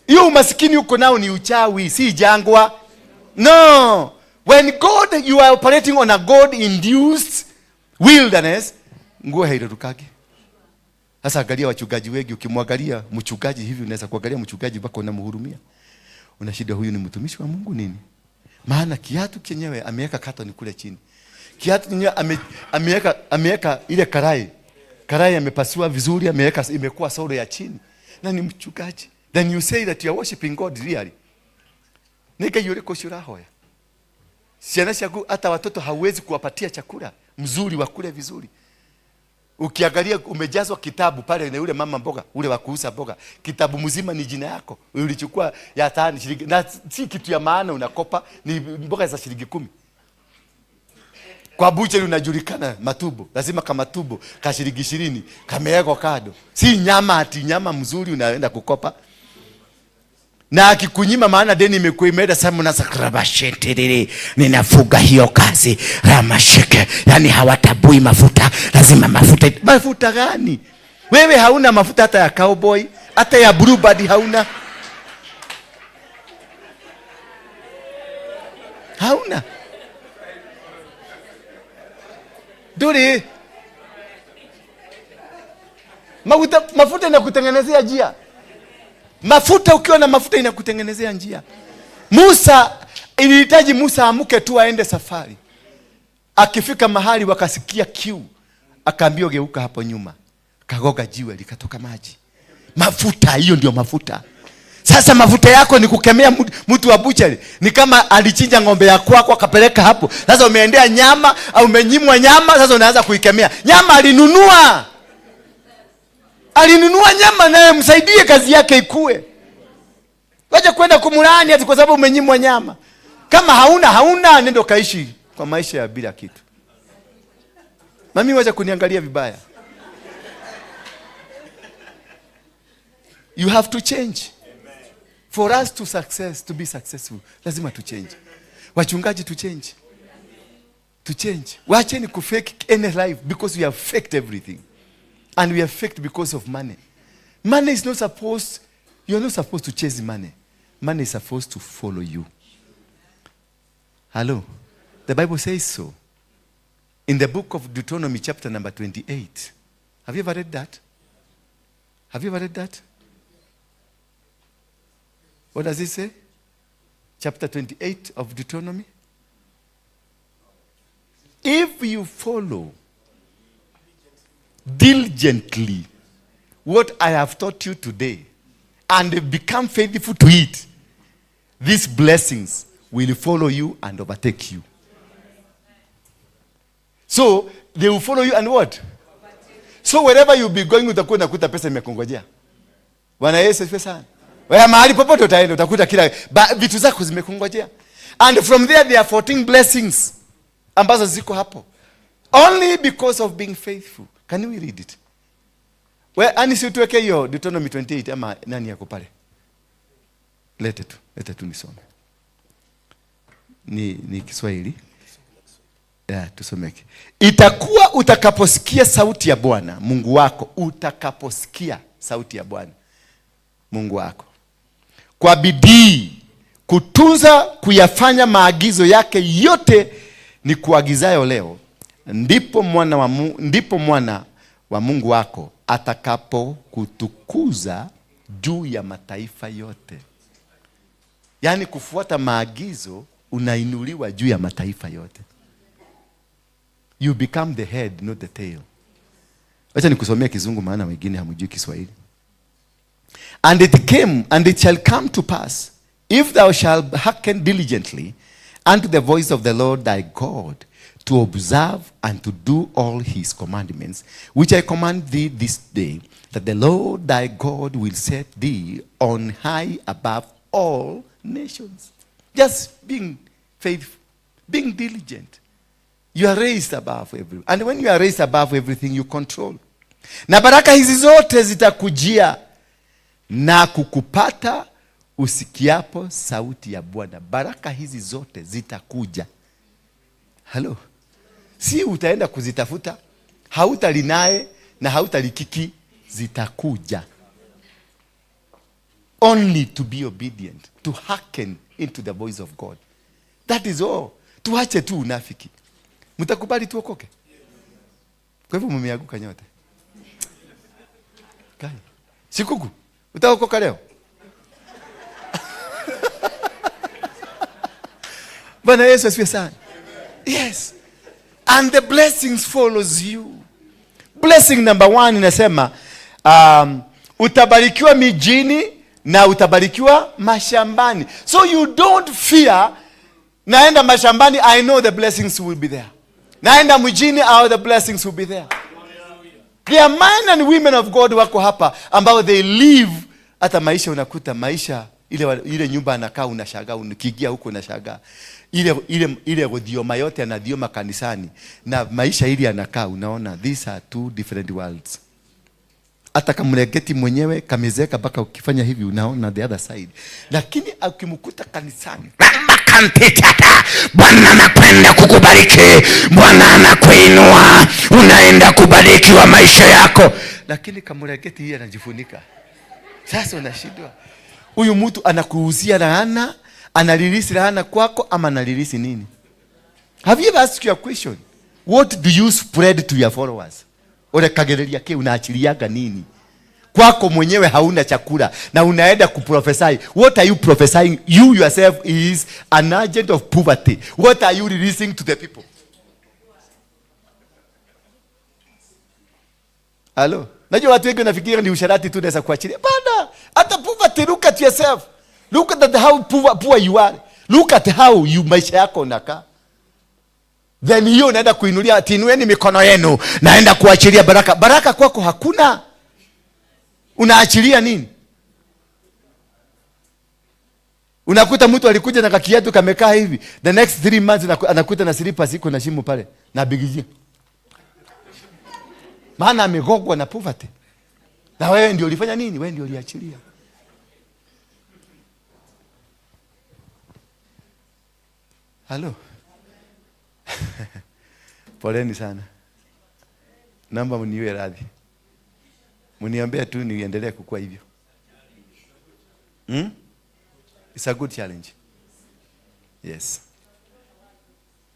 Hiyo umasikini uko nao ni uchawi, si jangwa. No. When God, you are operating on a God induced wilderness, nguo hairarukagi. Sasa angalia wachungaji wengi, ukimwangalia mchungaji hivi unaweza kuangalia mchungaji mpaka unamhurumia. Una shida, huyu ni mtumishi wa Mungu nini? Maana kiatu chenyewe ameweka katoni kule chini. Kiatu chenyewe ameweka ile karai. Karai amepasua vizuri, ameweka imekuwa solo ya chini. Na ni mchungaji. Then you say that you are worshiping God really. Nika yule koshura hoya. Ciana ciaku hata watoto hauwezi kuwapatia chakula mzuri wakule vizuri. Ukiangalia umejazwa kitabu pale na yule mama mboga, ule wa kuuza mboga. Kitabu mzima ni jina yako. Ulichukua ya tani shilingi, na si kitu ya maana unakopa, ni mboga za shilingi 10. Kwa bucheri unajulikana matubo, lazima kama tubo ka shilingi 20 kamewekwa kado. Si nyama ati nyama mzuri unaenda kukopa. Na akikunyima maana deni imekuwa imeenda sana, mnaanza rabasheterere, ninafuga hiyo kazi ramasheke, yani hawatabui mafuta, lazima mafuta. Mafuta gani? Wewe hauna mafuta hata ya cowboy, hata ya bluebird hauna. Hauna. Duri. Mafuta inakutengenezea njia. Mafuta, ukiwa na mafuta inakutengenezea njia. Musa, ilihitaji Musa amuke tu aende safari. Akifika mahali wakasikia kiu, akaambiwa geuka hapo nyuma. Kagoga jiwe likatoka maji. Mafuta, hiyo ndio mafuta. Sasa mafuta yako ni kukemea mtu wa buchari. Ni kama alichinja ng'ombe ya kwako akapeleka hapo. Sasa umeendea nyama au umenyimwa nyama, sasa unaanza kuikemea. Nyama alinunua. Alinunua nyama, naye msaidie kazi yake ikue. Wacha kwenda kumlaani ati kwa sababu umenyimwa nyama. Kama hauna, nenda kaishi kwa maisha ya bila kitu. Mami, wacha kuniangalia vibaya. You have to change. For us to success, to be successful, lazima to change. Wachungaji to change. To change. Wacheni kufake any life because we have faked everything. And we are faked because of money. Money is not supposed, you're not supposed to chase money. Money is supposed to follow you. Hello? The Bible says so. In the book of Deuteronomy chapter number 28. Have you ever read that? Have you ever read that? What does it say? Chapter 28 of Deuteronomy. If you follow diligently what I have taught you today and become faithful to it, these blessings will follow you and overtake you. So they will follow you and what? So wherever you be going, utakuwa unakuta pesa imekungojea. Bwana Yesu asifiwe sana. Wewe mahali popote utaenda utakuta kila vitu zako zimekungojea. And from there there are 14 blessings ambazo ziko hapo. Only because of being faithful. Can we read it? Well, ani si tuweke hiyo Deuteronomy 28 ama nani yako pale? Lete tu nisome. Ni Kiswahili. Yeah, tusomeke. Itakuwa utakaposikia sauti ya Bwana Mungu wako, utakaposikia sauti ya Bwana Mungu wako kwa bidii kutunza kuyafanya maagizo yake yote ni kuagizayo leo, ndipo mwana wa Mungu wako atakapokutukuza juu ya mataifa yote. Yaani kufuata maagizo unainuliwa juu ya mataifa yote. You become the head, not the tail. Acha nikusomea Kizungu maana wengine hamjui Kiswahili. And it came, and it shall come to pass, if thou shalt hearken diligently unto the voice of the Lord thy God, to observe and to do all his commandments, which I command thee this day, that the Lord thy God will set thee on high above all nations. Just being faithful, being diligent. You are raised above everything. And when you are raised above everything, you control. Na baraka hizi zote zitakujia na kukupata usikiapo sauti ya Bwana. Baraka hizi zote zitakuja. Halo. Si utaenda kuzitafuta, hautalinae na hautalikiki, zitakuja. Only to be obedient, to hearken into the voice of God. That is all. Tuache tu unafiki. Mtakubali tuokoke? Kwa hivyo mmeanguka nyote. Kai. Sikuku, utaokoka leo? Bwana Yesu asifiwe sana. Yes. And the blessings follows you. Blessing number 1 inasema, utabarikiwa mijini na utabarikiwa mashambani. So you don't fear, naenda mashambani, I know the blessings will be there. Naenda mjini, all the blessings will be there. There are men and women of God wako hapa ambao they live hata maisha, unakuta maisha ile nyumba anakaa unashangaa, ukiingia huko unashangaa. Ile gothioma yote anathioma kanisani na maisha ile anakaa, unaona these are two different worlds. Hata kamregeti mwenyewe kamezeka mpaka ukifanya hivi unaona the other side. Lakini ukimkuta kanisani, Bwana anakwenda kukubariki, Bwana anakuinua, unaenda kubarikiwa maisha yako. Lakini kamregeti hii anajifunika. Sasa unashindwa. Huyu mtu anakuuzia laana, analilisi laana kwako ama analilisi nini? Have you ever asked your question? What do you spread to your followers? Ule kagereria ke unaachiliaga nini? Kwako mwenyewe hauna chakula na unaenda kuprophesy. What are you prophesying? You yourself is an agent of poverty. What are you releasing to the people? Hello? Najua watu wengi wanafikiria ni usharati tu unaweza kuachilia. Bana, hata poverty, look at yourself. Look at how poor you are. Look at how you maisha yako unakaa. Then hiyo unaenda kuinulia, tinueni mikono yenu, naenda kuachilia baraka. Baraka kwako hakuna. Unaachilia nini? Unakuta mtu alikuja na kakiatu kamekaa hivi. The next 3 months anakuta na slippers iko na shimo pale na bigiji. Maana amegogwa na poverty. Na wewe ndio ulifanya nini? Wewe ndio uliachilia. Hello. Poleni sana. Naomba mniwe radhi. Mniambie tu niendelee kukua hivyo. It's a good challenge. Yes.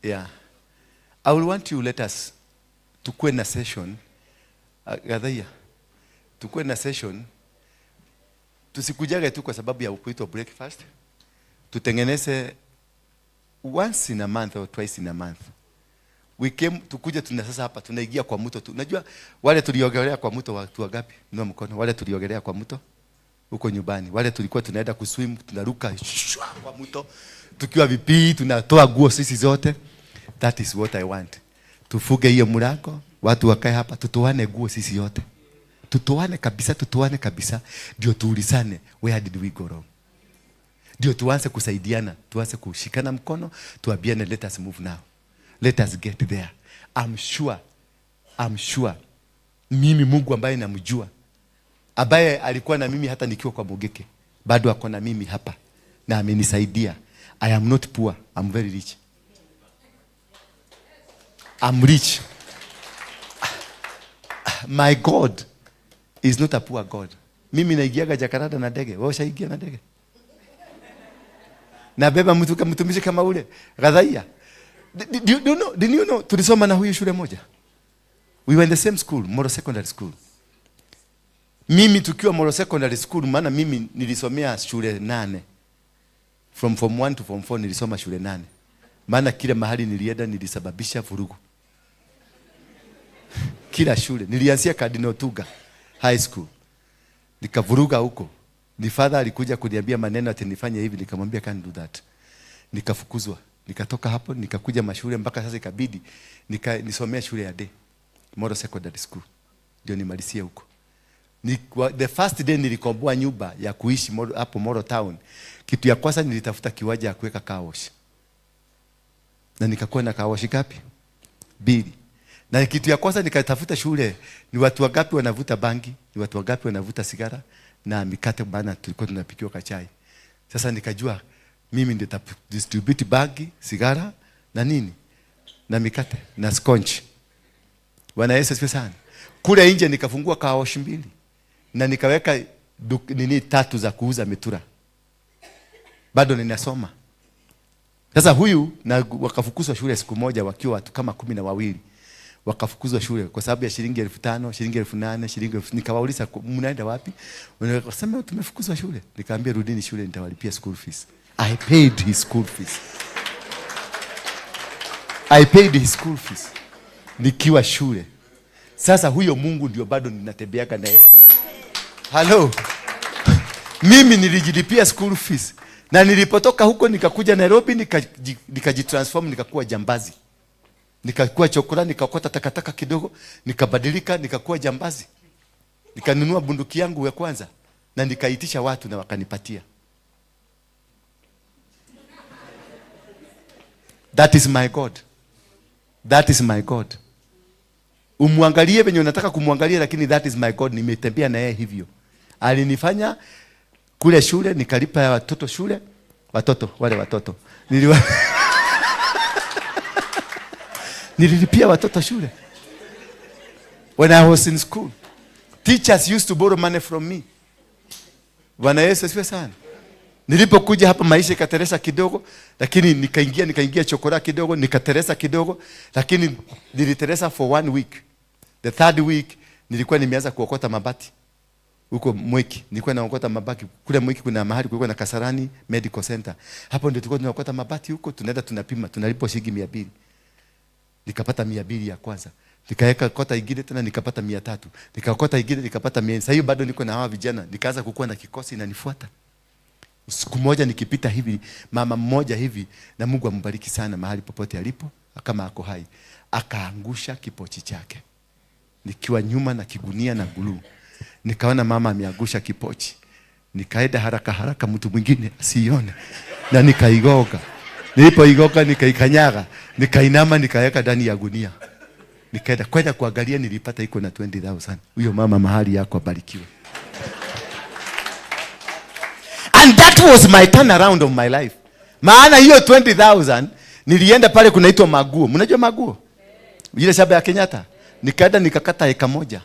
Yeah. I will want you let us tukue na session. Gadhia. Tukue na session. Tusikujage tu kwa sababu ya kuitwa breakfast. Tutengeneze once in a month or twice in a month. We came, tukuja tuna sasa hapa tunaingia kwa mto tu. Unajua wale tuliogelea kwa mto watu wangapi? Inua mkono. Wale tuliogelea kwa mto huko nyumbani. Wale tulikuwa tunaenda kuswim, tunaruka shwa kwa mto. Tukiwa vipi tunatoa nguo sisi zote. That is what I want. Tufuge hiyo mlango, watu wakae hapa, tutoane nguo sisi yote. Tutoane kabisa, tutoane kabisa. Ndio tuulizane, where did we go wrong? Ndio tuanze kusaidiana, tuanze kushikana mkono, tuambiane let us move now. Let us get there. I'm sure. Mimi Mungu ambaye namjua, ambaye alikuwa na mimi hata nikiwa kwa Mugeke, bado ako na mimi hapa na amenisaidia. I am not poor, I'm very rich. I'm rich. My God is not a poor God. Mimi naingiaga Jakarta na ndege. Wewe ushaingia na ndege? Nabeba mtu kama mtumishi kama ule Gadhaia. Did you know tulisoma na huyu shule moja? We were in the same school, Moro Secondary School. Mimi tukiwa Moro Secondary School, maana mimi nilisomea shule 8. From form 1 to form 4 nilisoma shule 8. Maana kila mahali nilienda nilisababisha vurugu. Kila shule nilianzia Cardinal Tuga High School. Nikavuruga huko. Ni father alikuja kuniambia maneno ati nifanye hivi, nikamwambia can't do that. Nikafukuzwa. Nikatoka hapo nikakuja mashule mpaka sasa ikabidi nisomea shule ya day, Moro Secondary School, ndio nimalizie huko. The first day nilikomboa nyumba ya kuishi Moro, hapo Moro Town. Kitu ya kwanza nilitafuta kiwanja ya kuweka car wash. Na nikakuwa na car wash ngapi? 2. Na kitu ya kwanza nikatafuta shule, ni watu wangapi wanavuta bangi, ni watu wangapi wanavuta sigara na mikate, bana tulikuwa tunapikiwa kachai. Sasa nikajua mimi ndio distribute bangi, sigara na nini? Na mikate na sponge. Bwana Yesu asifiwe sana. Kule nje nikafungua car wash 2 na nikaweka nini 3 za kuuza mitura. Bado ninasoma. Sasa huyu na wakafukuzwa shule siku moja wakiwa watu kama 12. Wakafukuzwa shule kwa sababu ya shilingi 5,000, shilingi 8,000, shilingi 1,000. Nikawauliza mnaenda wapi? Wakasema tumefukuzwa shule. Nikamwambia rudini shule nitawalipia school fees. I paid his school fees. I paid his school fees. Nikiwa shule. Sasa huyo Mungu ndio bado ninatembeaga naye. Hello. Mimi nilijilipia school fees. Na nilipotoka huko nikakuja Nairobi, nikajitransform, nikakuwa jambazi. Nikakuwa chokora, nikakota takataka kidogo, nikabadilika, nikakuwa jambazi. Nikanunua bunduki yangu ya kwanza na nikaitisha watu na wakanipatia. That is my God. That is my God. Umwangalie venye unataka kumwangalia, lakini that is my God. Nimetembea na yeye hivyo. Alinifanya kule shule, nikalipa ya watoto shule, watoto, wale watoto. Nililipia watoto shule. When I was in school, teachers used to borrow money from me. Bwana Yesu asifiwe sana. Nilipokuja hapa maisha ikateresa kidogo, lakini nikaingia chokora kidogo, nikateresa kidogo, lakini niliteresa for 1 week. The third week nilikuwa nimeanza kuokota mabati. Huko Mwiki, nilikuwa naokota mabati. Kule Mwiki kuna mahali kulikuwa na Kasarani Medical Center. Hapo ndio tulikuwa tunaokota mabati huko, tunaenda tunapima, tunalipwa shilingi 200. Nikapata 200 ya kwanza. Nikaweka kota ingine tena nikapata 300. Nikaokota ingine nikapata 400. Sasa hiyo bado niko na hawa vijana, nikaanza kukua na kikosi inanifuata. Siku moja nikipita hivi, mama mmoja hivi, na Mungu ambariki sana mahali popote alipo, kama ako hai, akaangusha kipochi chake. Nikiwa nyuma na kigunia na guluu. Nikaona mama ameangusha kipochi. Nikaenda haraka haraka mtu mwingine asione. Na nikaigoga. Nilipoigoga nikaikanyaga, nikainama nikaweka ndani ya gunia. Nikaenda kwenda kuangalia, nilipata iko na 20,000. Huyo mama mahali yako abarikiwe. And that was my turnaround of my life. Maana hiyo 20,000 nilienda pale kunaitwa Maguo. Mnajua Maguo? Ile shamba ya Kenyatta. Nikaenda nikakata eka moja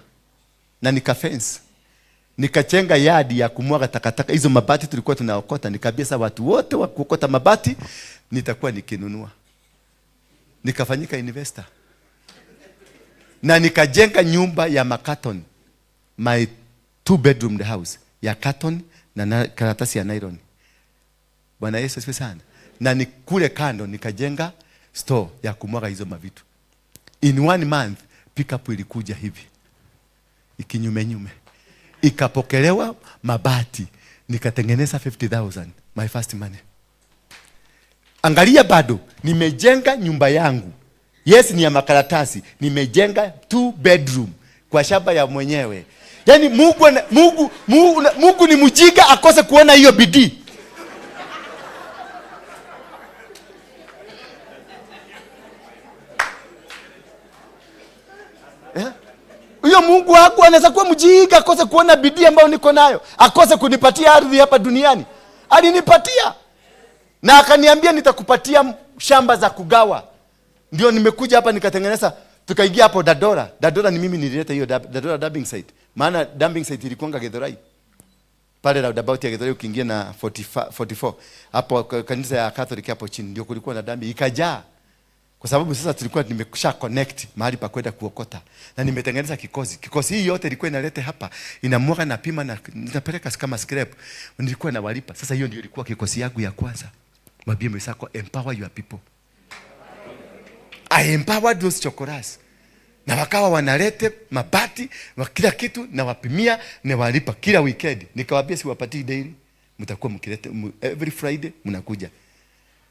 na nika fence. Nikachenga yadi ya kumwaga takataka. Hizo mabati tulikuwa tunaokota. Nikaambia sasa watu wote wa kuokota mabati nitakuwa nikinunua. Nikafanyika investor. Na nikajenga nyumba ya makaton. My 2 bedroom house ya carton na karatasi ya nylon. Bwana Yesu asifiwe sana. Na ni kule kando nikajenga store ya kumwaga hizo mavitu. In 1 month pickup ilikuja hivi. Ikinyume nyume. Ikapokelewa mabati. Nikatengeneza 50,000, my first money. Angalia bado nimejenga nyumba yangu. Yes, ni ya makaratasi. Nimejenga 2 bedroom kwa shamba ya mwenyewe. Yaani Mungu ni mjinga akose kuona hiyo bidii. Huyo Mungu wako anaweza kuwa mjinga akose kuona bidii ambayo niko nayo, akose kunipatia ardhi hapa duniani. Alinipatia. Na akaniambia nitakupatia shamba za kugawa. Ndio nimekuja hapa nikatengeneza, tukaingia hapo Dadora. Dadora ni mimi nilileta hiyo Dadora dumping site. Maana dumping site ilikuwa Githurai. Pale roundabout ya Githurai ukiingia na 44 hapo kanisa ya Catholic hapo chini ndio kulikuwa na dambi ikajaa. Kwa sababu sasa tulikuwa nimesha connect mahali pa kwenda kuokota. Na nimetengeneza kikosi. Kikosi hii yote ilikuwa inaleta hapa, inamwaga na pima na ninapeleka kama scrap. Nilikuwa nawalipa. Sasa hiyo ndio ilikuwa kikosi yangu ya kwanza. Mwambie mwenzako, empower your people. I empowered those chokoras. Na wakawa wanalete mabati, wa kila kitu na wapimia na walipa kila weekend. Nikawaambia siwapatii daily, mtakuwa mkilete every Friday mnakuja.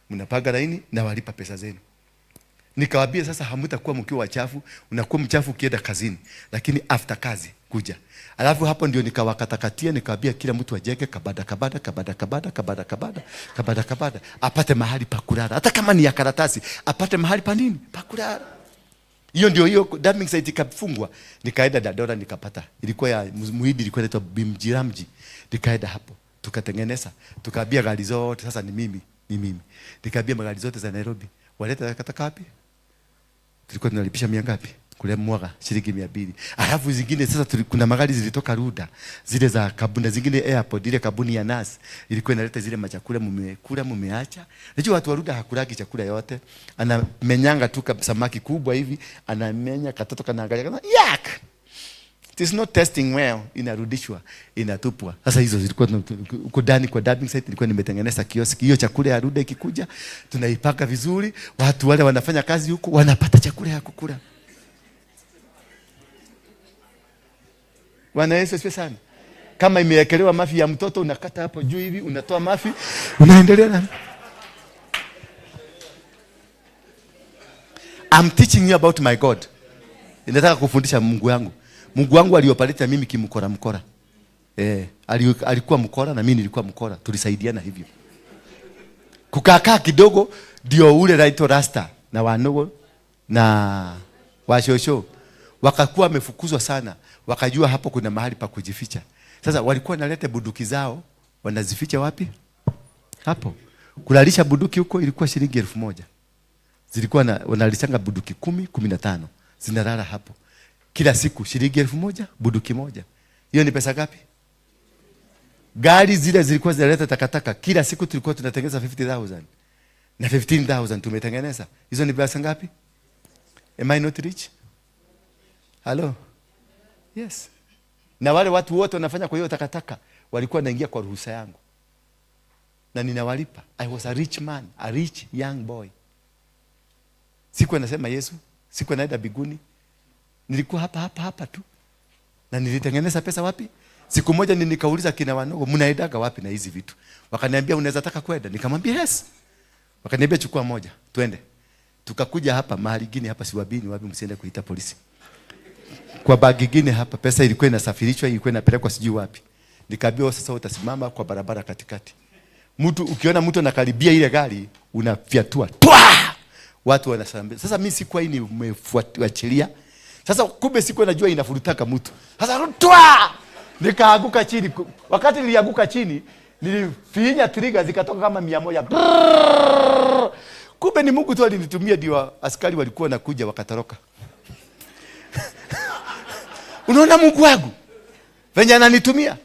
Mnapanga laini na walipa pesa zenu. Nikawaambia sasa hamtakuwa mkiwa wachafu, unakuwa mchafu ukienda kazini, lakini after kazi kuja. Alafu hapo ndio nikawakatakatia, nikawaambia kila mtu ajenge kabada kabada kabada kabada kabada kabada kabada kabada, apate mahali pa kulala. Hata kama ni ya karatasi, apate mahali pa nini? Pa kulala. Hiyo ndio hiyo dumping site ikafungwa. Nikaenda Dandora nikapata. Ilikuwa ya Muhindi, ilikuwa inaitwa Bimjiramji. Nikaenda hapo, tukatengeneza, tukaambia gari zote sasa ni mimi, ni mimi. Nikaambia magari zote za Nairobi, waleta takataka wapi? Tulikuwa tunalipisha mia ngapi? Kule mwaga shilingi 200. Alafu zingine sasa kuna magari zilitoka Ruda, zile za kabuni, zingine airport, ile kabuni ya Nas ilikuwa inaleta zile machakula mmekula mmeacha. Unajua watu wa Ruda hakulagi chakula yote. Anamenyanga tu samaki kubwa hivi, anamenya katoto kanaangalia kana yak. It is not testing well, inarudishwa, inatupwa. Sasa hizo zilikuwa huko ndani kwa dumping site, nilikuwa nimetengeneza kioski. Hiyo chakula ya Ruda ikikuja, tunaipaka vizuri, watu wale wanafanya kazi huko wanapata chakula ya kukula. Bwana Yesu asifiwe sana. Kama imewekelewa mafi ya mtoto, unakata hapo juu hivi, unatoa mafi, unaendelea na. I'm teaching you about my God. Nataka kufundisha Mungu wangu. Mungu wangu aliopaleta mimi kimkora mkora. Alikuwa mkora na mimi nilikuwa mkora. Tulisaidiana hivyo. Kukakaa kidogo ndio ule raito rasta na wanogo na washosho wakakuwa wamefukuzwa sana, wakajua hapo kuna mahali pa kujificha. Sasa walikuwa wanaleta bunduki zao, wanazificha wapi? Hapo. Kulalisha bunduki huko ilikuwa shilingi 1000. Zilikuwa wanalishanga bunduki 10, 15. Zinalala hapo. Kila siku shilingi 1000, bunduki moja. Hiyo ni pesa ngapi? Gari zile zilikuwa zinaleta takataka. Kila siku tulikuwa tunatengeneza 50,000. Na 15,000 tumetengeneza. Hizo ni pesa ngapi? Am I not rich? Hello? Yes. Na wale watu wote wanafanya kwa hiyo takataka walikuwa wanaingia kwa ruhusa yangu. Na ninawalipa. I was a rich man, a rich young boy. Sikuwa nasema Yesu, sikuwa naenda biguni. Nilikuwa hapa hapa hapa tu. Na nilitengeneza pesa wapi? Siku moja nikauliza kina wanogo, mnaendaga wapi na hizi vitu? Wakaniambia unaweza taka kwenda. Nikamwambia yes. Wakaniambia chukua moja, twende. Tukakuja hapa mahali gini hapa siwabini wapi, msiende kuita polisi. Kwa bagi gini hapa pesa ilikuwa inasafirishwa, ilikuwa inapelekwa sijui wapi. Nikaambiwa sasa utasimama kwa barabara katikati. Mtu ukiona mtu anakaribia ile gari unafyatua. Twa! Watu wanasambia. Sasa mimi sikuwa hii nimefuatilia. Sasa kumbe sikuwa najua inafurutaka mtu. Sasa twa! Nikaanguka chini. Wakati nilianguka chini, nilifinya trigger zikatoka kama 100. Kumbe ni Mungu tu alinitumia, ndio askari walikuwa nakuja wakatoroka. Unaona Mungu wangu venye ananitumia.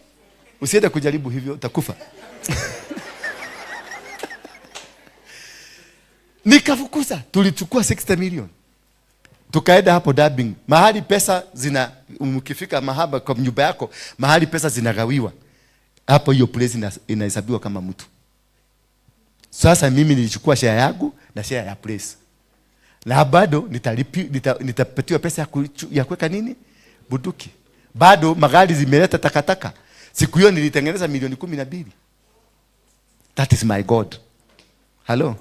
Usiende kujaribu hivyo, utakufa. Nikafukuza, tulichukua 60 million. Tukaenda hapo dubbing, mahali pesa zina, mkifika mahaba kwa nyumba yako, mahali pesa zinagawiwa. Hapo hiyo place inahesabiwa kama mtu. Sasa mimi nilichukua share yangu na share ya place. Na bado nitapatiwa pesa ya kuweka nini? Bunduki. Bado magari zimeleta takataka. Siku hiyo nilitengeneza milioni 12. That is my God. Hello?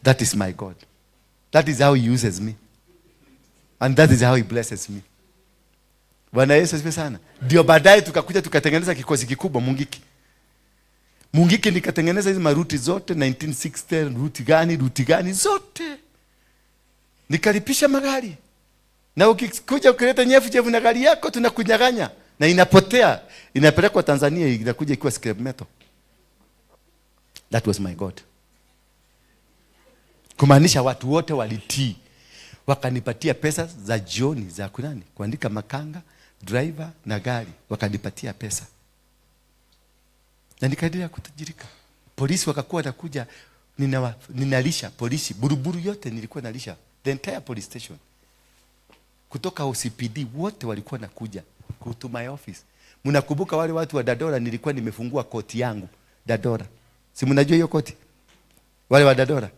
That is my God. That is how he uses me. And that is how he blesses me. Bwana Yesu asifiwe sana. Ndio baadaye tukakuja tukatengeneza kikosi kikubwa Mungiki. Mungiki nikatengeneza hizi maruti zote 1960, ruti gani zote. Nikalipisha magari. Na ukikuja ukileta nyefu na gari yako tunakunyang'anya na inapotea, inapelekwa Tanzania, inakuja ikiwa scrap metal. That was my God. Kumaanisha watu wote walitii. Wakanipatia pesa za jioni za kunani? Kuandika makanga, driver na gari. Wakanipatia pesa. Na nikaendelea kutajirika. Polisi wakakuwa wanakuja, ninalisha polisi, buruburu yote nilikuwa nalisha. The entire police station. Kutoka OCPD wote walikuwa nakuja to my office. Mnakumbuka wale watu wa Dandora, nilikuwa nimefungua koti yangu Dandora. Si mnajua hiyo koti? Wale wa Dandora.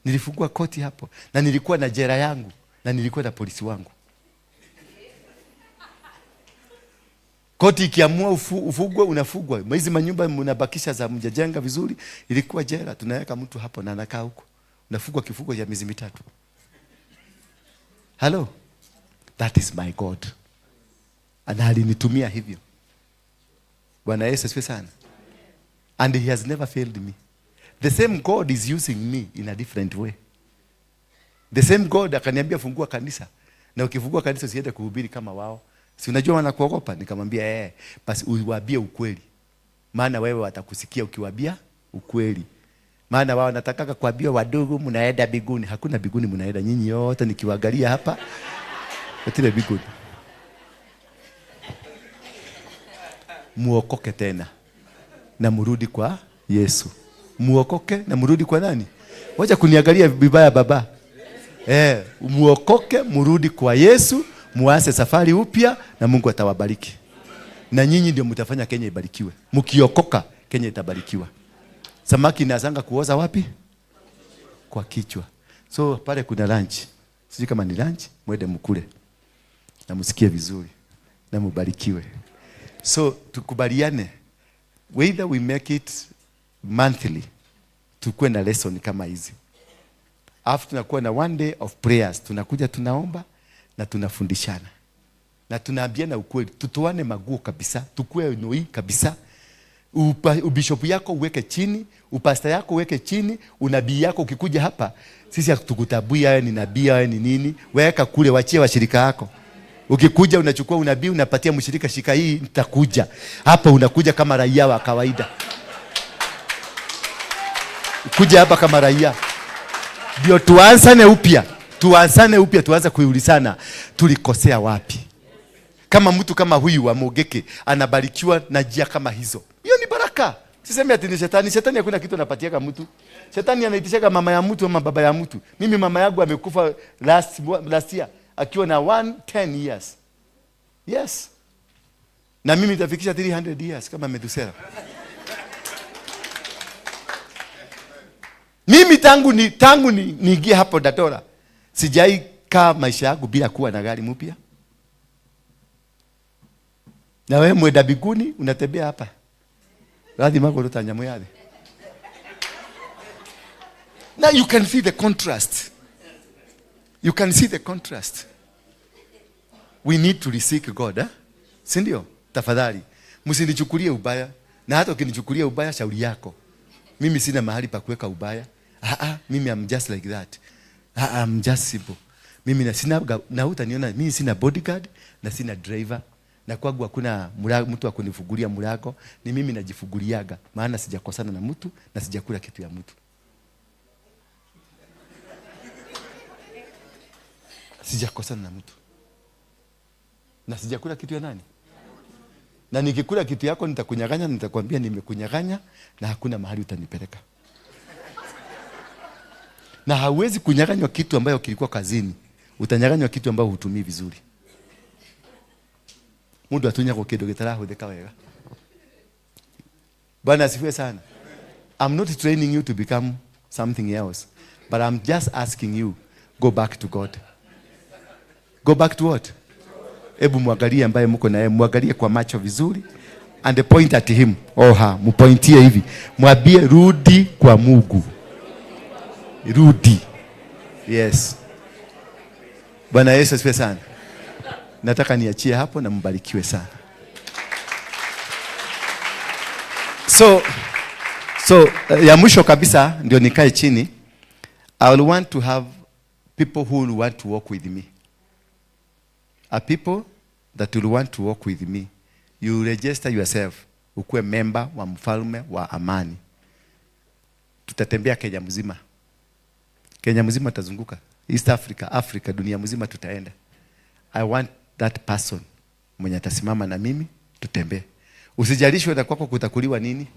Nilifungua koti hapo na nilikuwa na jela yangu na nilikuwa na polisi wangu. Koti ikiamua ufugwe, unafugwa. Hizi manyumba mnabakisha za mjajenga vizuri, ilikuwa jela, tunaweka mtu hapo na anakaa huko. Unafugwa kifungo cha miezi 3. Hello? That is my God. Na alinitumia hivyo. Bwana Yesu asifiwe sana. And he has never failed me. The same God is using me in a different way. The same God akaniambia fungua kanisa. Na ukifungua kanisa usiende kuhubiri kama wao. Si unajua wanakuogopa? Nikamwambia basi uwaambie ukweli. Maana wewe watakusikia ukiwaambia ukweli. Maana wao wanataka kuambia wadogo mnaenda biguni. Hakuna biguni mnaenda, nyinyi yote nikiwaangalia hapa. Wote biguni. Muokoke tena na murudi kwa Yesu. Muokoke na murudi kwa nani? Wacha kuniangalia vibaya baba. Muokoke, murudi kwa Yesu, muanze safari upya na Mungu atawabariki. Na nyinyi ndio mtafanya Kenya ibarikiwe. Mkiokoka Kenya itabarikiwa. Samaki inaanza kuoza wapi? Kwa kichwa. So pale kuna lunch. Sijui kama ni lunch, mwende mkule. Na msikie vizuri. Na mubarikiwe. So tukubaliane, whether we make it monthly, tukue na lesson kama hizi. Alafu tunakuwa na one day of prayers. Tunakuja tunaomba na tunafundishana. Na tunaambiana ukweli. Tutoane maguo kabisa, tukue noi kabisa. Ubishopu yako uweke chini, upasta yako uweke chini, unabii yako ukikuja hapa, sisi hatukutabui haya ni nabii, haya ni nini. Weka kule, wachie washirika yako. Ukikuja unachukua unabii unapatia mshirika, shika hii nitakuja. Hapa unakuja kama raia wa kawaida. Kuja hapa kama raia. Ndio tuanzane upya. Tuanzane upya, tuanze kuulizana tulikosea wapi. Kama mtu kama huyu wa Mogeke anabarikiwa na njia kama hizo, hiyo ni baraka. Sisemi ati ni shetani. Shetani hakuna kitu anapatiaga mtu. Shetani anaitishaga mama ya mtu ama baba ya mtu. Mimi mama yangu amekufa last year akiwa na 110 years. Yes. Na mimi nitafikisha 300 years kama Methuselah. Mimi tangu niingie hapo Dandora sijai kaa maisha yangu bila kuwa na gari mpya. Na wewe mwenda biguni unatembea hapa. Radhi magoro ta nyamu yale. Now you can see the contrast. You can see the contrast. We need to seek God, eh? Si ndio? Tafadhali msinichukulie ubaya, na hata ukinichukulia ubaya shauri yako. Mimi sina mahali pa kuweka ubaya. Mimi I'm just like that. I'm just simple. Mimi na sina, na utaniona mimi sina bodyguard na sina driver. Na kwangu hakuna mtu akunifungulia mlango, ni mimi najifunguliaga, maana sijakosana na mtu na sijakula kitu ya mtu. Sijakosana na mtu. Na sijakula kitu ya nani? Na nikikula kitu yako nitakunyang'anya, nitakwambia nimekunyang'anya na hakuna mahali utanipeleka. Na hauwezi kunyang'anywa kitu ambayo kilikuwa kazini. Utanyang'anywa kitu ambayo hutumii vizuri. Mundu atunyagwo kindu gitarahuthika wega. Bwana asifiwe sana. I'm not training you to become something else, but I'm just asking you, go back to God. Go back to what? Ebu muangalie ambaye mko na yeye, muangalie kwa macho vizuri and point at him. Oha, mupointie hivi. Mwambie rudi kwa Mungu. Rudi. Yes. Bwana Yesu asifiwe sana. Nataka niachie hapo na mbarikiwe sana. So ya mwisho kabisa ndio nikae chini. I will want to have people who will want to walk with me. A people that will want to walk with me. You register yourself. Ukuwe member wa mfalme wa amani. Tutatembea Kenya mzima. Kenya mzima tutazunguka. East Africa, Africa, dunia mzima tutaenda. I want that person mwenye atasimama na mimi tutembee. Usijalishwe na kwako kutakuliwa nini.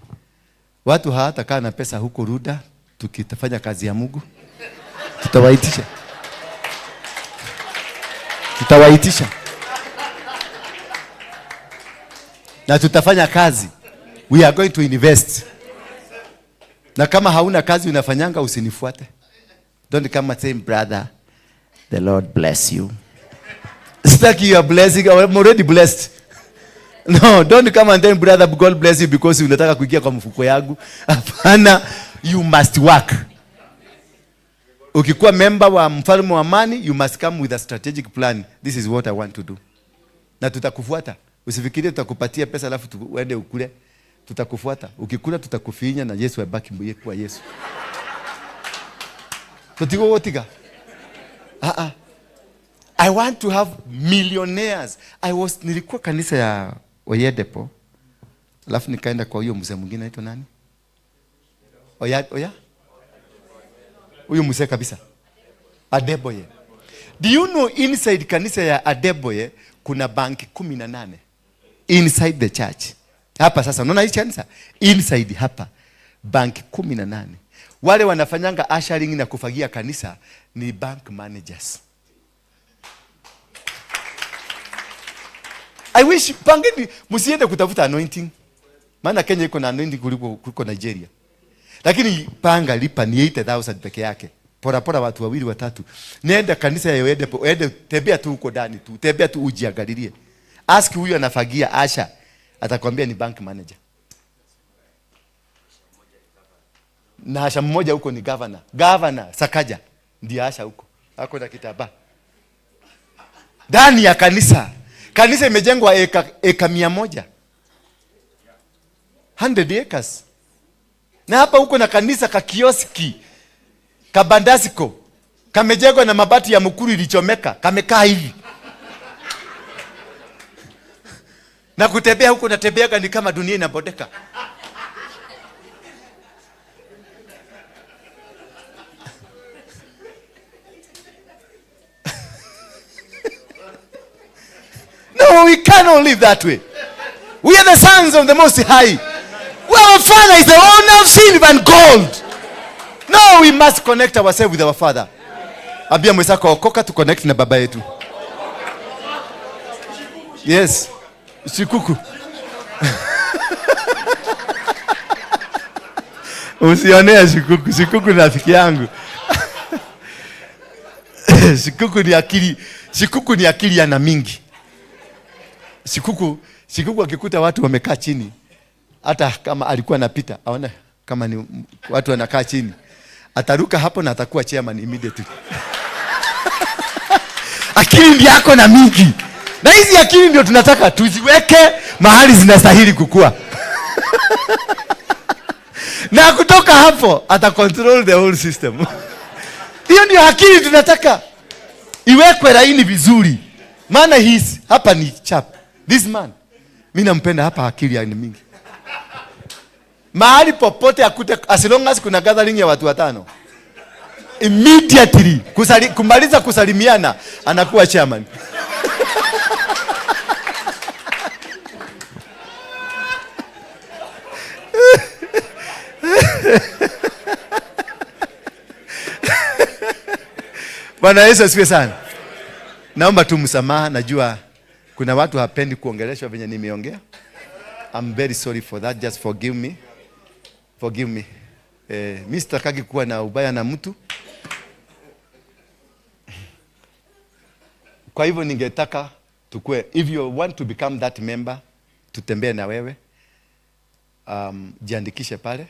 Watu hawatakaa na pesa huko Ruda tukitafanya kazi ya Mungu. Tutawaitisha. Tutawaitisha. Na tutafanya kazi. We are going to invest. Na kama hauna kazi unafanyanga usinifuate. Don't come and say, brother, the Lord bless you. Sitaki your blessing. I'm already blessed. No, don't come and tell brother God bless you because unataka kuingia kwa mfuko yangu. Hapana, you must work. Ukikuwa member wa Mfalme wa Amani, you must come with a strategic plan. This is what I want to do. Na tutakufuata. Usifikirie tutakupatia pesa alafu uende ukule. Tutakufuata. Ukikula tutakufinya na Yesu abaki mwenye kuwa Yesu. Tutigo wotiga. Ah ah. I want to have millionaires. Nilikuwa kanisa ya Oyedepo. Alafu nikaenda kwa huyo mzee mwingine anaitwa nani? Oya, oya? Huyo mzee kabisa. Adeboye. Do you know inside kanisa ya Adeboye kuna banki 18 inside the church. Hapa sasa unaona hii kanisa? Inside hapa banki 18. Wale wanafanyanga ushering na kufagia kanisa ni bank managers. I wish pangeni msiende kutafuta anointing. Maana Kenya iko na anointing kuliko Nigeria. Lakini panga lipa ni 80,000 peke yake. Pora pora watu wawili watatu. Nenda kanisa ya Oyedepo, ende tembea tu huko ndani tu. Tembea tu ujiangalilie. Ask huyu anafagia Asha, atakwambia ni bank manager. Na Asha mmoja huko ni governor. Governor Sakaja ndiye Asha huko. Ako na kitambaa. Ndani ya kanisa. Kanisa imejengwa eka 100. 100 acres. Na hapa huko na kanisa ka kioski, kabandasiko, kamejengwa na mabati ya mukuru ilichomeka, kamekaa hivi. Na kutembea huko natembeaga ni kama dunia inabodeka. No, we cannot live that way. We are the sons of the Most High. Our Father is the owner of silver and gold. No, we must connect ourselves with our Father. Ambia mwenzako, okoka tu connect na baba yetu. Yes. Shikuku. Usionee shikuku. Shikuku ni rafiki yangu. Shikuku ni akili. Shikuku ni akili ana mingi. Shikuku akikuta watu wamekaa chini, hata kama alikuwa anapita, aone kama ni watu wanakaa chini, ataruka hapo na atakuwa chairman immediately. Akili ndio yako na mingi. Na hizi akili ndio tunataka tuziweke mahali zinastahili kukua. Na kutoka hapo ata control the whole system. Hiyo ndio akili tunataka iwekwe laini vizuri. Maana hizi hapa ni chap. This man, mimi nampenda hapa, akili ni mingi. Mahali popote akute, as long as kuna gathering ya watu watano, immediately kumaliza kusalimiana anakuwa chairman. Bwana Yesu asifiwe sana. Naomba tu msamaha, najua kuna watu hapendi kuongeleshwa venye nimeongea. I'm very sorry for that, just forgive me. Forgive me. Mimi sitakagi kuwa na ubaya na mtu. Kwa hivyo ningetaka tukue, if you want to become that member, tutembee na wewe. Jiandikishe pale.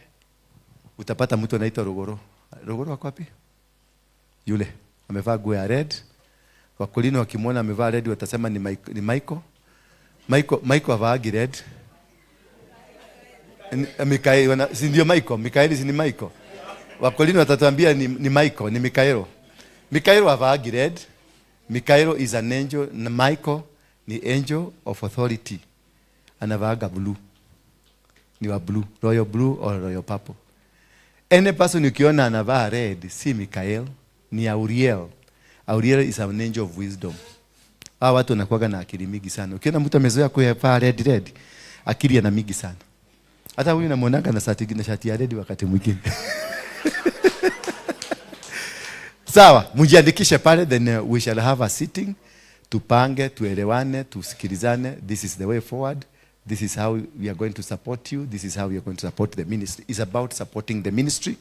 Utapata mtu anaitwa Rogoro. Rogoro wako wapi? Yule amevaa nguo ya red. Wakulini wakimwona amevaa red watasema ni ni Michael. Michael avaagi red. Mikaeli, si ndio Michael? Mikaeli si ni Michael? Wakulini watatuambia ni Michael, ni Mikaelo. Mikaelo avaagi red. Mikaelo is an angel, na Michael ni angel of authority. Anavaaga blue. Ni wa blue, royal blue or royal purple. Any person ukiona anavaa red, si Mikael, ni Auriel. Auriel is an angel of wisdom. Hawa watu wanakuwaga na akili mingi sana. Ukiona mtu amezoea kuvaa red, akili ana mingi sana. Hata huyu namuonaga na shati ya red wakati mwingine. Sawa, mjiandikishe pale, then we shall have a sitting. Tupange, tuelewane, tusikilizane. This is the way forward. This is how we are going to support you. This is how we are going to support the ministry. It's about supporting the ministry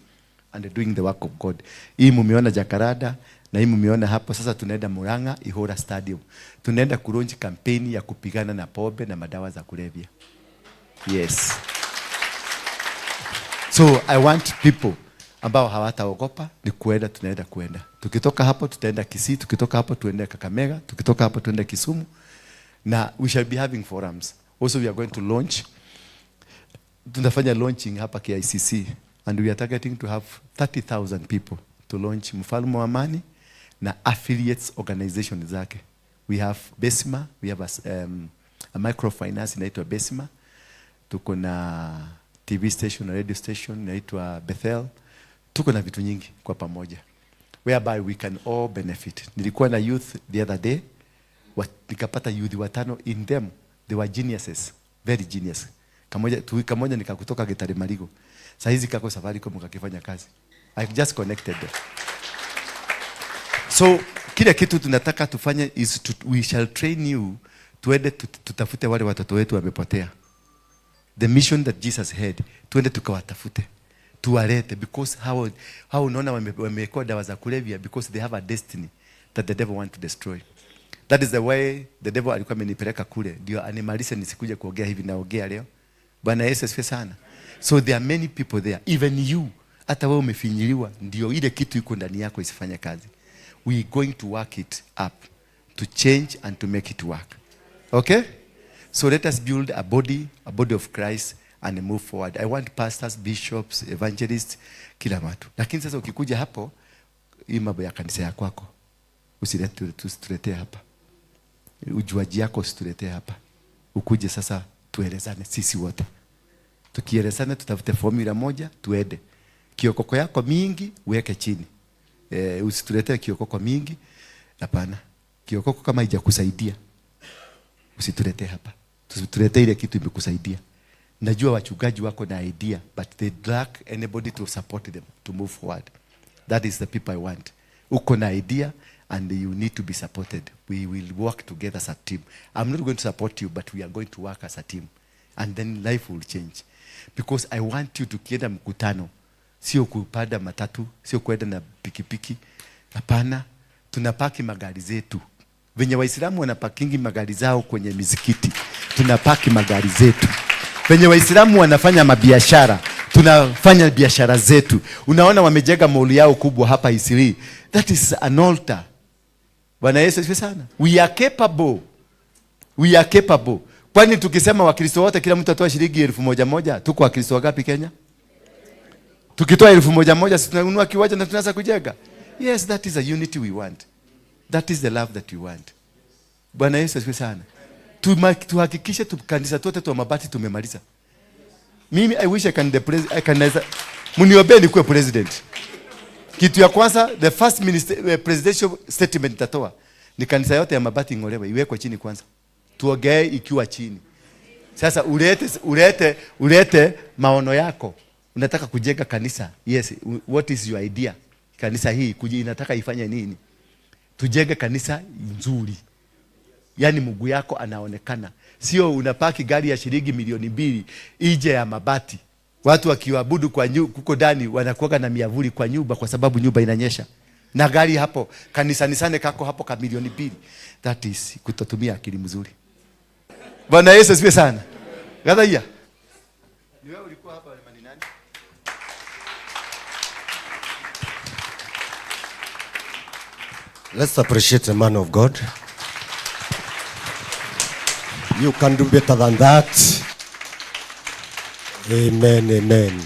and doing the work of God. Hii mumeona Jacaranda Na hii mmeona hapo sasa tunaenda Murang'a Ihora Stadium. Tunaenda kulaunch kampeni ya kupigana na pombe na madawa za kulevya. Yes. So I want people ambao hawataogopa ni kuenda, tunaenda kuenda. Tukitoka hapo tutaenda Kisii, tukitoka hapo tuende Kakamega, tukitoka hapo tuende Kisumu. Na we shall be having forums. Also we are going to launch, tunafanya launching hapa KICC, and we are targeting to have 30,000 people to launch Mfalme wa Amani na affiliates organization zake. We have Besima, we have a microfinance inaitwa Besima. Tuko na TV station na radio station inaitwa Bethel. Tuko na vitu nyingi kwa pamoja whereby we can all benefit. Nilikuwa na youth the other day, nikapata youth watano. In them they were geniuses, very genius. Kamoja nikakutoka Getare Marigo. Saa hizi kako Safaricom kakifanya kazi. I've just connected them. So kile kitu tunataka tufanye is we shall train you, tuende tutafute wale watoto wetu wamepotea. The mission that Jesus had, tuende tukawatafute, tuwalete, because how unaona wamekuwa dawa za kulevya, because they have a destiny that the devil want to destroy. That is the way the devil alikuwa amenipeleka kule ndio animalize nisikuje kuongea hivi naongea leo. Bwana Yesu asifiwe sana. So there are many people there, even you, hata wewe umefinyiliwa, ndio ile kitu iko ndani yako isifanye kazi. We are going to work it up to change and to make it work. Okay? So let us build a body, a body of Christ, and move forward. I want pastors, bishops, evangelists, kila mtu. Lakini sasa ukikuja hapo, hii mambo ya kanisa ya kwako usilete, usituletee hapa. Ujuaji yako usituletee hapa. Ukuje sasa tuelezane sisi wote. Tukielezana tutafute formula moja tuende. Kiokoko yako mingi uweke chini. Usituletee kiokoko mingi. Hapana. Kiokoko kama haijakusaidia usituletee hapa. Tusituletee ile kitu imekusaidia. Najua wachungaji wako na idea, but they lack anybody to support them to move forward. That is the people I want. Uko na idea and you need to be supported. We will work together as a team. I'm not going to support you, but we are going to work as a team. And then life will change. Because I want you to kienda mkutano, sio kupanda matatu, sio kwenda na pikipiki. Hapana, tunapaki magari zetu. Venye Waislamu wanapakingi magari zao kwenye misikiti, tunapaki magari zetu. Venye Waislamu wanafanya mabiashara, tunafanya biashara zetu. Unaona wamejenga mall yao kubwa hapa Eastleigh. That is an altar. Bwana Yesu asifiwe sana. We are capable. We are capable. Kwani tukisema Wakristo wote kila mtu atoa shilingi 1000 moja, tuko Wakristo wangapi Kenya? Tukitoa 1000 moja, si tunanunua kiwanja na tunaanza kujenga? Yes, that is a unity we want. That is the love that we want. Bwana Yesu asifiwe sana. Tuhakikishe tu kanisa tote tu mabati tumemaliza. Mimi I wish I can the pres I can, mniombee nikuwe president. Kitu ya kwanza, the first presidential statement nitatoa ni kanisa yote ya mabati ing'olewe, iwekwe chini kwanza. Tuongee ikiwa chini. Sasa ulete maono yako. Unataka kujenga kanisa. Yes, what is your idea? Kanisa hii kuji inataka ifanye nini? Tujenge kanisa nzuri. Yaani Mungu yako anaonekana. Sio unapaki gari ya shilingi 2 milioni ije ya mabati. Watu wakiabudu kuko ndani wanakuwa na miavuli kwa nyumba kwa sababu nyumba inanyesha. Na gari hapo kanisa nisane kako hapo ka 2 milioni. That is kutotumia akili mzuri. Bwana Yesu asifiwe sana. Gadhaia. Ni wewe ulikuwa hapa ni nani? Let's appreciate the man of God. You can do better than that. Amen, amen.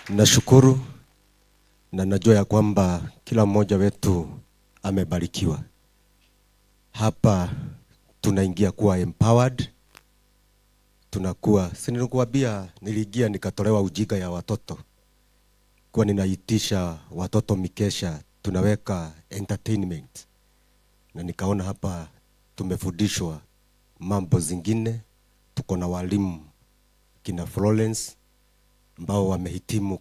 Nashukuru na najua ya kwamba kila mmoja wetu amebarikiwa. Hapa tunaingia kuwa empowered. Tunakuwa, si nilikuambia niliingia nikatolewa ujinga ya watoto. Kwa ninaitisha watoto mikesha, tunaweka entertainment. Na nikaona hapa tumefundishwa mambo zingine. Tuko na walimu kina Florence ambao wamehitimu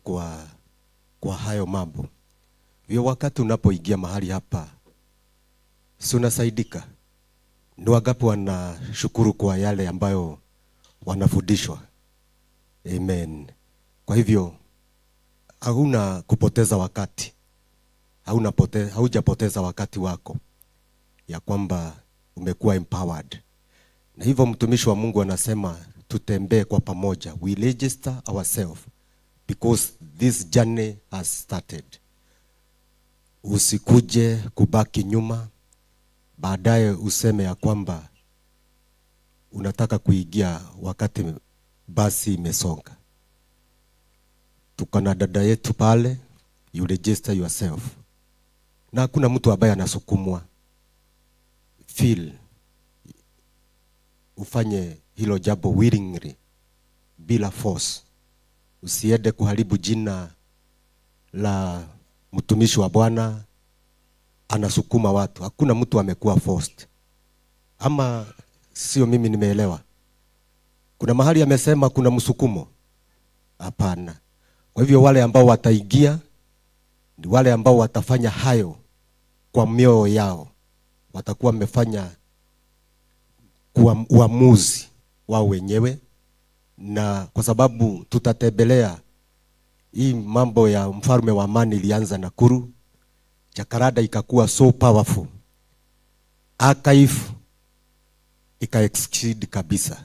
kwa hayo mambo. Hivyo wakati unapoingia mahali hapa, si unasaidika? Ni wangapi wanashukuru kwa yale ambayo wanafundishwa? Amen. Kwa hivyo hakuna kupoteza wakati. Haujapoteza wakati wako, ya kwamba umekuwa empowered. Na hivyo mtumishi wa Mungu anasema tutembee kwa pamoja. We register ourselves because this journey has started. Usikuje kubaki nyuma, baadaye useme ya kwamba unataka kuingia wakati basi imesonga. Tuko na dada yetu pale, you register yourself. Na hakuna mtu ambaye anasukumwa. Feel ufanye hilo jambo willingly, bila force. Usiende kuharibu jina la mtumishi wa Bwana anasukuma watu. Hakuna mtu amekuwa forced. Ama sio mimi nimeelewa? Kuna mahali amesema kuna msukumo? Hapana. Kwa hivyo wale ambao wataingia ni wale ambao watafanya hayo kwa mioyo yao, watakuwa wamefanya kwa uamuzi wao wenyewe, na kwa sababu tutatembelea hii mambo ya mfalme wa amani ilianza Nakuru, Jacaranda ikakuwa so powerful, archive ika exceed kabisa.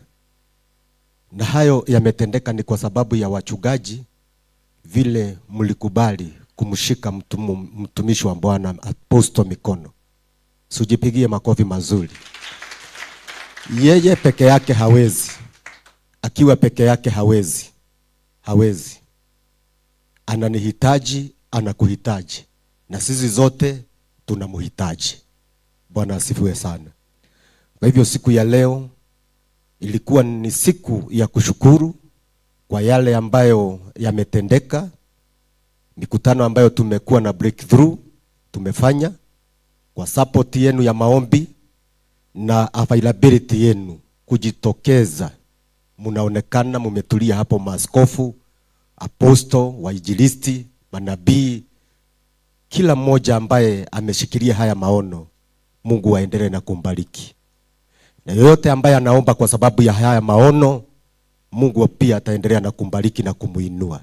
Na hayo yametendeka ni kwa sababu ya wachungaji vile mlikubali kumshika mtumishi wa Bwana Apostle mikono. Sujipigie makofi mazuri. Yeye peke yake hawezi. Akiwa peke yake hawezi. Hawezi. Ananihitaji, anakuhitaji. Na sisi zote tunamhitaji. Bwana asifiwe sana. Kwa hivyo siku ya leo ilikuwa ni siku ya kushukuru kwa yale ambayo yametendeka, mikutano ambayo tumekuwa na breakthrough tumefanya kwa support yenu ya maombi na availability yenu kujitokeza. Mnaonekana mumetulia hapo, maaskofu, apostle, wainjilisti, manabii, kila mmoja ambaye ameshikilia haya maono, Mungu aendelee na kumbariki. Na yoyote ambaye anaomba kwa sababu ya haya maono, Mungu pia ataendelea na kumbariki na kumuinua.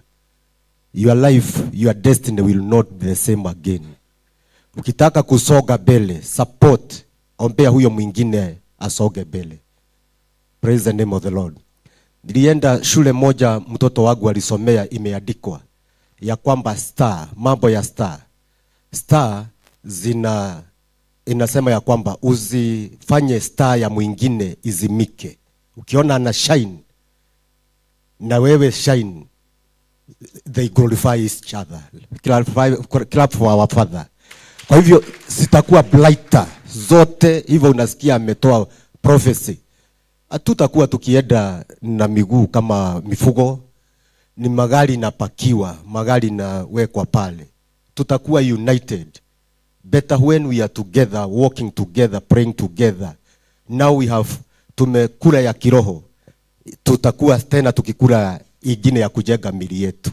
Your life, your destiny will not be the same again. Ukitaka kusoga mbele, support, ombea huyo mwingine asoge mbele. Praise the name of the Lord. Nilienda shule moja mtoto wangu alisomea, imeandikwa ya kwamba star, mambo ya star. Star zina inasema ya kwamba usifanye star ya mwingine izimike. Ukiona ana shine na wewe shine, they glorify each other. Clap for our Father. Kwa hivyo zitakuwa brighter zote, hivyo unasikia ametoa prophecy. Hatutakuwa tukienda na miguu kama mifugo, ni magari inapakiwa, magari inawekwa pale. Tutakuwa united. Better when we are together, walking together, praying together. Now we have tumekula ya kiroho. Tutakuwa tena tukikula ingine ya kujenga mili yetu.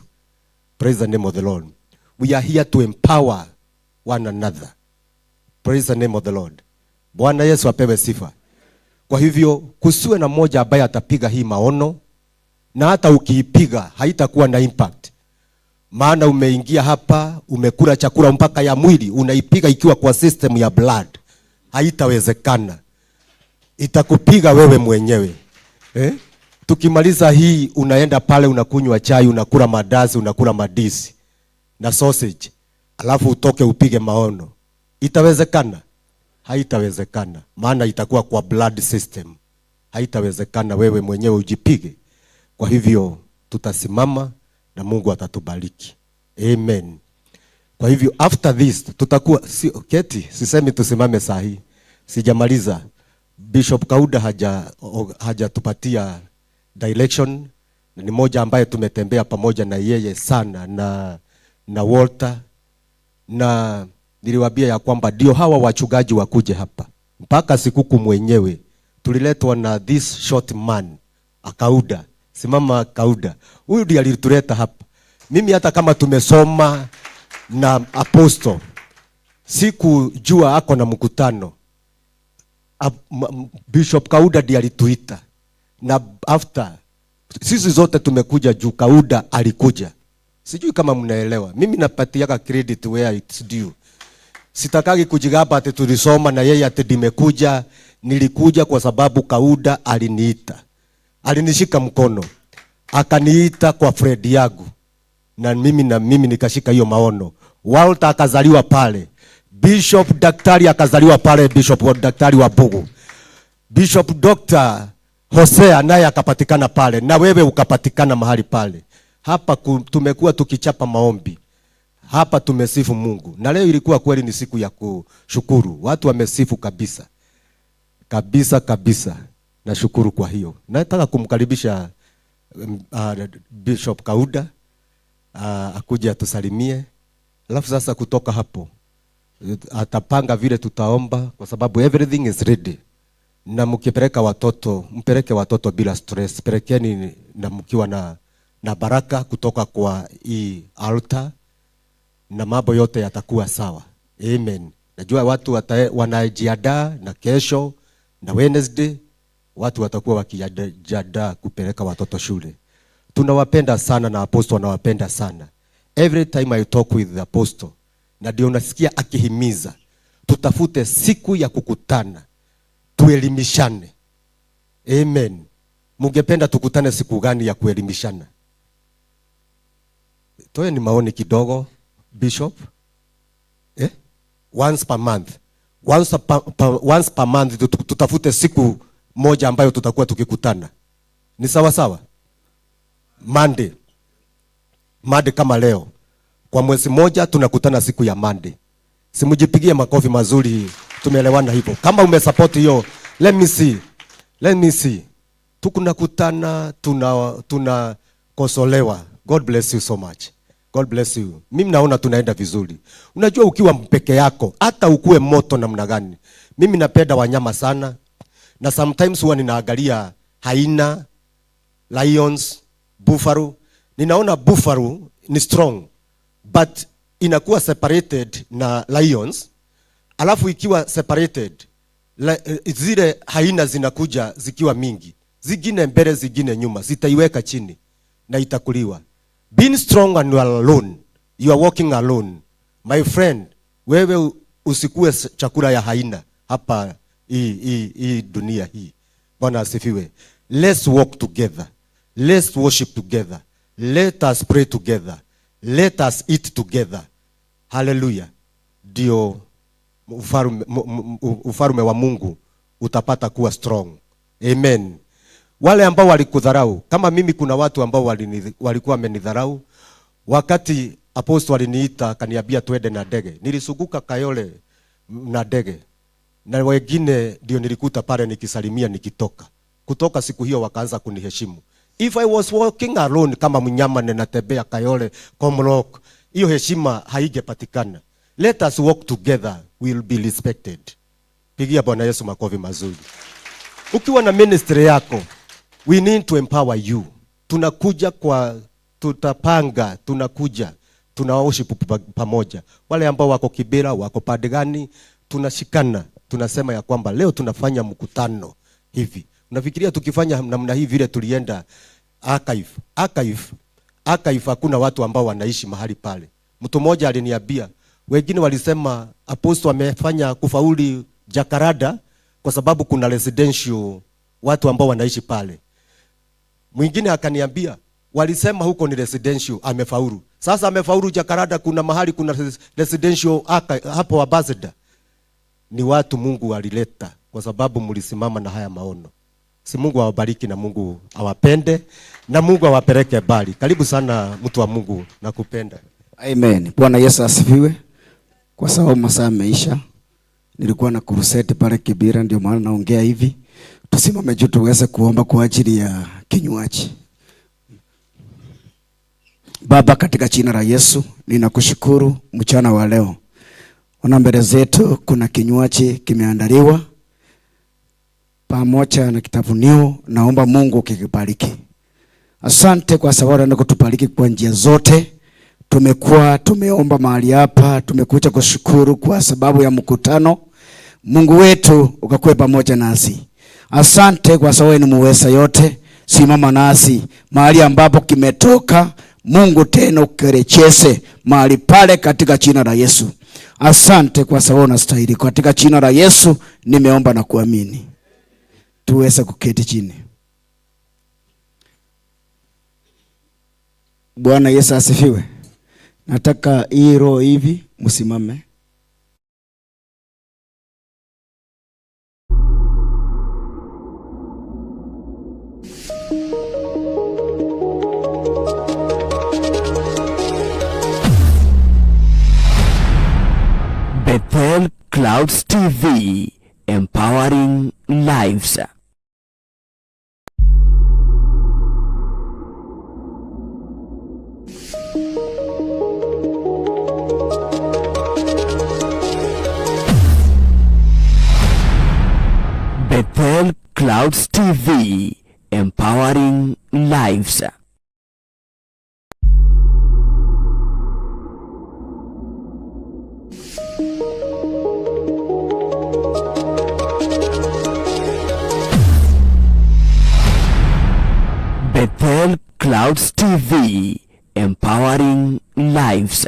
Praise the name of the Lord. We are here to empower one another. Praise the name of the Lord. Bwana Yesu apewe sifa. Kwa hivyo kusiwe na mmoja ambaye atapiga hii maono, na hata ukiipiga haitakuwa na impact. Maana umeingia hapa, umekula chakula mpaka ya mwili, unaipiga ikiwa kwa system ya blood. Haitawezekana. Itakupiga wewe mwenyewe. Tukimaliza hii unaenda pale unakunywa chai, unakula mandazi, unakula madisi na sausage. Alafu utoke upige maono. Itawezekana? Haitawezekana. Maana itakuwa kwa blood system. Haitawezekana wewe mwenyewe ujipige. Kwa hivyo tutasimama na Mungu atatubariki. Amen. Kwa hivyo after this tutakuwa si, keti, sisemi tusimame saa hii. Sijamaliza. Bishop Kauda hajatupatia direction. Ni mmoja ambaye tumetembea pamoja na yeye sana na Walter, na niliwaambia ya kwamba ndio hawa wachungaji wakuje hapa. Mpaka sikuku mwenyewe tuliletwa na this short man Akauda. Simama Kauda. Huyu ndiye alituleta hapa. Mimi hata kama tumesoma na apostle, sikujua ako na mkutano. Bishop Kauda ndiye alituita. Na after sisi zote tumekuja juu Kauda alikuja. Sijui kama mnaelewa. Mimi napatiaga credit where it's due. Sitakagi kujigamba ati tulisoma na yeye ati nimekuja. Nilikuja kwa sababu Kauda aliniita, alinishika mkono akaniita kwa Fred yangu, na mimi nikashika hiyo maono. Walter akazaliwa pale, Bishop Daktari akazaliwa pale, Bishop Daktari wa Bugu, Bishop Dr. Hosea naye akapatikana pale, na wewe ukapatikana mahali pale. Hapa tumekuwa tukichapa maombi hapa, tumesifu Mungu, na leo ilikuwa kweli ni siku ya kushukuru. Watu wamesifu kabisa kabisa kabisa. Nashukuru kwa hiyo. Nataka kumkaribisha Bishop Kauda akuje atusalimie, alafu sasa kutoka hapo atapanga vile tutaomba, kwa sababu everything is ready. Na mkipeleka watoto, mpeleke watoto bila stress, pelekeni na mkiwa na baraka kutoka kwa hii altar, na mambo yote yatakuwa sawa. Amen. Najua watu wanajiandaa na kesho na Wednesday watu watakuwa wakijiandaa kupeleka watoto shule. Tunawapenda sana na apostle anawapenda sana. Every time I talk with the apostle, na ndio unasikia akihimiza tutafute siku ya kukutana tuelimishane. Amen. Mungependa tukutane siku gani ya kuelimishana? Toe ni maoni kidogo, Bishop. Eh? Once per month. Once per month tutafute siku moja ambayo tutakuwa tukikutana. Ni sawa sawa? Monday. Monday kama leo. Kwa mwezi moja tunakutana siku ya Monday. Simujipigie makofi mazuri, tumeelewana hivyo. Kama umesupport hiyo, let me see. Let me see. Tukunakutana, tunakosolewa. God bless you so much. God bless you. Mimi naona tunaenda vizuri. Unajua ukiwa peke yako, hata ukue moto namna gani. Mimi napenda wanyama sana. Na sometimes huwa ninaangalia hyena, lions, buffalo. Ninaona buffalo ni strong, but inakuwa separated na lions. Alafu ikiwa separated, zile hyena zinakuja zikiwa mingi, zingine mbele, zingine nyuma, zitaiweka chini na itakuliwa. Being strong and you are alone, you are walking alone. My friend, wewe usikue chakula ya hyena hapa hii dunia hii. Bwana asifiwe. Let's walk together. Let's worship together. Let us pray together. Let us eat together. Hallelujah. Ndio ufalme wa Mungu utapata kuwa strong. Amen. Wale ambao walikudharau, kama mimi kuna watu ambao walikuwa wamenidharau wakati apostle aliniita akaniambia twende na ndege. Nilisuguka Kayole na ndege. Na wengine ndio nilikuta pale nikisalimia nikitoka. Kutoka siku hiyo wakaanza kuniheshimu. If I was walking alone kama mnyama ninatembea Kayole, Komarock, hiyo heshima haigepatikana. Let us walk together, we will be respected. Pigia Bwana Yesu makofi mazuri. Ukiwa na ministry yako, we need to empower you. Tunakuja kwa, tutapanga, tunakuja, tuna worship pamoja. Wale ambao wako Kibera, wako pande gani, tunashikana, tunasema ya kwamba leo tunafanya mkutano hivi. Unafikiria tukifanya namna hii vile tulienda archive, archive, archive, hakuna watu ambao wanaishi mahali pale. Mtu mmoja aliniambia, wengine walisema apostle amefanya kufauli Jacaranda kwa sababu kuna residential watu ambao wanaishi pale. Mwingine akaniambia walisema huko ni residential, amefaulu. Sasa amefaulu Jacaranda, kuna mahali kuna residential hapo Ambassador. Ni watu Mungu alileta kwa sababu mlisimama na haya maono. Si Mungu awabariki na Mungu awapende na Mungu awapeleke mbali. Karibu sana mtu wa Mungu, nakupenda. Amen. Bwana Yesu asifiwe. Kwa sababu masaa yameisha, nilikuwa na crusade pale Kibera, ndio maana naongea hivi. Tusimame juu tuweze kuomba kwa ajili ya kinywaji. Baba, katika jina la Yesu ninakushukuru mchana wa leo. Ona mbele zetu kuna kinywaji kimeandaliwa pamoja na kitafunio. Naomba Mungu kikibariki. Asante kwa sababu unaenda kutubariki kwa njia zote. Tumekuwa tumeomba mahali hapa, tumekuja kushukuru kwa sababu ya mkutano. Mungu wetu ukakuwe pamoja nasi. Asante kwa sababu ni muweza yote. Simama nasi mahali ambapo kimetoka. Mungu tena ukerechese mahali pale katika jina la Yesu. Asante kwa sababu unastahili. Katika jina la Yesu nimeomba na kuamini. Tuweze kuketi chini. Bwana Yesu asifiwe. Nataka hii roho hivi msimame. Bethel Clouds TV, empowering lives. Bethel Clouds TV, empowering lives. Bethel Clouds TV, empowering lives.